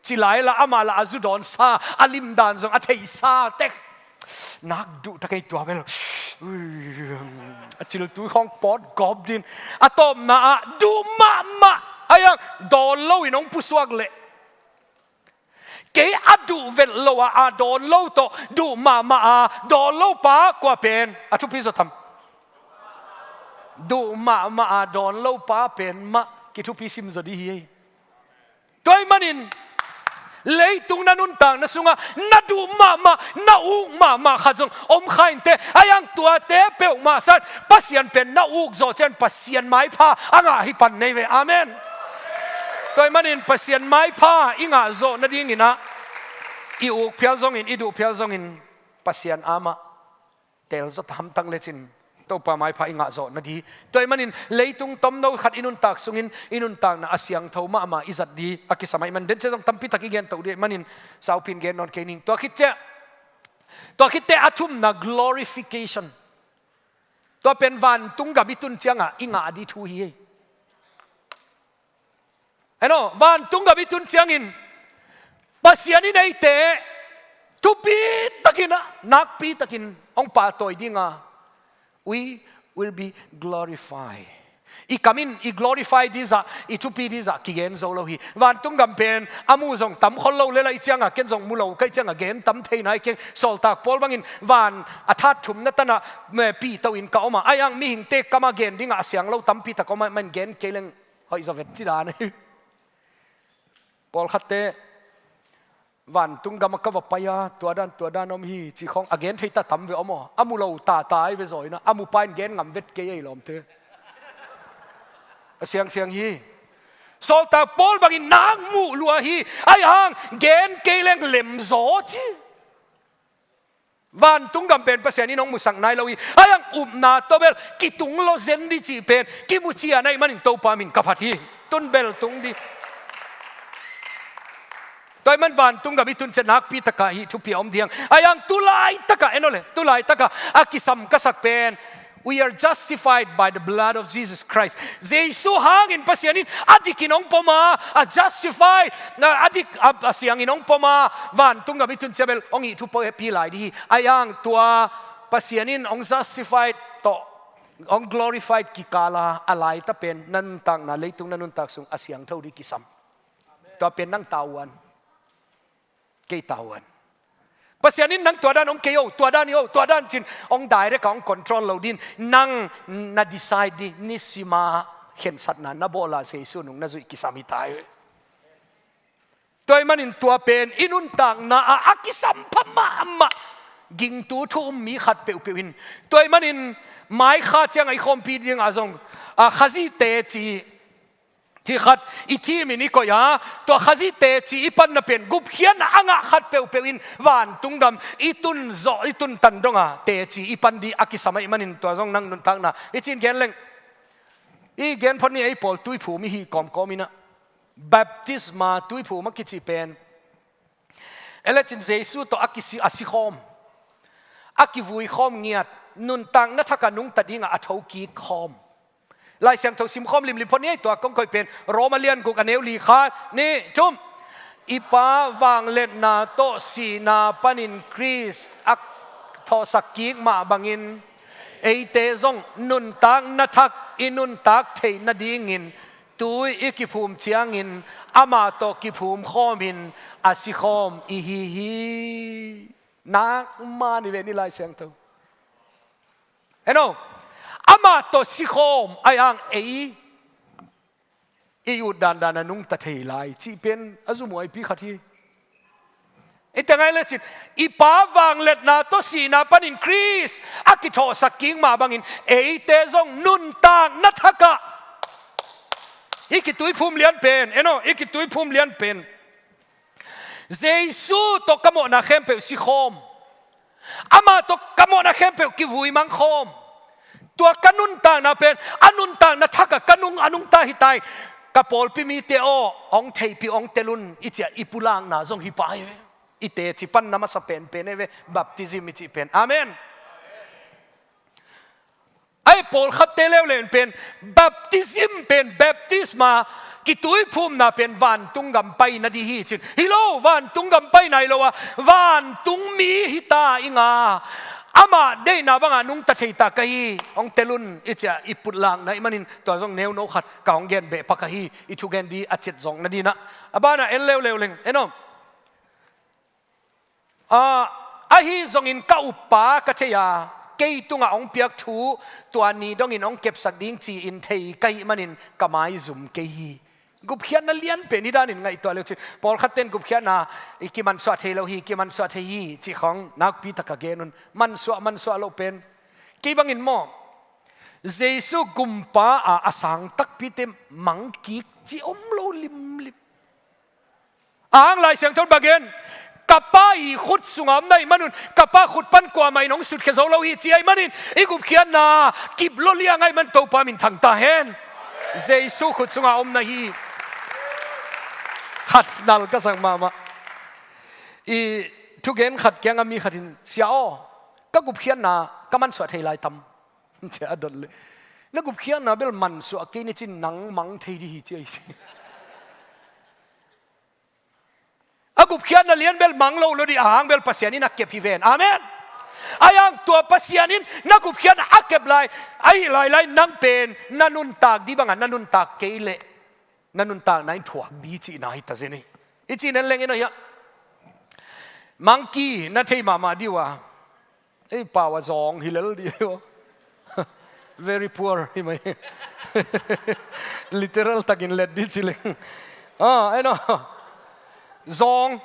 Ci lai la amah la a zu dawnsa a limdan zong a theisa tek. Nak duh ta kei tua bel. Ui, a cil tui khawng pawt gawp ding. A tawpna ah duh mahmah. Ai ang dawn lo in hong pusuak leh. Kei a duh velh lo a, a dawn lo tawh duh mahmah a dawn lo pa kua pen a thupi zaw tham? Duh mahmah a dawn lo pa pen mah kithupi sim zaw ding hi ei. Tua ahih manin leitung na nuntakna sungah na duh mahmah, na uk mahmah khat zong om kha in teh, ai ang tuate peuhmah san Pasian pen na uk zawh ciang Pasian maipha a ngah hi pan nei ve. Amen. Tua ahih manin Pasian maipha i ngah zawh nadingin ah i uk phial zongin, i duh phial zongin Pasian amah tel zaw ta hamtang lecin Topa maipha i ngah zawh nading. Tua ahih manin leitung tomno khat i nuntak sungin i nuntakna a siangtho mahmah i zat ding a kisam ahih manin, den ciang zong tampi tak i gen to ding ahih manin saupi in gen nawn kei ning. Tua khit ciang, tua khit teh a thumna glorification. Tua pen vantung gam i tun ciangah i ngah ding thu hi ei. Eno, vantung gam i tun ciangin Pasian in eite thupi takin ah, nakpi takin hong pahtawi dinga, we will be glorified. I kam in i glorify ding zah, i thupi ding zah kigen zo lo hi. Vantung gam pen a mu zong tam khol lo lel ahih ciangah, ken zong mu lo ka hih ciangah gen tam thei nai keng. Sawltak Paul bangin van a that thumna tanah, eh, pihto in ka om a, ai ang mihingte kamah gen dingah a siang lo tampi tak om a, man gen kei leng hoih zaw vet ci dan hi. Pawlkhatte vantung gamah ka va pai a, tua dan, tua dan om hi, cih khawng a gen thei ta tam ve om aw. A mu lo tata ai ve zaw in ah, a mu pa in gen ngam vet kei ei lawmte. A siangsiang hi. Sawltak Paul bangin nak muh lua hi, ai hang gen kei leng lem zaw ci. Vantung gam pen Pasian in hong musak nai lo hi. Ai ang upna tawh bel kitung lo zen ding cih pen kimu cian ahih manin Topa min ka phat hi. Tun bel tung ding. Tua ahih man vantung gam i tun ciang nakpi takah hih thupi a om ding. Ai ang tu laitakah, en aw le, tu laitakah a kisam ka sak pen, we are justified by the blood of Jesus Christ. Jesu hangin Pasian in a dikin hong pom a, a justified, a, a dik, a, a siangin hong pom a, vantung gam i tun ciang bel hong hih thupi lai ding hi. Ai ang tua Pasian in hong justified tawh hong glorified kikal a, a laita pen na nuntakna, leitung na nuntak sung a siangtho ding kisam. Tua pen nang tavuan, kei tavuan. Pasian in nang tua dan om kei o, tua dan hi o, tua dan cin hong direct a hong control lo ding, nang na decide ding, nisima khensatna na bawl a Jesu nung na zuih kisam hi ta hi. Tua ahih manin tua pen i nuntakna ah a kisam pha mahmah gingtu thu um mi khat peuhpeuh in. Tua ahih manin mai kha ciang a i khawmpi dingah zong, a, Khazih teci cih khat i thimin i koih a, tua Khazih teci i panna pen gupkhiatna a ngah khat peuhpeuh in vantung gam i tun zawh, i tun tan dong a teci i pan ding a kisam ahih manin tua zong nang nuntakna i cin gen leng. I gen phot ni, ei pawl tuiphum i hih kawmkawm in ah, baptisma tuiphum a kici pen Ei le cin Jesu tawh a kisi, a sikhawm, a kivuikhawm ngiat, nuntakna thakah nungta dingah a thokik khawm. Lai Siangtho simkhawm limlim phot ni ei, tua kong koih pen Roma lian guk a neu li khat, nih, thum. I Pa vangliatna tawh sihna panin Khrist a thawhsak kik mah bangin eite zong nuntakna thak i nuntak theih nadingin tui i kiphum ciangin amah tawh kiphum khawmin a sikhawm i hi hi. Nak man i ve ni Lai Siangtho. Eno, amah tawh sikhawm ai ang ei i ut dandan a nungta thei lai cih pen a zumuaipi khat hi. I teng ai le cin, i Pa vangliatna tawh sihna panin Khrist a kithawhsak kik mah bangin eite zong nuntakna thakah i kituiphum lian pen, eno, i kituiphum lian pen Jesu tawh ka mawhna khempeuh sikhawm, amah tawh ka mawhna khempeuh kivui mangkhawm. Tua ka nuntakna pen a nuntakna thakah ka nung a nungta hi tai. Ka pawlpi mite aw, hong theihpih, hong tel un, i ciah i pulakna zong hi pai ve. I teci panna masa penpen ei ve, baptism i cih pen. Amen. Ai pawlkhatte leuleu in pen baptism pen, baptisma, kituiphumna pen vantung gam paina dih hi cin. Hi lo, vantung gam paina hi lo a, vantung mi hi ta i nga. Amah deihna bangah nungta thei ta ka hi, hong tel un, i ciah i putlakna i manin tua zong neuno khat ka hong gen beh pak ahi, i thugen dih a cet zawkna dinah. A banah en leuleu leng, en om. Ah, ahi zongin ka uppa ka thei a, kei tungah hong piak thu tua ni dongin hong kepsak ding ci-in thei ka hih manin ka maizum kei hi. Gupkhiatna lianpen hi danin ngaihtuah leu cin. Pawlkhatte in gupkhiatna i kimansuah thei lo hi, kimansuah thei hi, cih khawng nakpi taka gen un. Mansuah, mansuah loh pen. Kei bangin maw, Jesu gumpa a, a sang takpite mangkik ci om lo limlim. Ang Lai Siangtho in bang gen, ka Pa i khut sungah om na hih manun, ka Pa khut pan kuamah in hong sutkhia zo lo hi ci ahih manin, i gupkhiatna kip lua liang ahih man Topa minthang ta hen. Jesu khut sungah om na hi. Khat nal ka sak mahmah. I thugen khat kiangah mi khat in, "Sia aw, ka gupkhiatna ka mansuah thei lai tam?" Cia a dot le. "Na gupkhiatna bel mansuah kei ni cin nang mang thei dih hi," ci ahi. A gupkhiatna lian bel mang lo lo dih, a hang bel Pasian in a kep hi ven. Amen. Ai ang tua Pasian in na gupkhiatna a kep lai, ahi lailai nang pen na nuntak dih bangah na nuntak kei leh na nuntakna in thuak dih cihna hi ta zen hi. I cih nen leng in aw hiah. Mangki na thei mahmah dih uh a. Ei pau a zawng hi lel dih hi uh. Very poor hi mai. Literal takin let dih ci leng. Ah, en aw. Zawng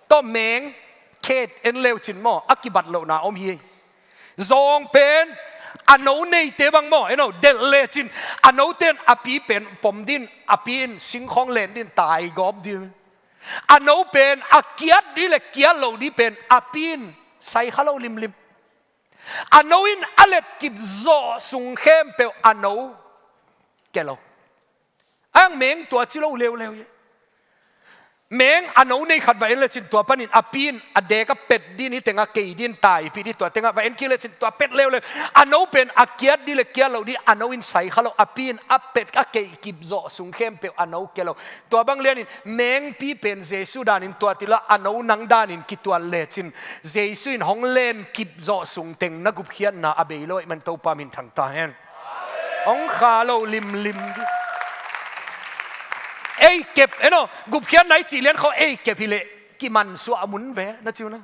tawh meng khet en leu cin maw, a kibat lohna om hi. Zawng pen a no neite bang maw, en aw, delh lecin a note in a pi pen pom din, a pi in singkhawng len din, taigawp din. A no pen a kiat dih le kiat loh dih pen a pi in sai kha lo limlim. A no in a letkip zawh sung khempeuh a no kia lo. Ang meng tua ci lo leuleu hi. Meng a no nei khat va en lecin tua panin a pi in a dek a pet din, i tengah kei din, taipih din, tua tengah va en kik lecin tua pet leuleu. A no pen a kiat dih le kiat loh dih a no in sai kha lo, a pi in a pet a kei kip zawh sung khempeuh a no kia lo. Tua bang lianin mengpi pen Jesu danin tua tila a no nang danin kituat lecin Jesu in hong len kip zawh sung teng na gupkhiatna a bei lo ahih man Topa minthang ta hen. Hong kha lo limlim dih. Ei kep, en aw, gupkhiatna i cih lian khawng ei kep hileh kimansuah a mun ve na ci uh na.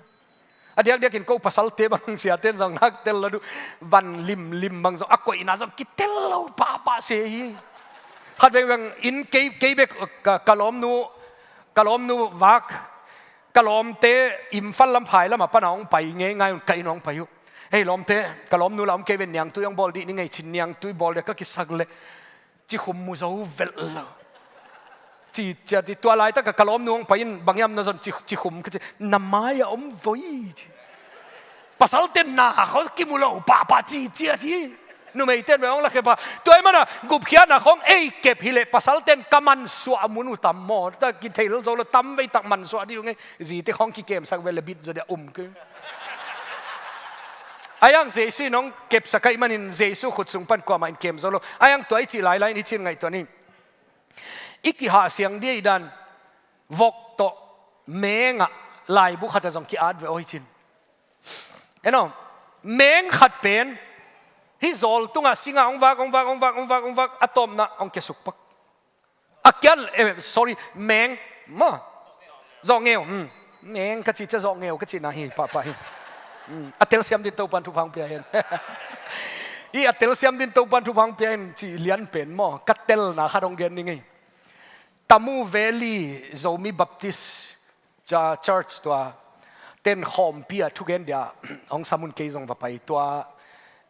A diakdiakin ko pasalte bang siate in zong nak tel lo duh. Van limlim bang zong a koihna zong kitel lo pahpah se hi. Khat vengveng in kei, kei bek ka, ka lawmnu, ka lawmnu vak, ka lawmte Imphal lam phai lamah pana hong pai ngeingai un, ka inn hong pai uh. Hei lawmte, ka lawmnu la om kei ve, niangtui hong bawl dih ni ngei cin, niangtui bawl dih ka kisak leh cikhum mu zo velh lo. Ci ciat hi. Tua laitak ka, ka lawmnu hong pai in, bang hiam na zon ci, cikhum ka ci, na mai-ah om voi ci. Pasalte na khawng kimu lo pahpah ci ciat hi. Numeite in ve hong la khep a. Tua ahih manin a gupkhiatna khawng ei kep hileh pasalte'n ka mansuah mun uh tam maw. Tua kithei lo zo lo, tamvei tak mansuah ding uh ngei. Zite khawng kikemsak ve leh bit zaw dia um kei. Ahi hang Jesu in hong kepsak ahih manin Jesu khut sung pan kuamah in kem zo lo. Ahi hang tua i cih lailai in hih ci-in ngaihtuah ni. I kihahsiang ding ahih dan vok tawh meng ah laibu khat ah zong ki-at ve aw hi ci-in. En aw, meng khat pen hih zawl tungah sing ah hong vak, hong vak, hong vak, hong vak, hong vak, a tawpna hong kiasuk pak. A kiat, eh, sorry, meng maw. Zawhngeu, hmm. Meng ka cih ciang zawhngeu ka cihna hi, pahpah hi. Hmm. A telsiam dingin Topa'n thupha hong pia hen. Hih a telsiam dingin Topa'n thupha hong pia hen cih lian pen maw. Ka telna khat hong gen ning ei. Tamu Valley Zomi Baptist Cha-, Church tua ten khawmpi ah thugen dia hong sam un kei zong va pai. Tua,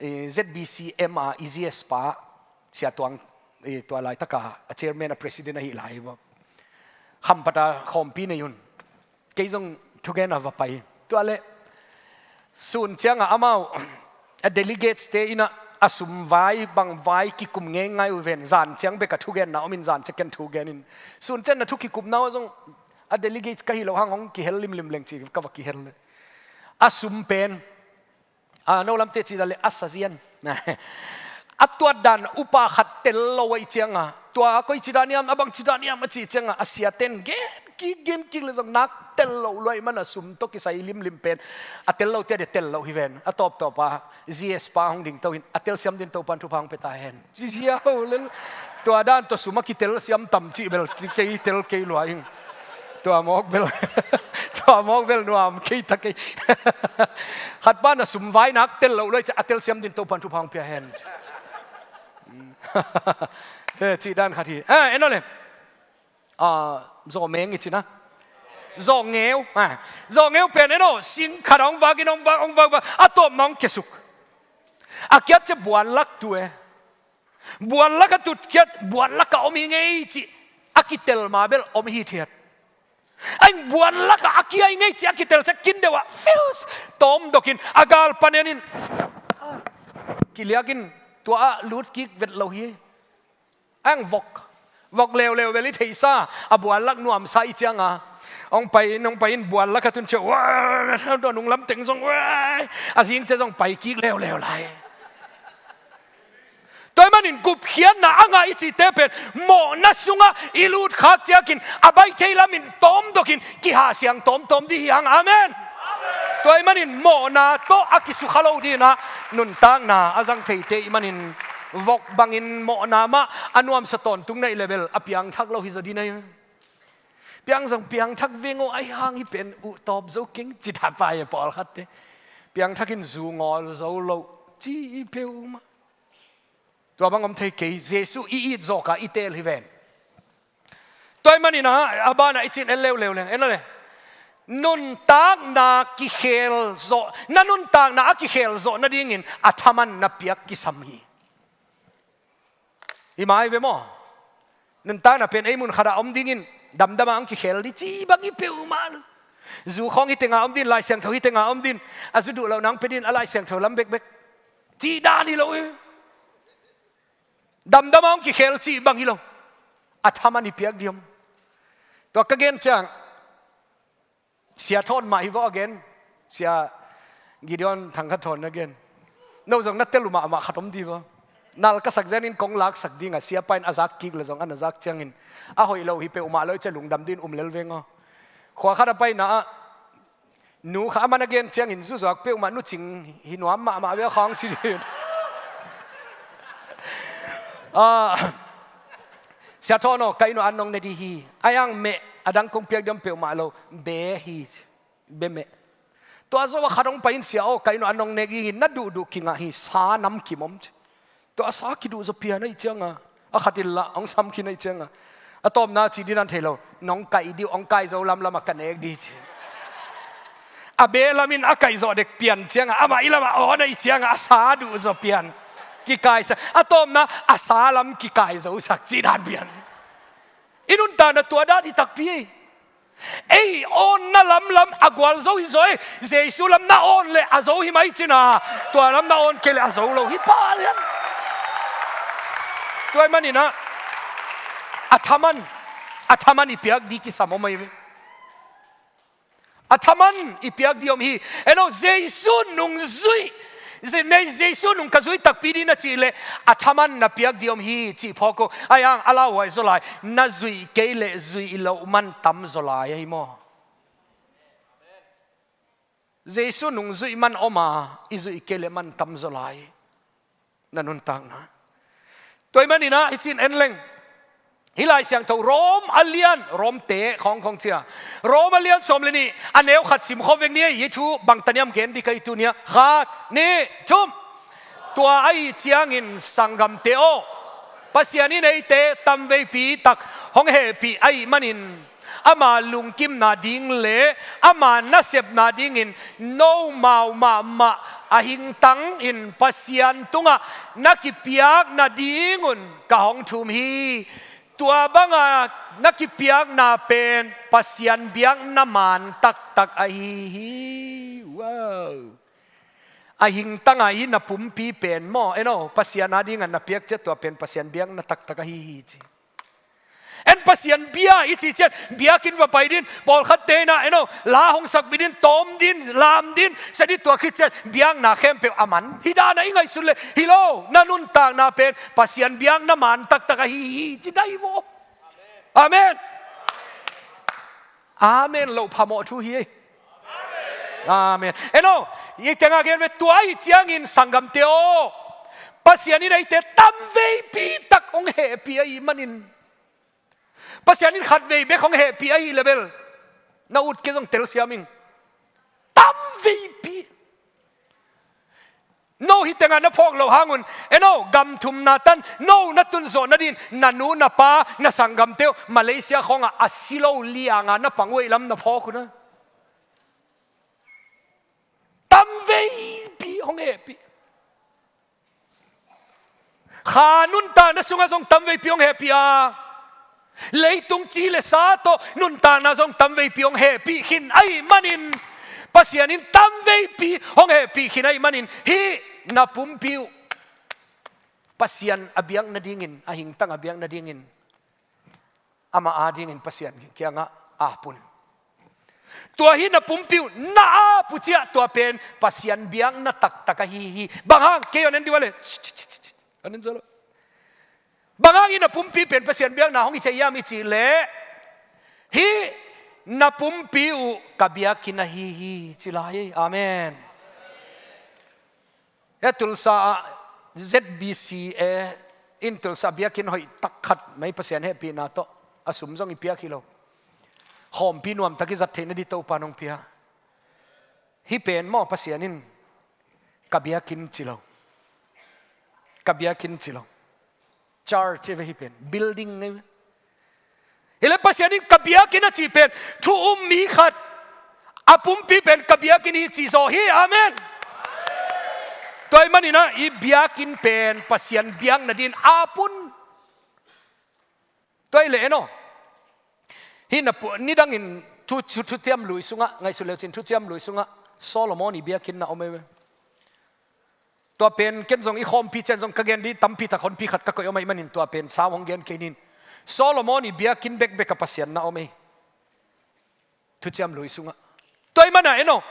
eh, Z B C M a E Z S pa, Sia Tuang, eh, tua laitaka a chairman, a president ahih lai maw. Khampat a khawmpi nei un. Kei zong thugen a va pai. Tua leh sun ciangah amau a delegates te in ah a sum vai bang vai kikum ngeingai uh ven. Zan ciang bek a thugenna om in zan ciang ken thugen in. Sun ciang na thu kikupna uh zong a delegates ka hi loh hang hong kihel limlim leng ci ka va kihel leh. A sum pen, a, no lamte cih dah leh a sazian. A tuat dan upa khat tel lo ahih ciangah, tua koi ci dan hiam, a bang ci dan hiam a cih ciangah, a siate'n gen kik, gen kik leh zong nak tel loh lua ahih manin a sum tawh kisai limlim pen a tel lote a dia tel loh hi ven. A tawptawp a Z S pa hong dingto in, a telsiam dingin Topa'n thupha hong pia ta hen. Ci ziau lel. Tua dan tawh sum a kitelsiam tam cih bel kei tel kei lua ing. Tua mawk bel, tua mawk bel nuam kei ta kei. Khat pa na sum vai nak tel loh lua ahih ciang a telsiam dingin Topa'n thupha hong pia hen. Eh, cih dan khat hi. Ah, en aw leh. Ah, zawhmeng i cihna. Zawhngeu. Ah, zawhngeu pen en aw, sing khat ah hong vak in, hong vak, hong vak, vak. A tawpna hong kiasuk. A kiat ciang buan lak tu e. Buan lak a tut kiat, buan lak ah om hi ngei cih a kitel ma bel om hithiat. Ahi hang buan lak ah a kia hi ngei cih a kitel ciang kin deuh ah fius, tawmdok in, a gal pan en in, kiliak in, tua ah lut kik vet lo hi. Ahi hang vok, vok leuleu bel i theihsa, a buan lak nuamsa ahih ciangah hong pai in, hong pai in, buan lak ah tun ciang, wah, tua nung lam teng zong, wah, a zing ciang zong pai kik leuleu lai. Tua ahih manin gupkhiatna a ngah i cihte pen mawhna sungah i lut khak ciangin a baih thei lamin tawmdok in kihahsiang tawmtawm ding hi hang. Amen. Tua ahih manin mawhna tawh a kisukha lo dingin ah nuntakna a zang theite ahih manin vok bangin mawhna mah a nuamsa tawntung na hih leh bel a piangthak lo hi zaw ding na hi. Piang zong piangthak veng aw, ahi hang hih pen uh tawp zo keng ci ta pai a pawlkhatte. Piangthak in zu ngawl zo lo ci hi peuhmah. Tua bang om thei kei, Jesu i it zawk a i teel hi ven. Tua ahih manin ah, a banah i cih en leuleu leng, en aw leh. Nuntakna kikhel zawh, na nuntakna a kikhel zawh nadingin a thaman na piak kisam hi. Hi mai ve maw? Nuntakna pen ei mun khat ah om dingin damdam ah hong kikhel ding ci bang hi peuhmah lo. Zu khawng hi teng ah om ding, Lai Siangtho hi teng ah om ding, a zu duh lohna hong pia ding, a Lai Siangtho lam bekbek. Cih dan hi lo hi. Damdam ah hong kikhel cih bang hi lo. A thaman i piak ding om. Tua ka gen ciang Sia Thawn mah hi vaw a gen. Sia Gideon Thangkhat Thawn na gen. No zong na tel uh mahmah khat om ding vaw. Nal ka sak zen in kong laksak ding a, sia pa in a zak kik leh zong a na zak ciangin a hoih lo hi peuhmah lo, i cia lungdam dingin um lel veng aw. Khua khat a paina ah nu kha a man a gen ciangin zuzuak peuhmah, nu cing hi nuam mahmah ve khawng ci ding. Ah, Sia Thawn aw, ka inn uh an nong ne ding hi. Ahi hang meh a dang kong piak ding om peuhmah lo, be hi, be meh. Tua zo a khat hong pai in, Sia aw, ka inn uh an nong ne ding hi, na duhduh kingah hi, sa nam kim om ci. Tua a sa kiduh zaw pian ahih ciangah a khat in lah hong sam khin ahih ciangah a tawpna cih ding dan thei lo, nong kaih ding uh, hong kai zo lamlam a ka nek ding ci. A be lam in a kaih zawh dek pian ciangah amah i lamah awn ahih ciangah a sa duh zaw pian. Kikaisak, a tawpna a sa lam kikai zosak cih dan pian. I nuntakna tua dan hi takpi ei. Ei awnna lamlam a gual zo hi zaw ei. Jesu lam na awn leh a zo hi mai cihna. Tua lam na awn kei leh a zo lo hi pah lian. Tua ahih manin ah, a thaman, a thaman i piak ding kisam om ahi ve. A thaman i piak ding om hi. En aw, Jesu nung zuih, Je-, nei Jesu nung ka zuih takpi ding na cih leh, a thaman na piak ding om hi cih phawk uh. Ahi hang a lauhuai zaw lai, na zuih kei leh zuih loh man tam zaw lai ahi maw. Jesu nung zuih man om a, i zuih kei leh man tam zaw lai. Na nuntakna. Tua ahih manin ah, hih ci-in en leng. Hih Lai Siangtho Rom a lian, Rom te khawng khawng cia. Rom a lian sawm le nih, a neu khat sim khawm vek ni ei, hih thu bang taniam gen ding ka hi tuni a. Khat, nih, thum. Tua ahih ciangin sanggamte aw, Pasian in eite tamveipi tak hong hehpih ahih manin, ama lungkimna ding le ama nasepna dingin nomau mahmah a hingtangin Pasian tungah na kipiak nadingun ka hong thum hi. Tua banga na kipiakna pen Pasian biakna man taktak ahi hi. Wow. A hingtanga hih na pumpi pen maw, en aw, Pasian adinga na piak ciat tua pen Pasian biakna taktak ahi hi ci. En, Pasian bia i cih ciat, biakinn va pai ding, pawlkhatte in ah, en aw, la hong sakpih ding, tawm ding, lam ding, sia ding, tua khit ciat biakna khempeuh a man hi dan a i ngaihsun leh, hi lo, na nuntakna pen Pasian biakna man taktak ahi hi ci dai maw. Amen. Amen loh phamawh thu hi ei. Amen. En aw, i tengah gen ve, tua ahih ciangin sanggamte aw, Pasian in eite tamveipi tak hong hehpih ahih manin. Pasian in khatvei bek hong hehpih ahih leh bel, na ut kei zong telsiam ing. Tamveipi. No hih tengah na phawk loh hangun, en aw, gam thumna tan no na tun zawh nadin, na nu, na pa, na sanggamte uh Malaysia khawngah a si lo lianga na pang uh ei lam na phawk uh na. Tamveipi hong hehpih. Kha nuntakna sungah zong tamveipi hong hehpih a, leitung ci le sa tawh nuntakna zong tamveipi hong hehpih khin ahih manin, Pasian in tamveipi hong hehpih khin ahih manin, hih na pumpi uh Pasian a biak nadingin, a hingtang a biak nadingin, ama adingin Pasian kiangah ap un. Tua hih na pumpi uh na ap uh ciah, tua pen Pasian biakna taktak ahi hi. Bang hang, kei hong en dih uh a leh, hong en zaw lo. Bang hang hih na pumpi pen Pasian biakna hong hi thei hiam i cih leh, hih na pumpi uh ka biakinn ahi hi ci lai. Amen. Hia Tulsa ah Z B C A in Tulsa biakinn hoih tak khat mai, Pasian hehpihna tawh, a sum zong i piak hi lo. Khawmpi nuamtak i zat theihna ding Topa'n hong pia. Hih pen maw, Pasian in ka biakinn ci lo. Ka biakinn ci lo. Church ei ve hih pen. Building ei ve. Hi leh Pasian in ka biakinn a cih pen, thu um mi khat a pumpi pen ka biakinn hi cih zaw hi. Amen. Tua ahih manin ah, i biakinn pen Pasian biak nadin ap un. Tua hi leh en aw, hih na pu-, nidangin thu, thu, Thuciam Lui sungah, ngaihsut leu cin Thuciam Lui sungah Solomon i biakinn na om ei ve. Tua pen ken zong i khawmpi ciang zong ka gen ding tampi tak honpi khat ka koih om ahih manin tua pen sau hong gen kei ning. Solomon i biakinn bekbek ah Pasian na om ei. Thuciam Lui sungah. Tua ahih manin ah en aw,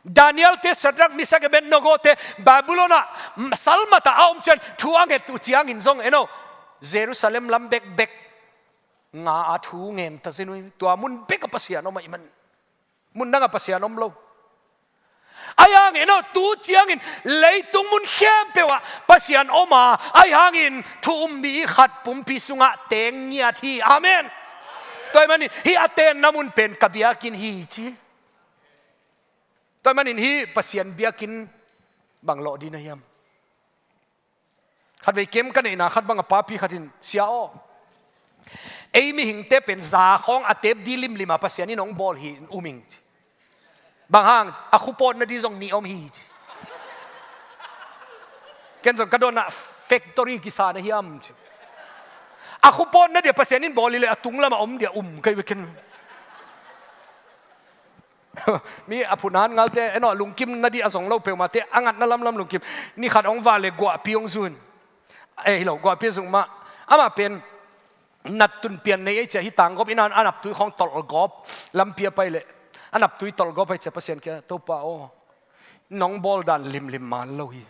Daniel te, Shadrach, Meshach, Abednego te Babylon ah salmat ah a om ciang thu a nget uh ciangin zong en aw, Jerusalem lam bekbek nga a thu ngen ta zen uh ei. Tua mun bek ah Pasian om ahih man. Mun dang ah Pasian om lo. Ahi hangin aw, tu ciangin leitung mun khempeuh ah Pasian om a, ahi hangin thu um mi khat pumpi sungah teng ngiat hi. Amen. Tua ahih manin hih a tenna mun pen ka biakinn hi ci. Tua ahih manin hih Pasian biakinn bang lawh ding na hiam? Khatvei camp ka neihna khat bang a papi khat in, "Sia aw, ei mihingte pen za khawng a tep ding limlim a Pasian in hong bawl hi, um ing," ci. "Bang hang?" "A khupawtna ding zong nih om hi," ci. Ken zong ka dawnna, "Factory kisa na hiam?" ci. "A khupawtna ding a Pasian in bawl hi leh a tunglam a om ding a um kei ve ken." Mi a phunan ngalte, en aw, lungkim nading a zong lo peuhmahte, a ngatna lamlam lungkim. Ni khat hong vak leh guahpi hong zun. Eh, hi lo, guahpi a zuk mah. Amah pen nat tun pian nei ei cia hi tang gawp in a naptui khawng tolh gawp lampi a pai leh a naptui tolh gawp ei cia Pasian kia, Topa aw, nong bawl dan limlim man lo hi.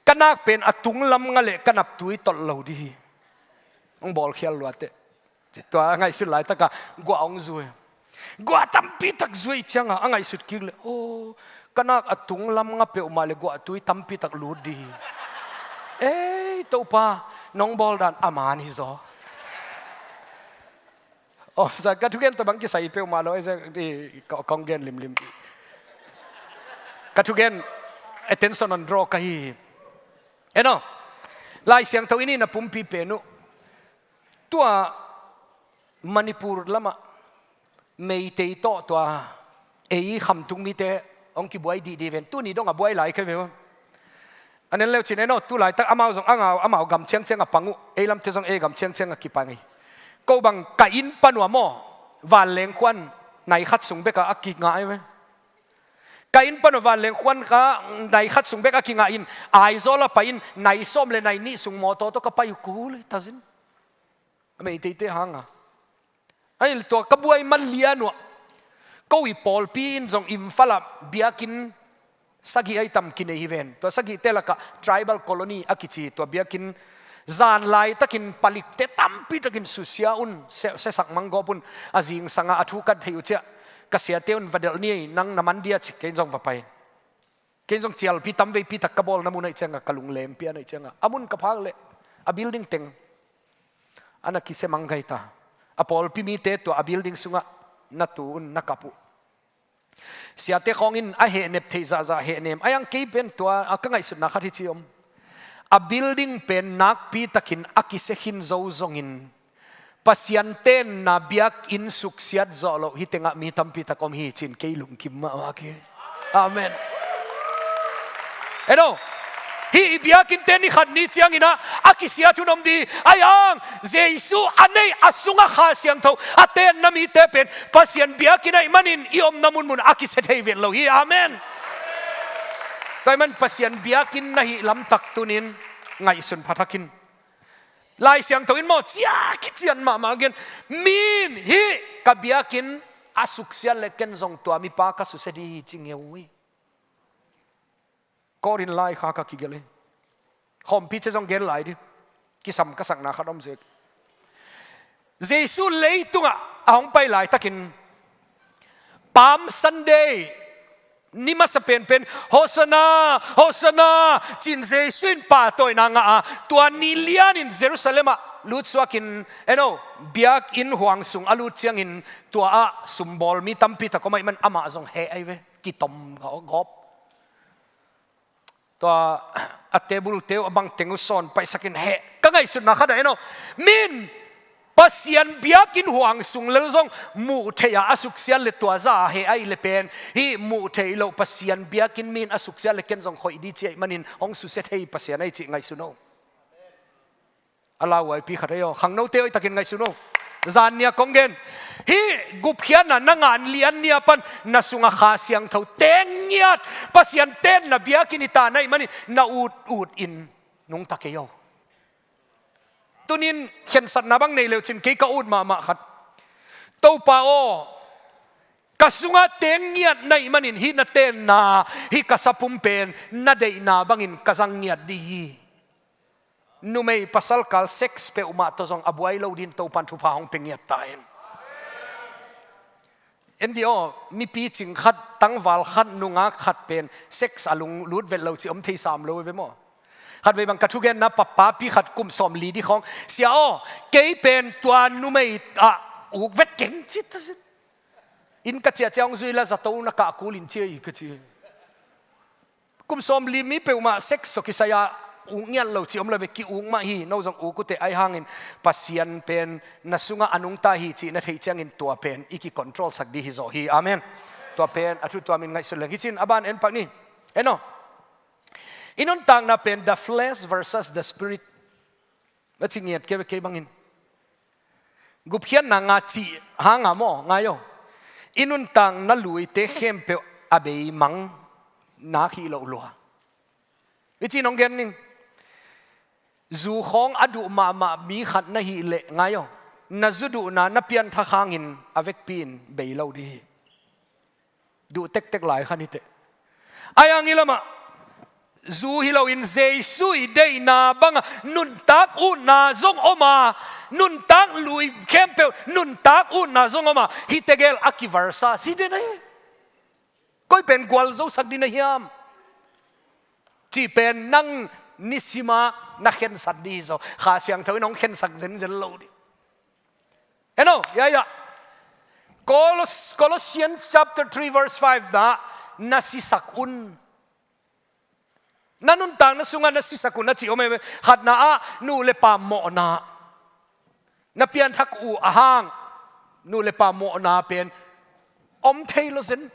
Ka nak pen a tung lam nga leh ka naptui tolh lo di hi. Hong bawl khial luat teh. Tua a ngaihsut laitaka guah hong zui. Guah tampi tak zuih cianga a ngaihsut kik le, aw, ka nak a tung lam nga peuhmah le guah tui tampi tak lut di hi. Ei, Topa, nong bawl dan a man hi zaw. Aw, sa ka thugen tabang kisai peuhmah lo, ei, sa, i, ka, kong gen limlim. Ka thugen attention on draw ka hi hi. Eno, Lai Siangtho in i na pumpi pen uh. Tua Manipur lamah Meitei tawh tua ei khamtung mite hong kibuai dihdih ven. Tuni dong a buai lai kha ve uh. A nen leucin eno, tu laitak amau zong a ngau, amau gam ciangciang a pang uh. Ei lamte zong ei gam ciangciang a kipang hi. Ko bang ka inn pan uh a maw, vanleng khuan nai khat sung beka a kingah ei ve. Ka inn pan uh vanleng khuan ka nai khat sung bek a kingah in, Aizawl a pai in, nai sawm le nai nih sung mawtaw tawh ka pai uh kul hi tazin. A Meiteite hanga. Ahi tua ka buai man lian uh. Ko i pawlpi in zong Imphal ah biakinn sagih ai tam kinei hi ven. Tua sagihte lakah tribal colony a kici tua biakinn zan laitakin palikte tampi takin susia un, se, sesak manggawp un, a zingsanga a thu kan thei uh ciah. Ka siate un va delh ni ei, nang na man dia cik kei zong va pai. Kei zong cialpi tamveipi tak ka bawlna mun aih cianga, ka lungleng pian aih cianga, a mun ka phak leh a building teng a na kisia mang gai ta. A pawlpi mite tua a building sungah na tu un na kap uh. Siate khawng in a hehnep theih zahzah hehnem. A iang kei pen tua a ka ngaihsutna khat hi ci om. A building pen nakpi takin a kisia khin zo zongin Pasian tenna biakinn suksiat zawh loh hi tengah mi tampi tak om hi cin kei lungkim mahmah kei. Amen. Eno, hih i biakinn te ni khat ni ciangin ah a kisiat hun om di. A iang Jesu a neih a sungah Kha Siangtho a tenna mite pen Pasian biakinn aih manin i omna munmun a kisia thei vet lo hi. Amen. Tua aih man Pasian biakinn na hih lamtak tunin ngaihsun phathakin. Lai Siangtho in maw cia kician mahmah gen, min hih ka biakinn a suksiat le ken zong tua mipa ka susia di hi ci ngeu hi. Korin lai kha ka kigelh hi. Khawmpi cia zong gen lai di. Kisam ka sakna khat om zek. Jesu leitungah a hong pai laitakin Palm Sunday ni masa penpen, Hosanna, Hosanna, cin Jesu in pahtawina ngah a, tua ni lianin Jerusalem ah lutsuakin, eno, biakinn huang sung a lut ciangin tua ah sumbawl mi tampi tak om aih man amah zong heh aih ve, kitom gawp. Tua a table te uh a bang teng uh sawn paihsakin heh. Ka ngaihsutna khat ah eno. Min Pasian biakinn huang sung lel zong muh theih a a suksiat le tua za a heh aih le pen. Hih muh theih loh Pasian biakinn min a suksiat le ken zong khoih di ci aih manin hong susia thei Pasian aih cih ngaihsun o. A lauhuaipi khat ahi aw, khangnote awi takin ngaihsun o. Zan nia kong gen. Hih gupkhiatna na ngan lian nia pan na sungah Kha Siangtho teng ngiat Pasian tenna biakinn hi ta na hih manin na ut ut in nungta kei o. Tunin khensatna bang nei leucin kei ka ut mahmah khat. Topa aw, ka sungah teng ngiat na hih manin hih na tenna, hih ka sapum pen na deihna bangin ka zang ngiat di hi. Numei pasal kal sex peuhmah tawh zong a buai lo din Topan thupha hong pia ngiat ta hen. En di aw, mipi cing khat, tangval khat, nungak khat pen sex a lunglut vet lo ci om thei sam lo ve maw? Khatvei bang ka thugenna papapi khat kum sawmli di khawng, sia aw, kei pen tua numei ah uk vet keng cit ta sin. Inn ka ciahciah hong zui la zato na kah kul in cia hi ka ci. Kum sawmli mi peuhmah sex tawh kisai-a uk ngiat lo ci om lo ve, ki-uk mah hi. No zong uk uh teh, ahi hangin Pasian pen na sungah a nungta hi cih na theih ciangin tua pen i ki-control sak di hi zawh hi. Amen. Tua pen a thu tua min ngaihsut leng hi cin a ban en pak ni. En aw. I nuntakna pen the flesh versus the spirit. Na ci ngiat kei ve kei bangin. Gupkhiatna nga cih hanga maw, ngai aw. I nuntakna luite khempeuh a beimang nak hi loh lua. I ci nong gen ning. Zu khawng a duh mahmah mi khat na hih leh ngai aw, na zu duhna na pianthak hangin a vekpi in bei lo dih hi. Duh tektek lai khan hi teh. Ahi hang hih lamah zu hi loin Jesu i deihna banga nuntak utna zong om a, nuntak lui khempeuh nuntak utna zong om a, hihte gel a kivarsa si den ahi. Koi pen gualzosak ding na hiam? Cih pen nang nisima na khensat dih hi zaw. Kha Siangtho in hong khensak zenzen lo dih. Eno, ya, ya. Colos-, Colossians chapter three verse five dah na sisak un. Na nuntakna sungah na sisak un a ci om e. Khatna ah nu le pa mawhna. Na pianthak uh ahang nu le pa mawhna pen om thei lo zen.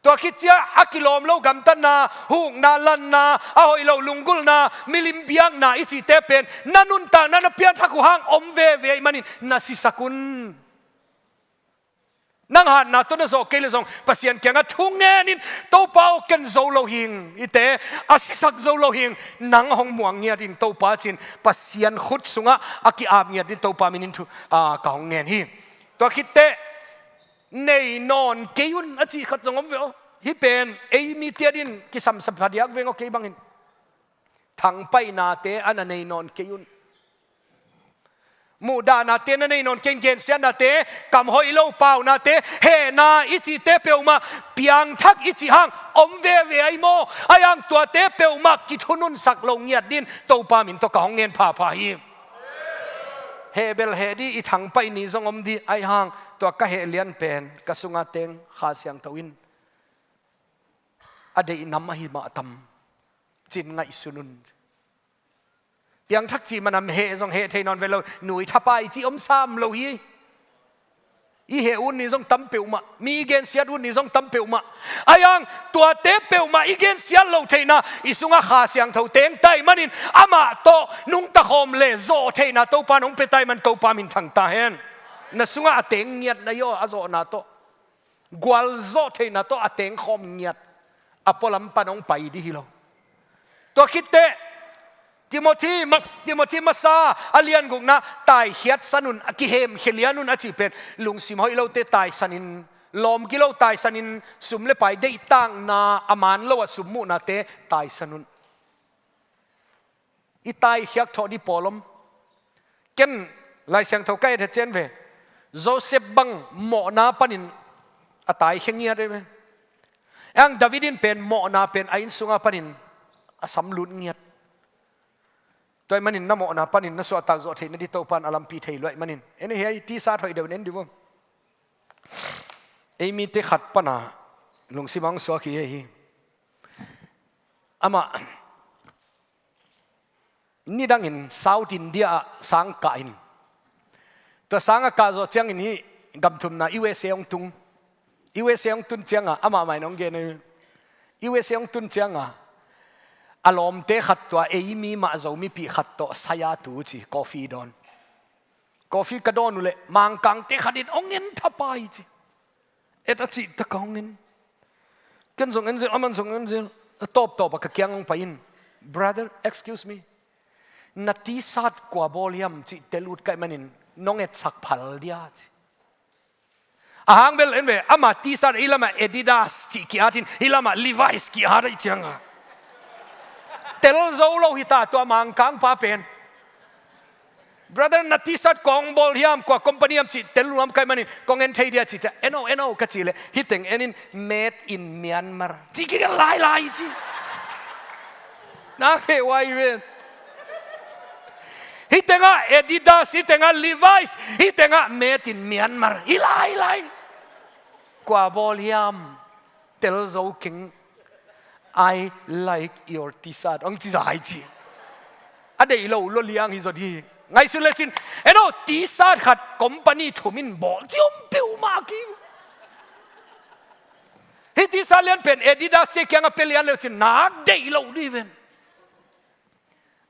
Tua khit ciah a kilawm lo gamtatna, hukna, lanna, a hoih lo lunggulhna, milim biakna i cihte pen na nuntakna na pianthak uh hang om veve ahih manin na sisak un. Nang hatna tawh na zawh kei leh zong Pasian kiangah thu ngenin, "Topa aw, ken zo lo hing," i te, "A sisak zo lo hing, nang hong muang ngiat in Topa," ci-in Pasian khut sungah a ki-ap ngiat ding Topa minin thu, a, ka hong ngen hi. Tua khit teh nei nawn kei un a cih khat zong om ve aw. Hih pen ei mite adingin kisam sa phadiak veng aw, kei bangin. Thangpaihnate a na nei nawn kei un. Muhdahnate na nei nawn kei un, gensiatnate, kam hoih lo paunate, hehna i cihte peuhmah, piangthak i cih hang om veve ahi maw? Ahi hang tuate peuhmah kithununsak lo ngiat dingin Topa min tawh ka hong ngen phapha hi. Heh bel heh dih, i thangpaih ni zong om dih, ahi hang tua ka heh lian pen ka sungah teng Kha Siangtho in a deih nam ahi mah tam ci-in ngaihsun un. Piangthak cih manam heh zong heh thei nawn ve lo, nui thapai cih om sam lo hi. I heh ut ni zong tam peuhmah, mi i gensiat ut ni zong tam peuhmah. Ahi hang tuate peuhmah i gensiat loh theihna i sungah Kha Siangtho teng ta ahih manin, amah tawh nungta khawm le zawh theihna Topa in hong pia ta ahih man Topa min thang ta hen. Na sungah a teng ngiat na hi aw, a zawhna tawh. Gualzawh theihna tawh a tengkhawm ngiat, a pualam pan hong pai dih hi lo. Tua khit teh Timothy mas-, Timothy masa a lian gukna, taikhiatsan un, a kihemkhia lian un a cih pen, lungsim hoih lote taisanin, lawm gilo taisanin, sum le pai deihtakna, a man lo a sum muhnate taisan un. I taikhiat thawh dih pawl om. Ken Lai Siangtho ka et het cian ve. Joseph bang mawhna panin a taikhia ngiat ve. Ahi hang David in pen mawhna pen a inn sungah panin a sam lut ngiat. Tua ahih manin na mawhna panin na suahtak zawh theihna ding Topa in a lampi thei lua ahih manin. En hiai T-shirt hoih deuh in en dih vo. Ei mite khat pana lungsim ah hong suak hi, hi. Amah nidangin South India ah sang kah in. Tua sang a kah zawh ciangin hih gam thumna U S A hong tung. U S A hong tun ciangin amah mah in hong gen hi. U S A hong tun ciangin a lawmte khat tua ei mi mah Zo mipih khat tawh saya tu ci, coffee dawn. Coffee ka dawn uh leh Mangkangte khat in hong en thapai ci. Et a cih tak a hong en. Ken zong en zel, aman zong en zel. A tawptawp a ka kiang hong pai in, "Brother, excuse me. Na T-shirt kua bawl hiam?" cih tel ut ka hih manin, "Nong etsak phal dia," ci. A hang bel en ve, amah T-shirt hih lamah Adidas cih ki-at in, hih lamah Levi's ki-at ahih ciangin tel zo lo hi ta tua Mangkang pa pen. "Brother, na T-shirt kua hong bawl hiam, kua company hiam?" cih tel nuam ka hih manin, "Kong en thei dia," cih ciang, "En o, en o," ka cih leh, "Hih teng en in, Made in Myanmar," cih kigen lailai ci. Nang heh huai ven. Hih tengah Adidas, hih tengah Levi's, hih tengah Made in Myanmar. Hi lailai. "Kua bawl hiam?" "Tel zo keng. I like your T-shirt," hong ci zai ci. A deih lo lua liang hi zaw dih. Ngaihsun lecin, en o, T-shirt khat company thum in bawl ci om peuhmah ki. Hih T-shirt lian pen Adidas te kiangah pia lian lecin nak deih lo dih ven.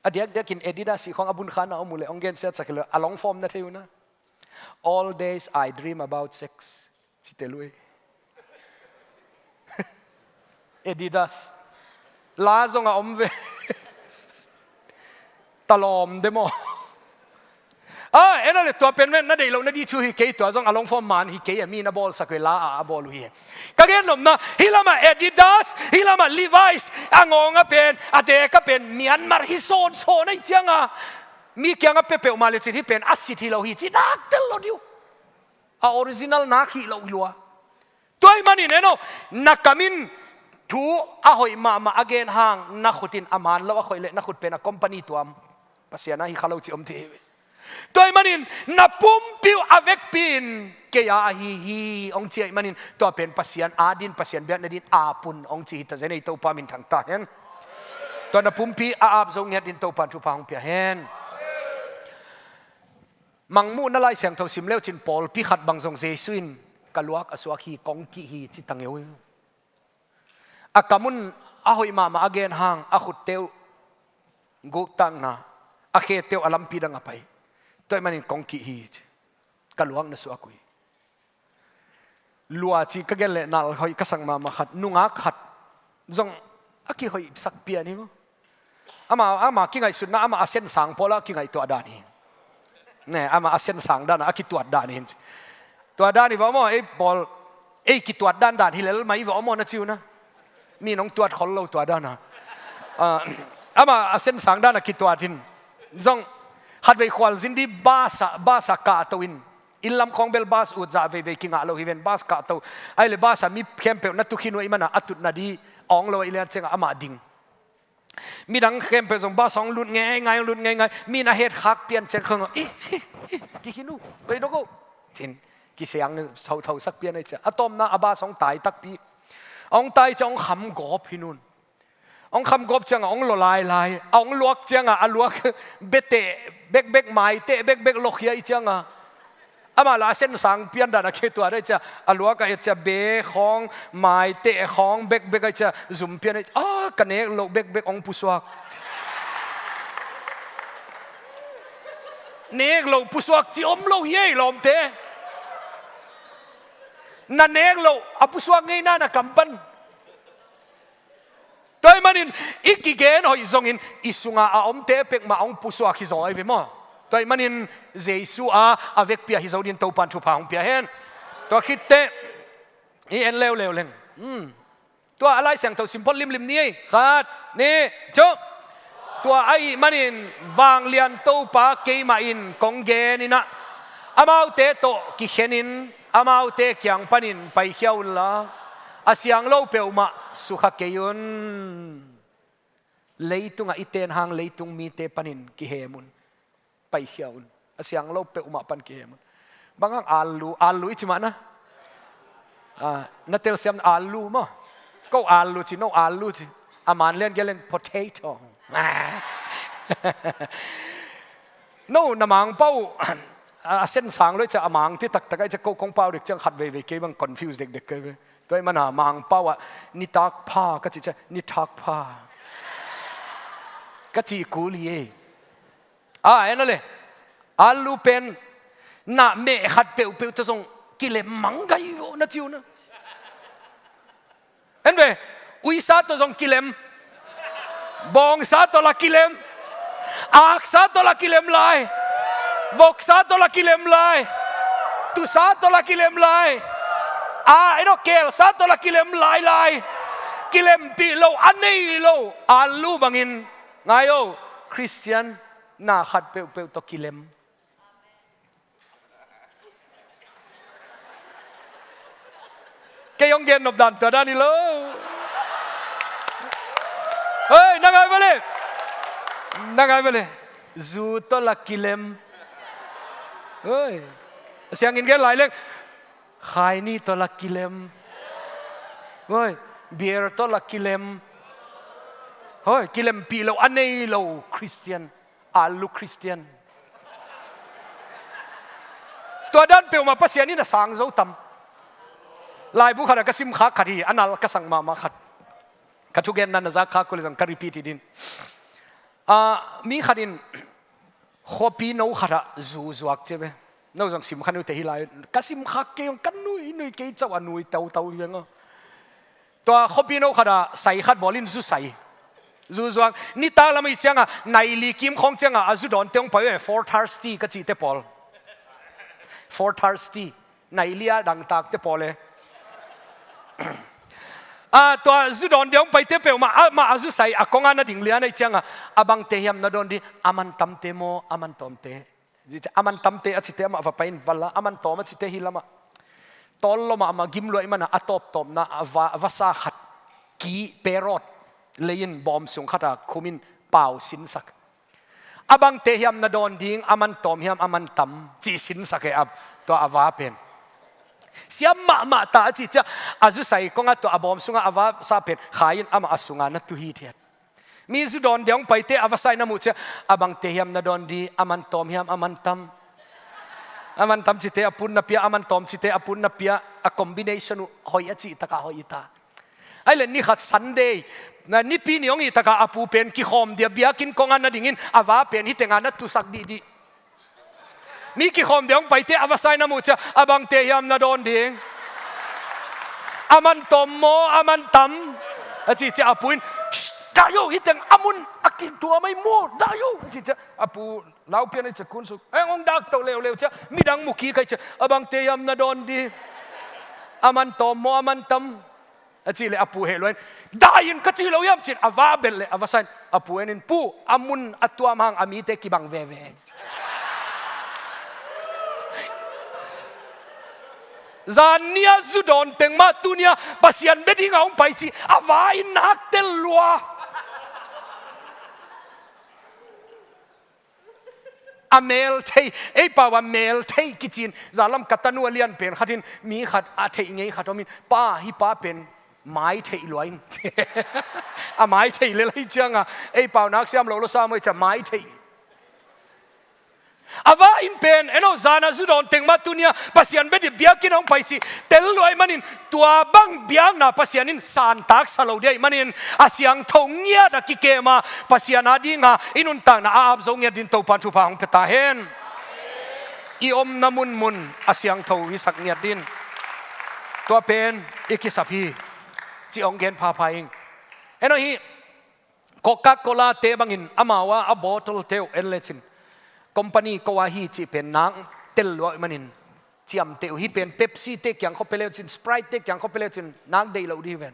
A diakdiakin Adidas cih khawng a bun khan a om uh leh hong gensiatsak hi lo, a long form na thei uh na. "All days I dream about sex," ci tel uh ei. Adidas. La zong a om ve. Talawm de maw? Ah, en a le, tua pen ven na deih loh na dih thu hi kei, tua zong a long form man hi kei a, mi na bawlsak uh hi, la a a bawl uh hi. Ka gen nopna, hih lamah Adidas, hih lamah Levi's, a ngawng a pen, a tek a pen Myanmar hi sawnsawn ahih cianga, mi kiangah pia peuhmah lecin hih pen a sit hi lo hi ci naktel lo ding uh. A original nak hi lo hi lua. Tua ahih manin en aw, na kam in thu a hoih mahmah a gen hang na khut in a man lo a khoih leh na khut pen a company tuam, Pasian a hi kha lo ci om thei hi ve. Tua ahih manin na pumpi uh a vekpi in kei a ahi hi hong ci ahih manin tua pen Pasian a din, Pasian biakna din ap un hong ci hi ta zen ei, Topa minthang ta hen. Tua na pumpi a ap zo ngiat din Topa in thupha hong pia hen. Mangmuhna Lai Siangtho sim leucin pawlpi khat bang zong Jesu in ka luak a suak hi, kong kih hi ci ta ngeu hi. A kam un a hoih mahmah a gen hang a khutte uh guktakna, a khete uh a lampi dang a pai. Tua ahih manin kong kih hi ci. Ka luak na suak uh hi. Lua cih ka gen leh nal hoih ka sak mahmah khat, nungak khat zong a kihoihsak pian hi maw. Ama, ama kingaihsutna, ama a sensang pawl a kingaihtuah dan hi. Ne, ama a sensang dan a kituat dan hi. Tua dan hi va maw, ei pawl, ei kituat dan dan hi lel mai va maw na ci uh na. Mi nong tuat khol lo tua dan a. Ah, ama a sensang dan a kituat hi. Zong khatvei khualzin di bus a, bus a kahto in. Inn lam khawng bel bus ut zah veivei kingah lo hi ven, bus kahto. Ahih leh bus a mi khempeuh na tu khin uh ahih manin a tutna di awng lo ahih leh ciangah amah ding. Midang khempeuh zong bus hong lut ngeingai, hong lut ngeingai. Mi in a het khak pian ciang khawng, "Ih, ih, ih, kikhin uh, koi dok uh," ci-in kisiang thothosak pian ahih ciang. A tawpna a bus hong tai takpi. Hong tai ciang hong kham gawp hi un. Hong kham gawp ciangah hong lua lailai. A hong luak ciangah a luak beteh bekbek, maiteh bekbek lawkhia ahih ciangah. Amah la a sensang pian dan a kituat ahih ciang a luak a et ciang be khawng, maiteh khawng bekbek ahih ciang zum pian ahih ciang, ah, ka nek loh bekbek hong pusuak. Nek loh pusuak ci om lo hi ei lawmte. Na nek loh a pusuak ngeina na kam pan. Tua ahih manin i kigen hoih zongin i sunga a omte peuhmah hong pusuak hi zaw ahi ve maw. Tua ahih manin Jesu a, a vekpi a hi zo din Topan thupha hong pia hen. Tua khit teh i en leuleu leng. Hmm. Tua a Lai Siangtho sim phot limlim ni ei. Khat, nih, thum. Tua ahih manin vanglian Topa keimah in kong gen in ah, amaute tawh kikhen in, amaute kiang panin paikhia unla, a siang lo peuhmah sukha kei un. Leitungah i ten hang leitung mite panin kihem un. Paikhia un. A siang lo peuhmah pan kihem un. Bang hang alu, alu i ci mah na. Ah, na telsiam alu maw. Ko alu ci, no alu ci. A man lian geleng potato. No na Mangpau, a, a sensang lo i ci a, a Mang ti taktak a i ci a, ko kong pau dek ciang khat veivei kei bang confuse dekdek kei ve. Tua ahih manin a Mangpau ah nitak pha ka ci ciang nitak pha ka ci kul hi ei. Ah, en a le. Alu pen na meh khat peuhpeuh tawh zong kilem mang gai vo na ci uh na. En ve, uisa tawh zong kilem. Bawngsa tawh la kilem. Aksa tawh la kilem lai. Voksa tawh la kilem lai. Tusa tawh la kilem lai. Ah, en aw, kelsa tawh la kilem lai lai. Kilempih lo a nei lo alu bangin. Ngai o, Khristian na khat peuhpeuh tawh kilem. Kei hong gen nop dan tua dan hi lo. Hei, na ngai bale. Na ngai bale. Zu tawh la kilem. Hei. A siangin gen lai leng. Khaini tawh la kilem. Hoi, beer tawh la kilem. Hoi, kilempih lo a nei lo Khristian. Alu Khristian. Tua dan peuhmah Pasian in a sang zo tam. Laibu khat ah ka simkhak khat hi, a nal ka sang mahmah khat. Ka thugenna na zak khak uh leh zong ka repeat hi din. Ah, mi khat in khuapi no khat ah zu zuak ci ve. No zong sim kha uh teh hi lai. Ka simkhak kei, ka nui nui kei, cauh a nui tautau hi veng aw. Tua khuapi no khat ah sai khat bawl in, zu sai. Zuzuak, nitak lam i cianga, nai li kim khawng cianga, a zu dawnte hong pai ve, four thirty ka cihte pawl. Four thirty, nai li a dangtakte pawl e. A, tua zu dawn dia hong paite peuhmah, amah a zu sai, a konga na ding lian a i cianga, a bangte hiam na dawn di, a man tamte maw, a man tawmte. A man tamte a cite amah va pai in vala, a man tawm a cite hi lamah. Tawl lomah amah gim luai mana a tawptawpna a va, a vasa khat ki perot leiin bawm sung khata khumin pau sinsak. A bangte hiam na dawn ding, a man tawm hiam a man tam, ci sinsak e ap, tua a va pen. Siam mahmah ta a ci cia, a zu sai konga tua a bawm sunga a vasa pen, kha in amah a sunga na tu hi thiat. Mi zu dawn dia hong paite a vasa in a muh cia, a bangte hiam na dawn di, a man tawm hiam a man tam. A man tam cite a pun na pia, a man tawm cite a pun na pia, a combination uh hoih a cih taka hoih i ta. Ai le ni khat Sunday, na nipi ni hong i taka a pu pen kikhawm dia biakinn konga na dingin, a va pen hi tenga na tusak dihdih. Mi kikhawm dia hong paite a vasa in a muh cia, a bangte hiam na dawn ding. A man tawm maw, a man tam. A cih cia a pu in, "Shh, dah yo, hi teng a mun a kitua mai maw, dah yo," a cih cia a pu laupian a i cia kunsuk. Eng hong dak to leuleu cia, midang mu kik a i cia, a bangte hiam na dawn di. A man tawm maw, a man tam. A cih le a pu heh luain, "Dai in ka cih lo hiam?" cin a va belh le a va sain, a pu en in, "Pu, a mun a tuam hang a mite kibang veve." Zan nia zu dawn teng mah tu nia Pasian bia dinga hong pai ci a va in nak tel lua. A mel thei, ei pau a mel thei kicin, zalam ka tanu a lian pen khat in, mi khat a theih ngei khat om in, pa, hi pa pen mai thei luai in. A mai thei le lai cianga, ei pau nak siam lo lo sa moi cia mai thei. A va in pen, eno zana zu dawn teng mah tu nia Pasian bia di biakinn hong pai ci tel luai manin, tua bang biakna Pasian in santak sa lo dia i manin, a siangtho ngiat a kikema Pasian a dinga i nuntakna a ap zo ngiat din Topan thupha hong pia ta hen. I omna munmun a siangtho i sak ngiat din. Tua pen i kisap hi, ci hong gen phapha ing. Eno hi, Coca-Cola te bangin amau a, a bottle teuh en lecin, company ko a hi cih pen nak tel luai manin, ciamteh uh hi pen Pepsi te kiang khawpia leucin, Sprite te kiang khawpia leucin, nak deih loh dih ven.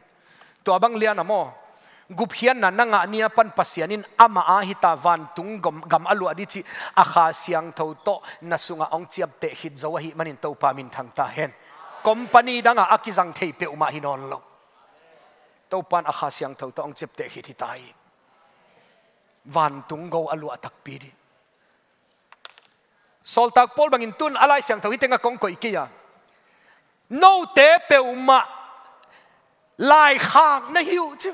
Tua bang lian a maw, gupkhiatna na ngah nia pan Pasian in amah a hita vantung gam, gam a luah dih cih a Kha Siangtho tawh na sungah hong ciapteh khit zo ahih manin Topa minthang ta hen. Company dangah a kizang thei peuhmah hi nawn lo. Topan a Kha Siangtho tawh hong ciapteh khit hi ta hi. Vantung go a luah takpi dih. Sawltak Paul bangin tun a Lai Siangtho hi tengah kong koih kei a, note peuhmah laikhak na hi uh ci.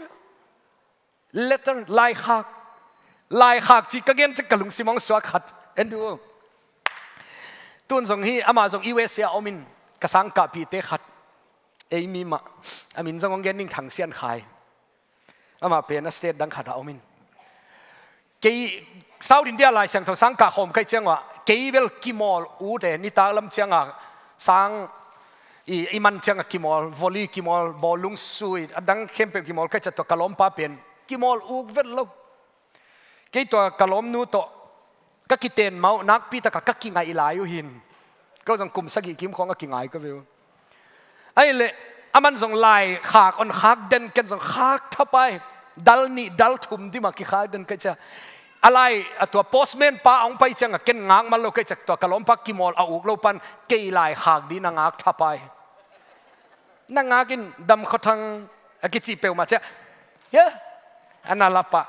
Letter, laikhak. Laikhak ci ka gen ci ka lungsim hong suak khat en duh. Tun zong hi, amah zong U S A a om in, ka sangkahpihte khat, ei mi mah, a min zong hong gen ning, Thang Sian Khai. Amah pen a state dang khat a om in. Kei South India Lai Siangtho sang kah khawm ka hih ciangah, kei bel kimawl ut e, nitak lam ciangah sang i, i man ciangah kimawl, volley kimawl, bawlung sui, a dang khempeuh kimawl ka hih ciang tua ka lawmpa pen kimawl uk vet lo. Kei tua ka lawmnu tawh ka kiten mah uh, nakpi takah ka kingaih lai uh hin. Ko zong kum sagih kim khawng a kingai ka ve uh. Ahih leh aman zong laikhak hong khak den, ken zong khak thapai. Dal nih dal thum dim a kikhak den ka hih ciang, a lai, a tua postman pa hong pai ciangah ken ngak man lo ka hih ciang, tua ka lawmpa kimawl a uk lo pan kei laikhak dih na ngak thapai. Na ngak in, Dam Khua Thang a kici peuhmah ciang, hia, a na lap ah,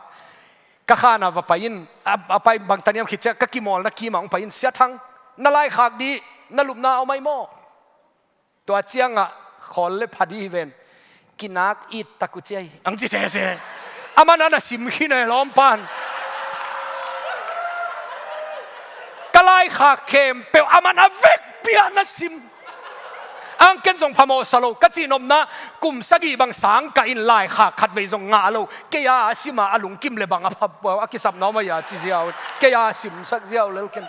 ka khan ah va pai in, a, a pai bang ta niam khit ciang, ka kimawlna kimah hong pai in, Sia Thang, na laikhak dih na lupna a om ai maw? Tua ciangah khawl le pha dih hi ven, kinak it tak uh ci ai, hong ci sese. Aman a na sim khin e lawmpan. Ka laikhak khempeuh aman a vekpi ah na sim. Ang ken zong phamawh sa lo, ka cih nopna, kum sagih bang sang kah in laikhak khatvei zong ngah lo. Kei a a sim a a lungkim le bang a pha, a kisapna om a, ia ci ziau, kei a a simsak ziau lel ken.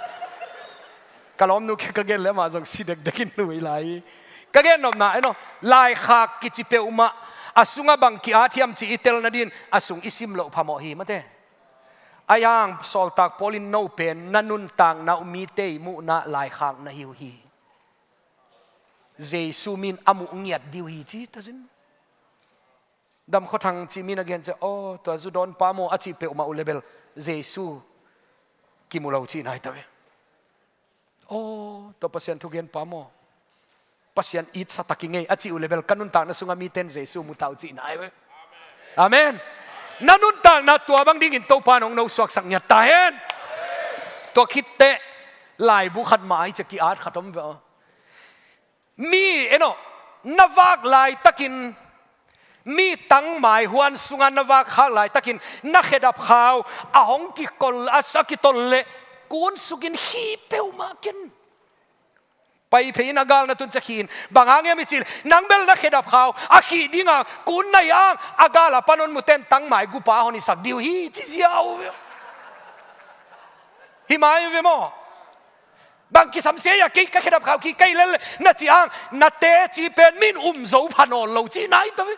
Ka lawmnu khe ka gen le amah zong si dekdek in lui lai. Ka gen nopna, eno, laikhak kici peuhmah A sungah bang ki-at hiam cih i tel nadin a sung i sim loh phamawh hi mate. Ahi hang Sawltak Paul in no pen na nuntakna uh mite i muhna laikhak na hi uh hi. Jesu min a muh ngiat dih uh hi ci ta zin. Dam Khua Thang cih mi na gen ciang, aw, tua zu dawn pa maw a cih peuhmah uh le bel Jesu kimu lo cihna hi ta ve. Aw, tua Pasian thugen pa maw, Pasian itsa tak i ngei a cih uh le bel ka nuntakna sungah mite in Jesu mu ta uh cihna hi ve. Amen. Na nuntakna tua bang dingin Topa in hong nosuaksak ngiat ta hen. Tua khit teh laibu khat mah ahi ciang ki-at khat om ve aw. Mi, eno, na vak laitakin, mi tangmai huan sungah na vak khak laitakin na khedap khau a hong kikol, a, a kitol leh kun sukin khih peuhmah ken. Pai phei in a gal na tun ciang khih in, bang hang hiam i cih leh nang bel na khedap khau a khih ding a kun na hih hang a gal a pan hong mute in tangmai gupa hong hisak dih uh hi ci ziau ve. Hi mai ve maw? Bang kisam sia, kei ka khedap khau khih kei lel na cih hang na teci pen min um zo pha nawn lo cihna hi ta ve.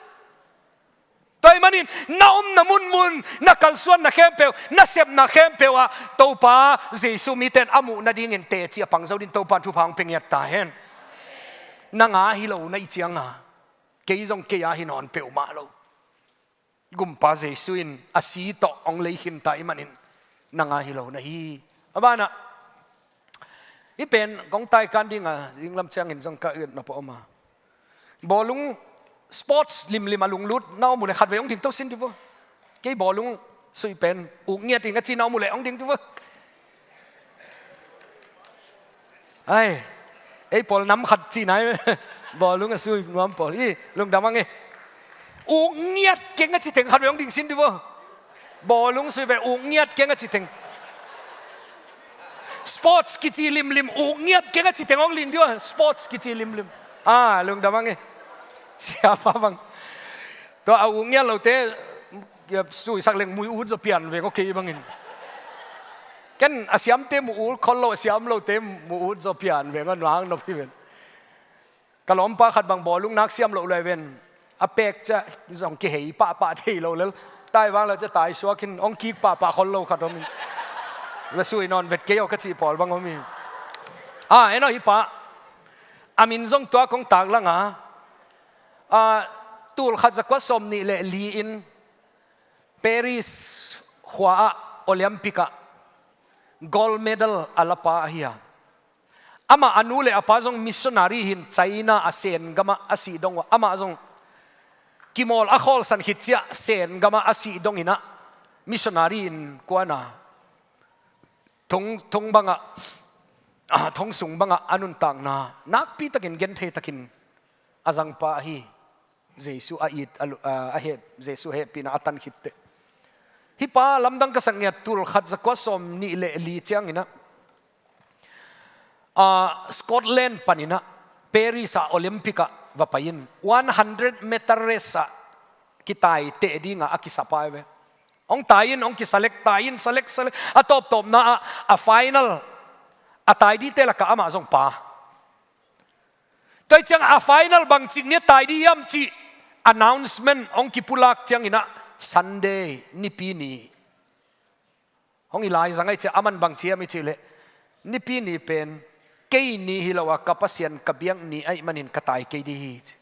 Tua ahih manin na omna munmun, na kalsuanna khempeuh, na sepna khempeuh ah Topa Jesu mite in a muh nadingin teci a pang zo dingin Topa in thupha hong pia ngiat ta hen. Nang a hi lo na hih ciang a, kei zong kei a hi nawn peuhmah lo. Gumpa Jesu in a si tawh hong lei khin ta ahih manin nang a hi lo na hi. A banah hih pen kong taikan ding a, zinglam ciangin zong ka nop a om a, bawlung sports limlim a lunglut na om uh leh khatvei hong ding to sin dih vo. Kei bawlung sui pen uk ngiat ing a ci na om uh leh hong ding dih vo. Ai, ei pawl nam khat cihna hi. Bawlung a sui nuam pawl hi, lungdam ang e. Uk ngiat keng a ci teng khatvei hong ding sin dih vo. Bawlung sui pen uk ngiat keng a ci teng. Sports kici limlim uk ngiat keng a ci teng hong ling dih vo. Sports kici limlim. Ah, lungdam ang e. Siapa bang, tua a uk ngiat lote suisak leng mu ut zaw pian veng, okay bangin. Ken a siamte mu ut khol lo, a siam lote mu ut zaw pian veng a nuang nop hi ven. Ka lawmpa khat bang bawlung nak siam loh lai ven. A pek ciang zong kihei pahpah thei lo lel. Tai vang lo ciang tai suak in hong kik pahpah khol lo khat om in. La sui nawn vet kei aw ka cih pawl bang om hi. Ah, eno hih pa. A min zong tua kong taklang a. Ah, tul khat za kua sawm nih le li in Paris khua ah Olympic ah gold medal a la pa ahi a. Amah a nu le a pa zong missionary hi in China a Sen gam ah a sih dong uh a. Amah zong kimawl a khawlsan khit ciang Sen gam ah a sih dong in ah missionary in kuan a thong, thong bang ah, ah, thong sung bang ah a nuntakna nakpi takin genthei takin a zangpa ahi. Jesu a it, a lu-, a, a heh, Jesu hehpihna a tan khit teh. Hih pa lamdang ka sak ngiat, tul khat za kua sawm nih le li ciangin ah, ah, Scotland panin ah, Paris ah Olympic ah va pai in, one hundred meter race ah kitai teh ding a a kisa pa hi ve. Hong tai in, hong kiselect, tai in, select, select. A tawptawpna ah, a final a tai dingte lakah amah zong pa. Tua hi ciang a final bangci ni a tai ding hiam cih announcement hong kipulak ciangin ah Sunday, Nipi ni hong hi lai zang ahih ciang aman bangci hiam i cih leh, Nipi ni pen kei ni hi lo a, ka Pasian ka biak ni ahih manin ka tai kei ding hi, ci.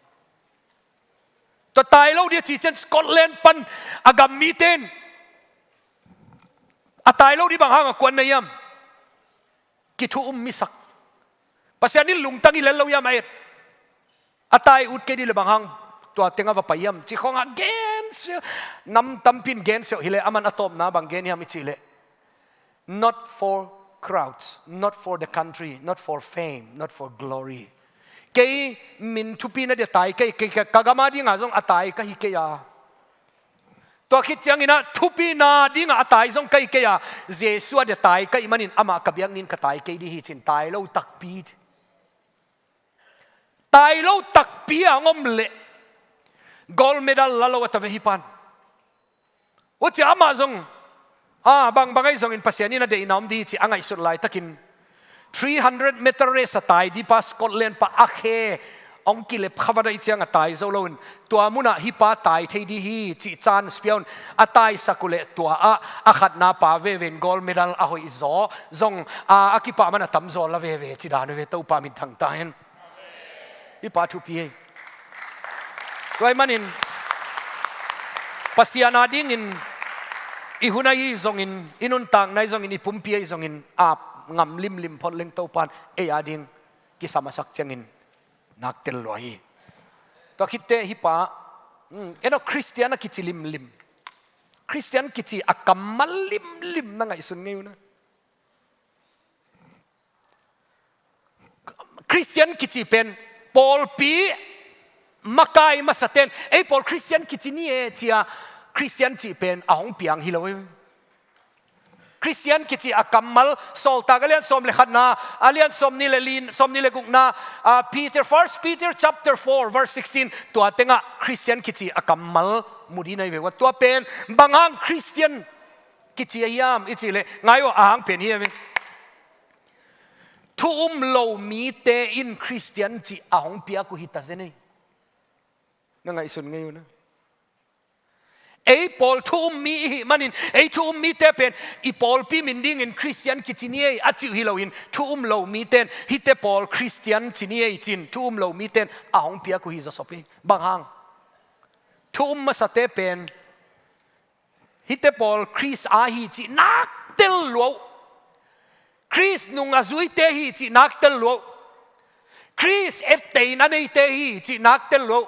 Tua tai lo ding a cih ciang Scotland pan a gam mite in a tai lo ding bang hang a kuan na hiam? Kithu um misak. Pasian in lungtang hi lel lo hiam a et? A tai ut kei ding leh bang hang tua teng a va pai hiam, ci khawng a gensiau. Nam tampi in gensiau hi leh, aman a tawpna bang gen hiam i cih leh, not for crowds, not for the country, not for fame, not for glory. Kei min thupina ding a tai kei, kei, ka, ka gam a ding a zong a tai ka hi kei a. Tua khit ciangin ah thupina ding a a tai zong ka hi kei a, Jesu a ding a tai ka hih manin amah ka biak ni in ka tai kei ding hi, ci in tai lo takpi. Tai lo takpi a hong om leh gold medal la lo a ta ve hih pa in. Huci amah zong, ah, bangbang ahi zongin Pasian in a deihna om ding hi ci a ngaihsut laitakin, three hundred meter race a tai ding pa Scotland pa a khe hong kilep kha vat ahih ciang a tai zo loin, tua munah hih pa tai thei ding hi cih chance pia un, a taisak uh leh tua ah a khatna pa veve in gold medal a hoih zaw zong a, a kipah man a tamzaw la veve ci dan uh ve, Topa min thang ta hen. Hih pa thupi hi. Tua ahih manin Pasian adingin i hun ahi zongin, i nuntakna ahi zongin, i pumpi ahi zongin, ap ngam limlim phot leng Topa in ei ading kisam a sak ciangin nak tel lua hi. Tua khitteh hih pa, hmm, en aw, Khristian a kici limlim, Khristian kici a kammal limlim na ngaihsun ngei uh na. Khristian kici pen pawlpi makai masate'n ei pawl Khristian kici ni e ci-a Khristian cih pen a hong piang hi lo hi. Khristian kici a kammal, Sawltak a lian sawm le khatna, a lian sawm nih le li, sawm nih le gukna, ah, Peter, First Peter chapter four verse sixteen, tua tengah Khristian kici a kammal mu ding na hi ve ua. Tua pen bang hang Khristian kici a hiam i cih leh, ngai aw, a hang pen hi a ve. Thu um lo mite in Khristian cih a hong piak uh hi ta zen ei. Na ngaihsun ngei uh na. Ei pawl thu um mi i hih manin, ei thu um mite pen i pawlpi min dingin Khristian kici ni ei a cih uh hi loin, thu um lo mite'n hihte pawl Khristian ci ni ei ci-in thu um lo mite'n a hong piak uh hi zawsop ei. Bang hang? Thu um masate pen hihte pawl Khrist a hi cih nak tel lua uh. Khrist nung a zuite hi cih nak tel lua uh. Khrist etteh in a neite hi cih nak tel lua uh.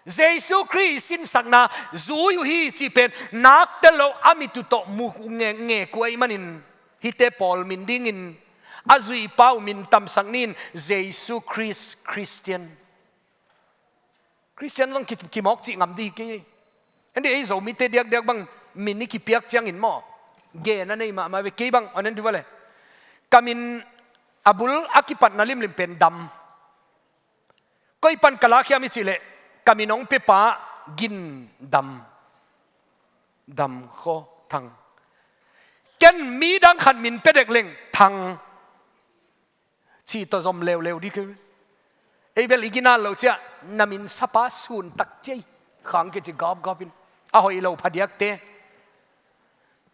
Jesu Khrist sinsakna zui uh hi cih pen nak tel lua uh. A mit uh tawh mu ngekngek uh ahih manin hihte pawl min dingin a zuihpa uh min tamsak ni in, Jesu Khrist Khristian. Khristian zong ki, kimawk cih ngam ding hi kei. En dih, ei Zomite diakdiak bang min i kipiak ciangin maw, gen a nei mahmah ve. Kei bang, aw, en dih va le. Ka min a bul a kipatna limlim pen Dam. Koi pan ka lak hiam i cih leh, ka min hong piapa Gin Dam. Dam Khaw Thang. Ken midang khat min pia dek leng Thang cih tawh zom leuleu ding hi. Ei bel i gina lo ciah, na min sapa sun tak ciah, Khang kici gawpgawp in, a hoih lo phadiakte.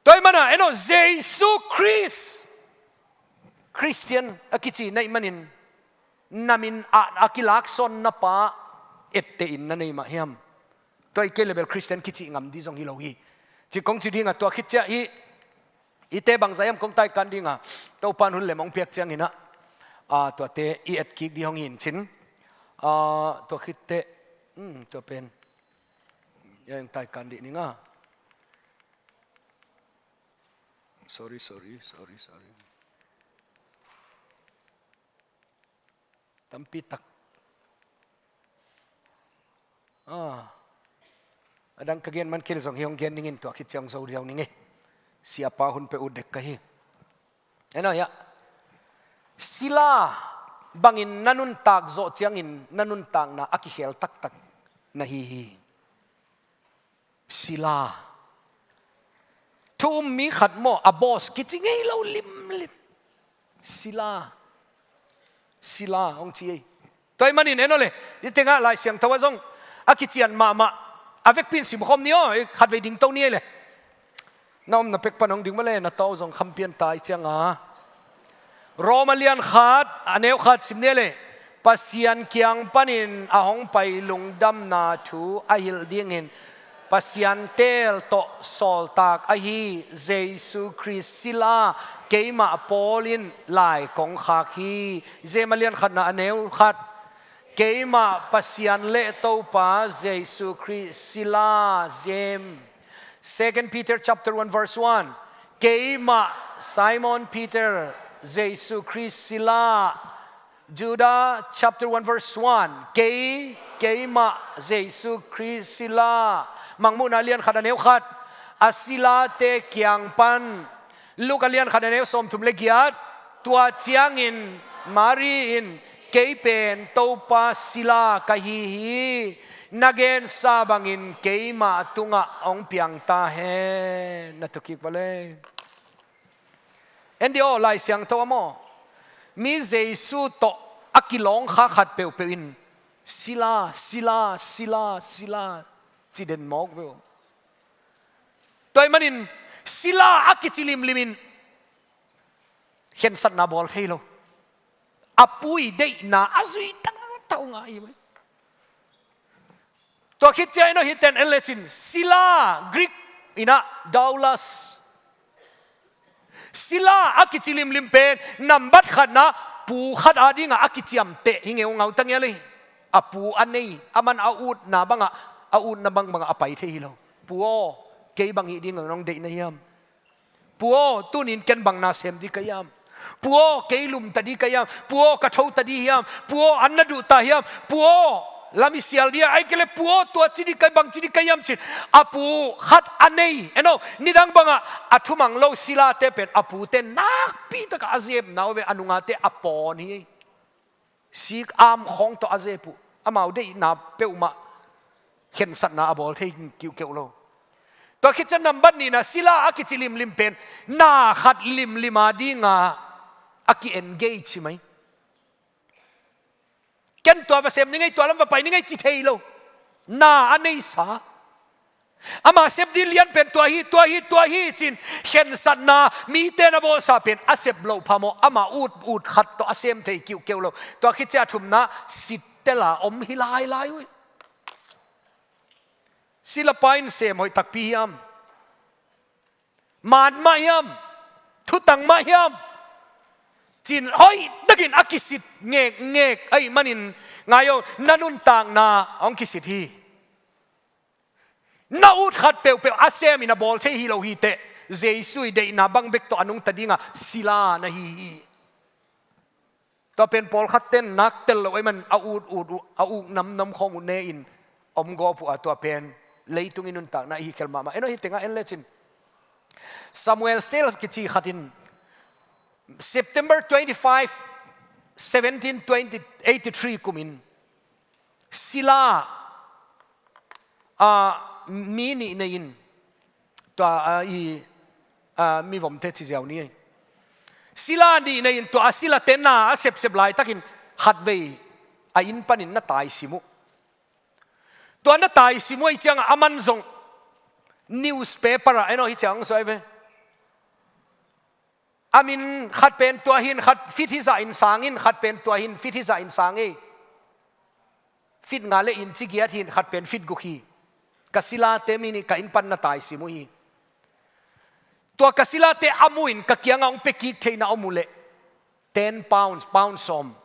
Tua ahih manin en aw, Jesu Khrist Khristian a kici na hih manin, na min a, a kilaksawnna pa etteh in na nei mah hiam? Tua hi kei leh bel Khristian kici ngam ding zong hi lo hi. Ci kong ci ding a, tua khit ciah i, i te bangzah hiam kong taikan ding a, Topa'n hun lem hong piak ciangin ah, a, tuate i et kik ding hong hi in cin. A, tua khit teh, hmm, tua pen, ya, hong taikan dih ning a. Sorry, sorry, sorry, sorry. Tampi tak. Ah. A dang ka gen man kei leh zong hih hong gen ning in, tua khit ciang zo diau ning e. Siapa hun pia ut dek ka hi. En aw, ya. Sila bangin na nuntak zawh ciangin na nuntakna a kikhel taktak na hi hi. Sila. Thu um mi khat maw, a boss kici ngei lo limlim. Sila. Sila hong ci ei. Tua ahih manin en aw le, i tengah Lai Siangtho ah zong a kician mahmah, a vekpi in simkhawm ni aw, khatvei dingto ni ei le. Na omna pek pan hong ding mah le, na tawh zong kham pian ta i ciang a. Rom a lian khat, a neu khat sim ni ei le. Pasian kiang panin a hong pai lungdamna thu a hilh dingin Pasian teel tawh sawltak ahi Jesu Khrist sila, keimah Paul in lai kong khak hi. Jem a lian khatna a neu khat. Keimah Pasian le Topa Jesu Khrist sila, Jem. Second Peter chapter one verse one. Keimah Simon Peter, Jesu Khrist sila. Judah chapter one verse one. Kei, keimah Jesu Khrist sila. Mangmuhna lian khat a neu khat. A silate kiang pan. Luka lian khat a neu sawmthum le giat. Tua ciangin Mari in, kei pen Topa sila ka hi hi. Na gensa bangin keimah tungah hong piang ta hen. Na thukik va le. En dih aw, Lai Siangtho ah maw, mi Jesu tawh a kilawngkha khat peuhpeuh in Sila, sila, sila, sila, ci den mawk ve uh. Tua ahih manin sila a kici limlimin khensatna bawl thei lo. A pu i deihna a zui tangtang ngai mai. Tua khit ciang ino hiten en lecin sila, Greek in ah doulos. Sila a kici limlim pen nambat khatna pu khat a dingah a kiciamteh hi ngeungau ta ngial hi. A pu a nei, a man a utna bangah, a utna bangbangah a pai thei hi lo. Pu aw, kei bang hih dingah nong deih na hiam? Pu aw, tunin ken bang na sem ding ka hiam? Pu aw, kei lum ta ding ka hiam? Pu aw, ka tho ta ding hiam? Pu aw, an na duh ta hiam? Pu aw, lam i sial ding a, ahih kei leh pu aw, tua ci ding ka, bang ci ding ka hiam, ci-in a pu khat a nei. En aw, nidang bangah a thumang lo silate pen a pute nakpi takah a zepna uh ve, a nungate a pawn hi. Sik am khawng tawh a zep uh, amau deihna peuhmah khensatna a bawl thei kiuhkeuh lo. Tua khit ciang nambat nihna sila a kici limlim pen na khat limlim a dingah a ki-engage hi mai. Ken tua va sem ning ei, tua lam va pai ning ei ci thei lo. Na a neisa, ama sep ding lian pen tua hi, tua hi, tua hi, ci-in khensatna mite na bawlsa pen a sep loh phamawh, ama ut, ut khat tawh a sem thei kiuhkeuh lo. Tua khit ciang a thumna sittel a om hi lailai uh hi. Silapa in sem hoih takpi hiam? Maan mah hiam? Thutang mah hiam? Ci-in hoihtakin a kisit ngekngek ahih manin, ngai aw, na nuntakna hong kisit hi. Na ut khat peuhpeuh a semin a bawl thei hi lo hi teh, Jesu i deihna bang bek tawh a nungta dingah sila na hi hi. Tua pen pawlkhat ten nak tel lo ahih man a ut, ut, ut, a uk namnam khawng uh ne-in om gawp uh a, tua pen leitung i nuntakna i hi khel mahmah. En aw, hih tengah en lecin Samuel Steele kici khat in September twenty-five, seventeen twenty, eighty-three kumin sila, ah, mi nih nei-in, tua, ah, i, ah, mivomte ci ziau ni. Sila nih nei-in tua a silate na a sepsep laitakin khatvei a inn panin na taisim uh. Tua na taisim uh ahih ciangah a man zong newspaper ah, en aw, hih ciang hong suai ve. A min khat pen tua hi-in, khat fit hizah in sang in, khat pen tua hi-in fit hizah in sang ei. Fit nga le inchi giat hi-in, khat pen fit guk hi. Ka silate mi nih ka inn pan na taisim uh hi. Tua ka silate a mu-in ka kiangah hong pia kik theihna om uh leh ten pounds, pound sawm,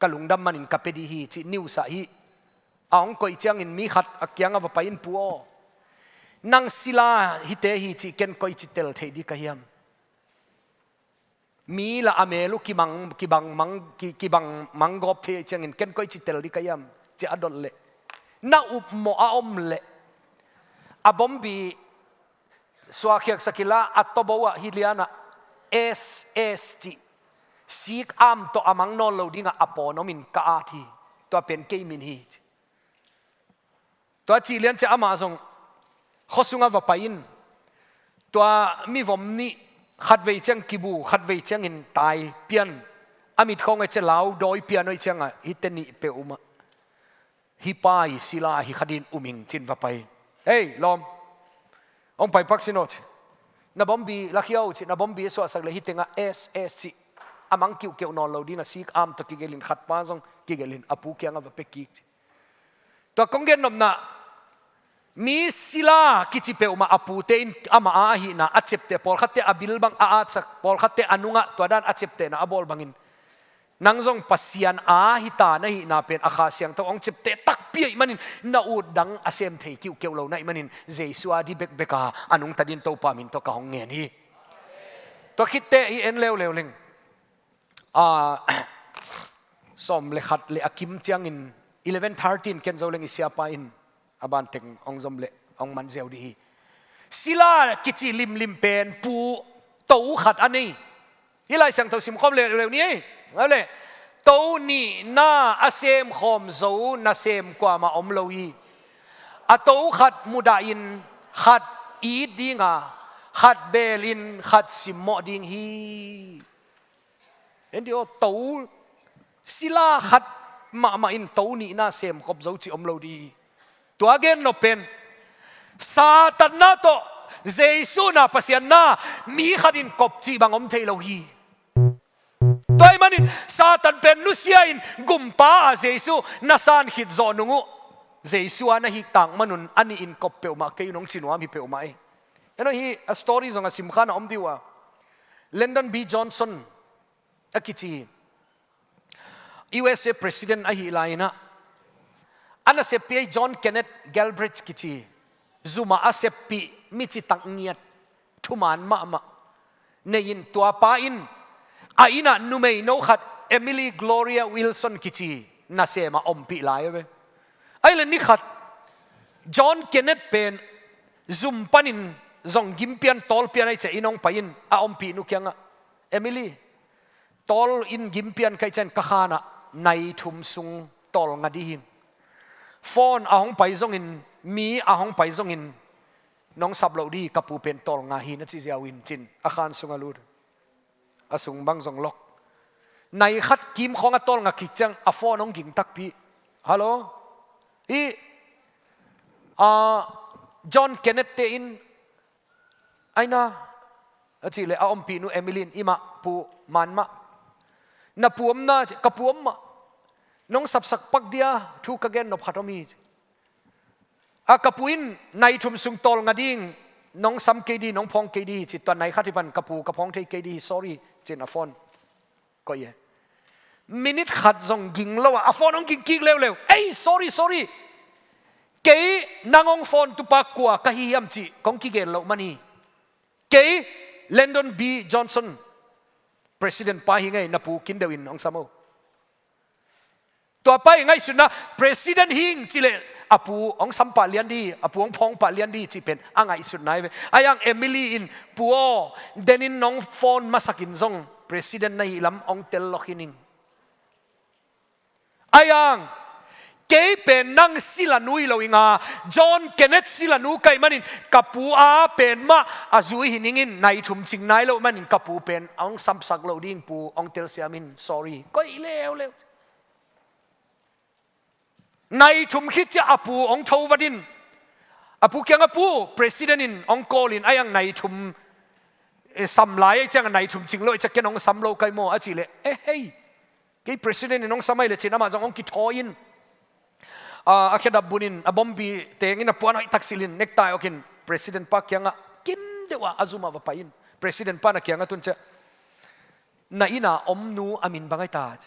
ka lungdam manin ka pia ding hi, cih news ah hih a hong koih ciangin mi khat a kiangah va pai-in, Pu aw, nang sila hite hi cih ken koici tel theih ding ka hiam? Mi lah a mel uh kibang, kibang mang, ki, kibang mang gawp thei ahih ciangin ken koici tel ding ka hiam, ci a dot leh, na upmawh a om leh a bombi suahkhiatsak inla, a tawbo ah hih lianah S S cih sik am tawh a mang nawn lo dingah a pawn omin ka at hi. Tua pen kei min hi. Tua cih lian ciang amah zong khua sungah va pai-in, tua mivom nih khatvei ciang kibu, khatvei ciangin tai pian, a mit khawng a cia lau dawi pian uh ahih ciangah, hihte nih peuhmah hih pa i sila hi kha ding um ing, ci-in va pai. Hei lawm, hong pai pak sin aw, ci. Na bombi lakhia aw, ci. Na bombi a suahsak leh hih tengah S S cih a mang kiuhkeuh nawn lo dingah sik am tawh kigelhin, khat pa zong kigelhin a pu kiangah va pia kik, ci. Tua kong gen nopna, mi sila kici peuhmah a pute in amah a ahihna a ciapteh, pawlkhatte a bil bang a atsak, pawlkhatte a nungah tua dan a ciaptehna a bawl bangin, nang zong Pasian a hita na hihna pen a Kha Siangtho hong ciapteh takpi ahih manin, na ut dang a sem thei kiuhkeuh lo na hih manin, Jesu a ding bekbek a a nungta dingin Topa min tawh ka hong ngen hi. Tua khitteh i en leuleu leng, a, sawm le khat le a kim ciangin, eleven thirty in ken zo leng i siapa in a banteng hong zom leh hong man ziau dih hi. Sila kici limlim pen pu to khat a nei. Hih Lai Siangtho simkhawm leuleu ni ei. Ngau le, to nihna a semkhawm zo nasem kuamah om lo hi. A to khat mudahin, khat it dinga, khat belin, khat simmawh ding hi. En dih aw, to sila khat mahmah in to nihna semkhop zo cih om lo dih hi. Tua gen nop pen Satan na tawh Jesu na, Pasian na, mi khat in kop cih bang om thei lo hi. Tua ahih manin Satan pen nusia in gumpa a Jesu na san khit zawh nung uh, Jesu a na hih tak manun a nih in kop peuhmah kei un, hong ci nuam hi peuhmah ei. En aw, hih a story zong a simkha na om dih uh a, Lyndon B Johnson a kici hi. U S A President ahih lai-in ah, a naseppih ahi John Kenneth Galbraith kici, zum ah a seppih, mi citak ngiat, thuman mahmah nei in, tua pa in a inn ah numeino khat, Emily Gloria Wilson kici, nasem ah ompih lai a ve. Ahih leh ni khat John Kenneth pen zum panin zong gimpian tawlpian ahih ciangin hong pai in a ompihnu kiangah, "Emily, tawl in gimpian ka hih ciangin ka khan ah nai thum sung tawlnga dih hi. Phone a hong pai zongin, mi a hong pai zongin nong sap loh dih hi, ka pu pen tawlnga hi," na ci ziau in, ci-in a khan sungah lut. A sung bang zong lock. Nai khat kim khawng a tawlnga kik ciang a phone hong ging takpi. "Hello? Hih, ah, John Kenneth te in aina," a cih leh a ompihnu Emily in, "I mah pu, man mah. Na pu om na?" "Ka pu om mah. Nong sapsak pak dia, thu ka gen nop khat om hi. A, ka pu in nai thum sung tawlnga ding nong sam kei dih, nong phawng kei dih hi," ci. "Tua nai khat hi pan ka pu ka phawng thei kei dih hi, sorry," ci-in a phone koih e. Minute khat zong ging lo a, a phone hong ging kik leuleu. "Ei, sorry, sorry. Kei nang hong phone tupa kua ka hi hiam cih kong kigen loh man hi. Kei Lyndon B Johnson, President pa hi ing ei, na pu kin deuh in hong sam o. Tua pa ii ngaihsutna, President hi ing cih leh a pu hong sam pah lian dih, a pu hong phawng pah lian dih cih pen a ngaihsutna hi ve. Ahi hang Emily in, 'Pu aw, denin nong phone masak in zong President na hih lam hong tel lawk hi ning. Ahi hang kei pen nang silanu hi lo ing a, John Kenneth silanu ka hih manin ka pu a pen mah a zui hi ning in, nai thum cing nai loh manin ka pu pen hong samsak loh ding pu hong telsiam in, sorry.'" Koih leuleu. Nai thum khit ciang a pu hong tho vat in, a pu kiangah, "Pu, President in hong call in, ahi hang nai thum, eh, sam lai ahih ciangah nai thum cing lo ahih ciang ken hong sam lo ka hi maw?" a cih leh, "Eh, hei, kei President in hong sam ahih leh," ci-in amah zong hong kithawi in, a, a khedap bun in, a bombi teng in, a puan hoih tak silh in, necktie awk in President pa kiangah kin deuh a, a zum ah va pai in, President pa na kiangah tun ciah, "Na inn ah om nu a min bang ahi ta?"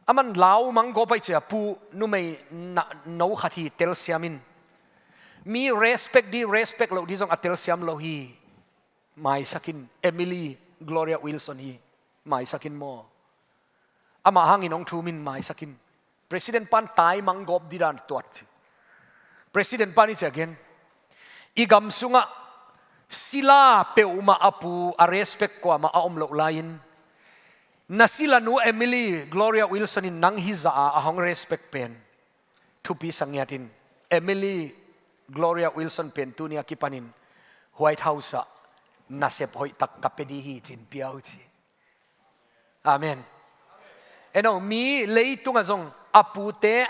"Aman lau mang gawp ahih ciang, pu, numei na, no khat hi, telsiam in. Mi respect dih, respect loh dih zong a telsiam lo hi. Maisak in, Emily Gloria Wilson hi. Maisak in maw. Amah hangin hong thum in, maisak in." President pan tai mang gawp dih dan tuat ci. President pan hih ci a gen, "I gam sungah sila peuhmah a pu a respect kuamah a om loh lai-in, na silanu Emily Gloria Wilson in nang hizah a hong respect pen thupi sa ngiat in. Emily Gloria Wilson pen tuni a kipanin White House ah nasep hoih tak ka pia dih hi," ci-in pia uh ci. Amen. En aw, mi leitungah zong a pute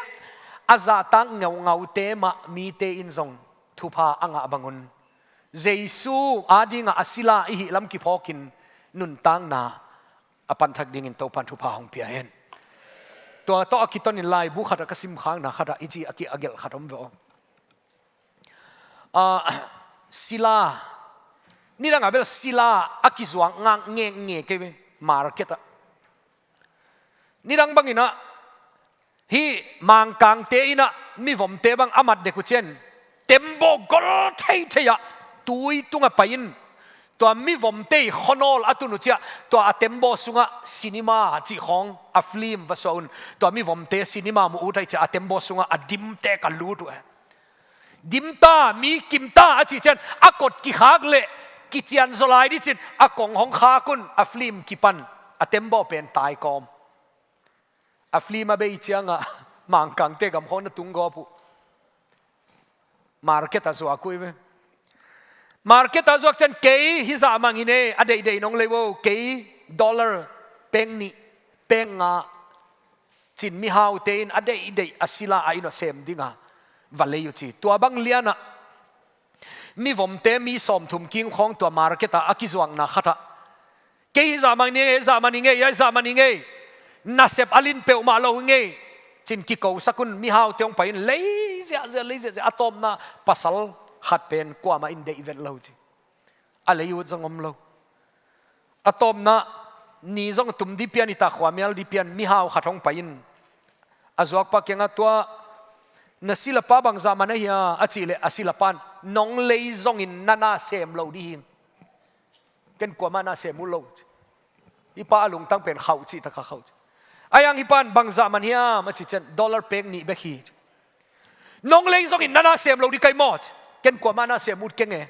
a zahtak ngaungaute mah mite in zong thupha a ngah bangun, Jesu adingah a sila i hih lam kiphawkin nuntakna a panthak dingin Topan thupha hong pia hen. Tua tawh a kiton in laibu khatah ka simkhakna khatah i ci a ki a gelh khat om ve aw. Ah, sila. Nidang a bel sila a kizuak ngak ngekngek kei ve, market ah. Nidang bangin ah, hih Mangkangte in ah mivomte bang a mat dek uh ciang, tembaw gol theithei ah tui tungah pai in, tua mivomte ii khuanawl a tun uh ciang, tua a tembaw sungah cinema cih khawng a film va suah un. Tua mivomte cinema muh ut ahih ciang a tembaw sungah a dimtek a lut uh e. Dim ta, mi kim ta a cih ciang, a kot kikhak leh kician zaw lai ding ci-in a kong hong khak un, a film kipan, a tembaw pen tai kawm. A film a bei ciangah Mangkangte gam khawng na tung gawp uh. Market ah zuak uh hi ve. Market ah zuak ciang, "Kei hizah mang hi ing e, a deihdeih nong lei vo, kei dollar peng nih, peng nga, Cin mihaute in a deihdeih a sila a inn a sem dinga va lei uh ci. Tua bang lianah mivomte mi sawmthum kingkhawng tua market ah a kizuakna khatah, "Kei hi zahman i ngei, zahman i ngei, ai zahman i ngei. Nasep a lin peuhmah lo hi ngei," cin kikosak un mihaute hong pai in lei ziahziah, lei ziahziah. A tawpna pasal khat pen kuamah in deih vet lo ci. A lei ut zong om lo. A tawpna ni zong tum di pian, i takhua mial di pian mihau khat hong pai in a zuakpa kiangah, "Tua na silapa bang zahman ahi a?" a cih leh a silapan, "Nong lei zongin na na sem lo di hi. Ken kuamah na sem uh lo." Hih pa a lungtang pen khauh cih taka khauh ci. "Ai ang hih pan bang zahman hiam?" a cih ciang, "Dollar pek nih bek hi." "Nong lei zongin na na sem lo di kei maw?" ci. "Ken kuamah na sem ut keng e.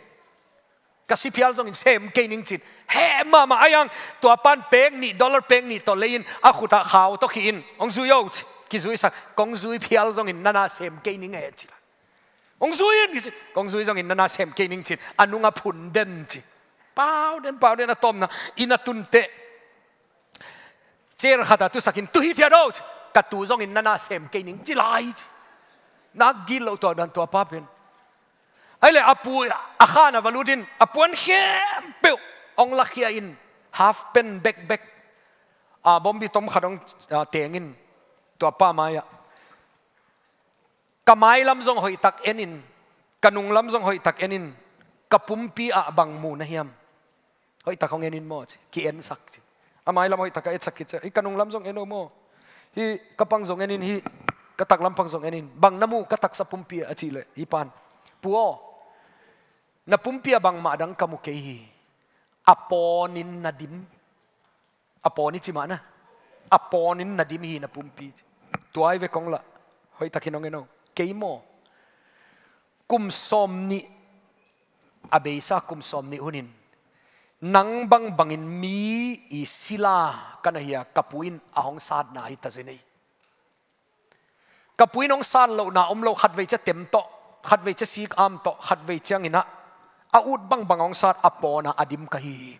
Ka si phial zongin sem kei ning," cin heh mahmah. "Ai ang tua pan pek nih, dollar pek nih tawh lei in a khutah khau tawh khih in, hong zui o," ci. Kizuisak, "Kong zui phial zongin na na sem kei ning e," ci. "Hong zui in," ci. "Kong zui zongin na na sem kei ning," cin a nungah phun den ci. Pau den, pau den. A tawpna inn a tunteh, chair khatah tusakin, "Tu hi thiat o," ci. "Ka tu zongin na na sem kei ning," ci lai ci. Nak gilo tua dan tua pa pen. Ai le a pu a khan a va lut in a puan khempeuh hong lakhia in, half pant, backpack, a bombi tom khat hong, a, tengin tua pa mai-ah, "Ka mailam zong hoihtak en in, ka nunglam zong hoihtak en in, ka pumpi ah bang mu na hiam? Hoihtak hong en in maw?" ci. Ki-ensak ci. A mailam hoihtak a etsak khit ciang, "Hih ka nunglam zong en o maw? Hih ka pang zong en in, hih ka taklam pang zong en in. Bang na mu ka taksa pumpi ah?" a cih leh hih pan, "Pu aw, na pumpi ah bangmah dang ka mu kei hi. A pawnin na dim. A pawn i ci mah na. A pawnin na dim hi na pumpi," ci. "Tua ai ve kong lah, hoihtakin hong en o. Kei maw, kum sawmnih, a beisa kum sawmnih hunin nang bangbangin mi i sila ka na hi a, ka pu in a hong satna hi ta zen ei. Ka pu in hong sat lohna om lo, khatvei cia tem tawh, khatvei cia sik am tawh, khatvei ciangin ah a ut bangbang hong sat, a pawna a dim ka hi hi.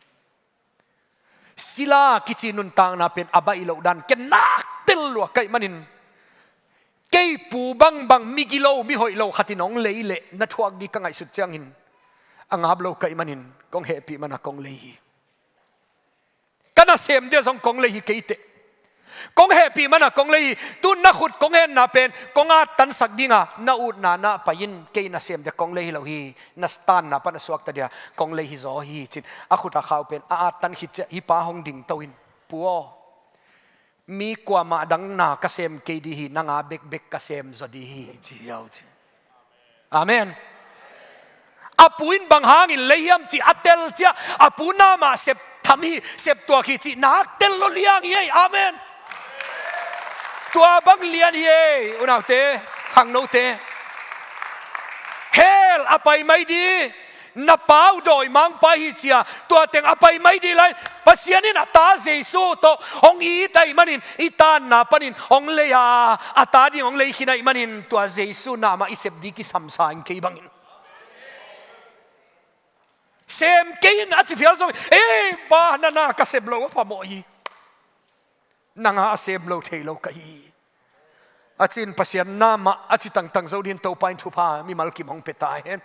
Sila kici nuntakna pen a baih loh dan ken nak tel lua ka hih manin, kei pu bangbang migilo, mihoih lo khatin hong lei leh na thuak ding ka ngaihsut ciangin a ngap lo ka hih manin, kong hehpih mana kong lei hi. Ka nasem dia zong kong lei hi kei teh. Kong hehpih mana kong lei hi. Tu na khut kong henna pen kong attansak dinga na utna na pai in, kei nasem dia kong lei hi lo hi. Na tanna pan a suakta dia kong lei hi zaw hi," cin a khuta khau pen a attan khit ciah hih pa hong dingto in, "Pu aw, mi kuamah dang na ka sem kei ding hi, nanga bekbek ka sem zaw ding hi," ci hiau ci. Amen. A pu in bang hangin lei hiam cih a tel ciah, a pu na mah sep tham hi, sep tuak hi cih nak tel lo liang hi ei. Amen. Tua bang lian hi ei, unaute, khangnote. Hell a pai mai di, na pau dawimangpa hi cia, tua teng a pai mai di lai. Pasian in a ta Jesu tawh hong it ahih manin, i tanna panin hong lei a, a ta ding hong lei khin ahih manin, tua Jesu na mah i sep di kisamsa in kei bangin. Sem kei in a ci phial zong, "Ei, pa, na na ka sep lo a phamawh hi. Nanga a sem lo thei lo ka hi hi," a cin Pasian na mah a ci tangtang zo din Topa in thupha mimal kim hong pia ta hen.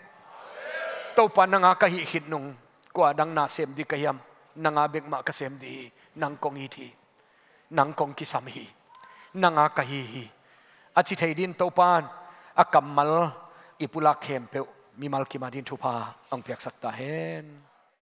"Topa, nanga ka hih khit nung kua dang na sem di ka hiam? Nanga bek mah ka sem di hi. Nang kong it hi. Nang kong kisam hi. Nanga ka hi hi," a ci thei din Topa in a kammal i pulak khempeuh mimal kim a din thupha hong piaksak ta hen.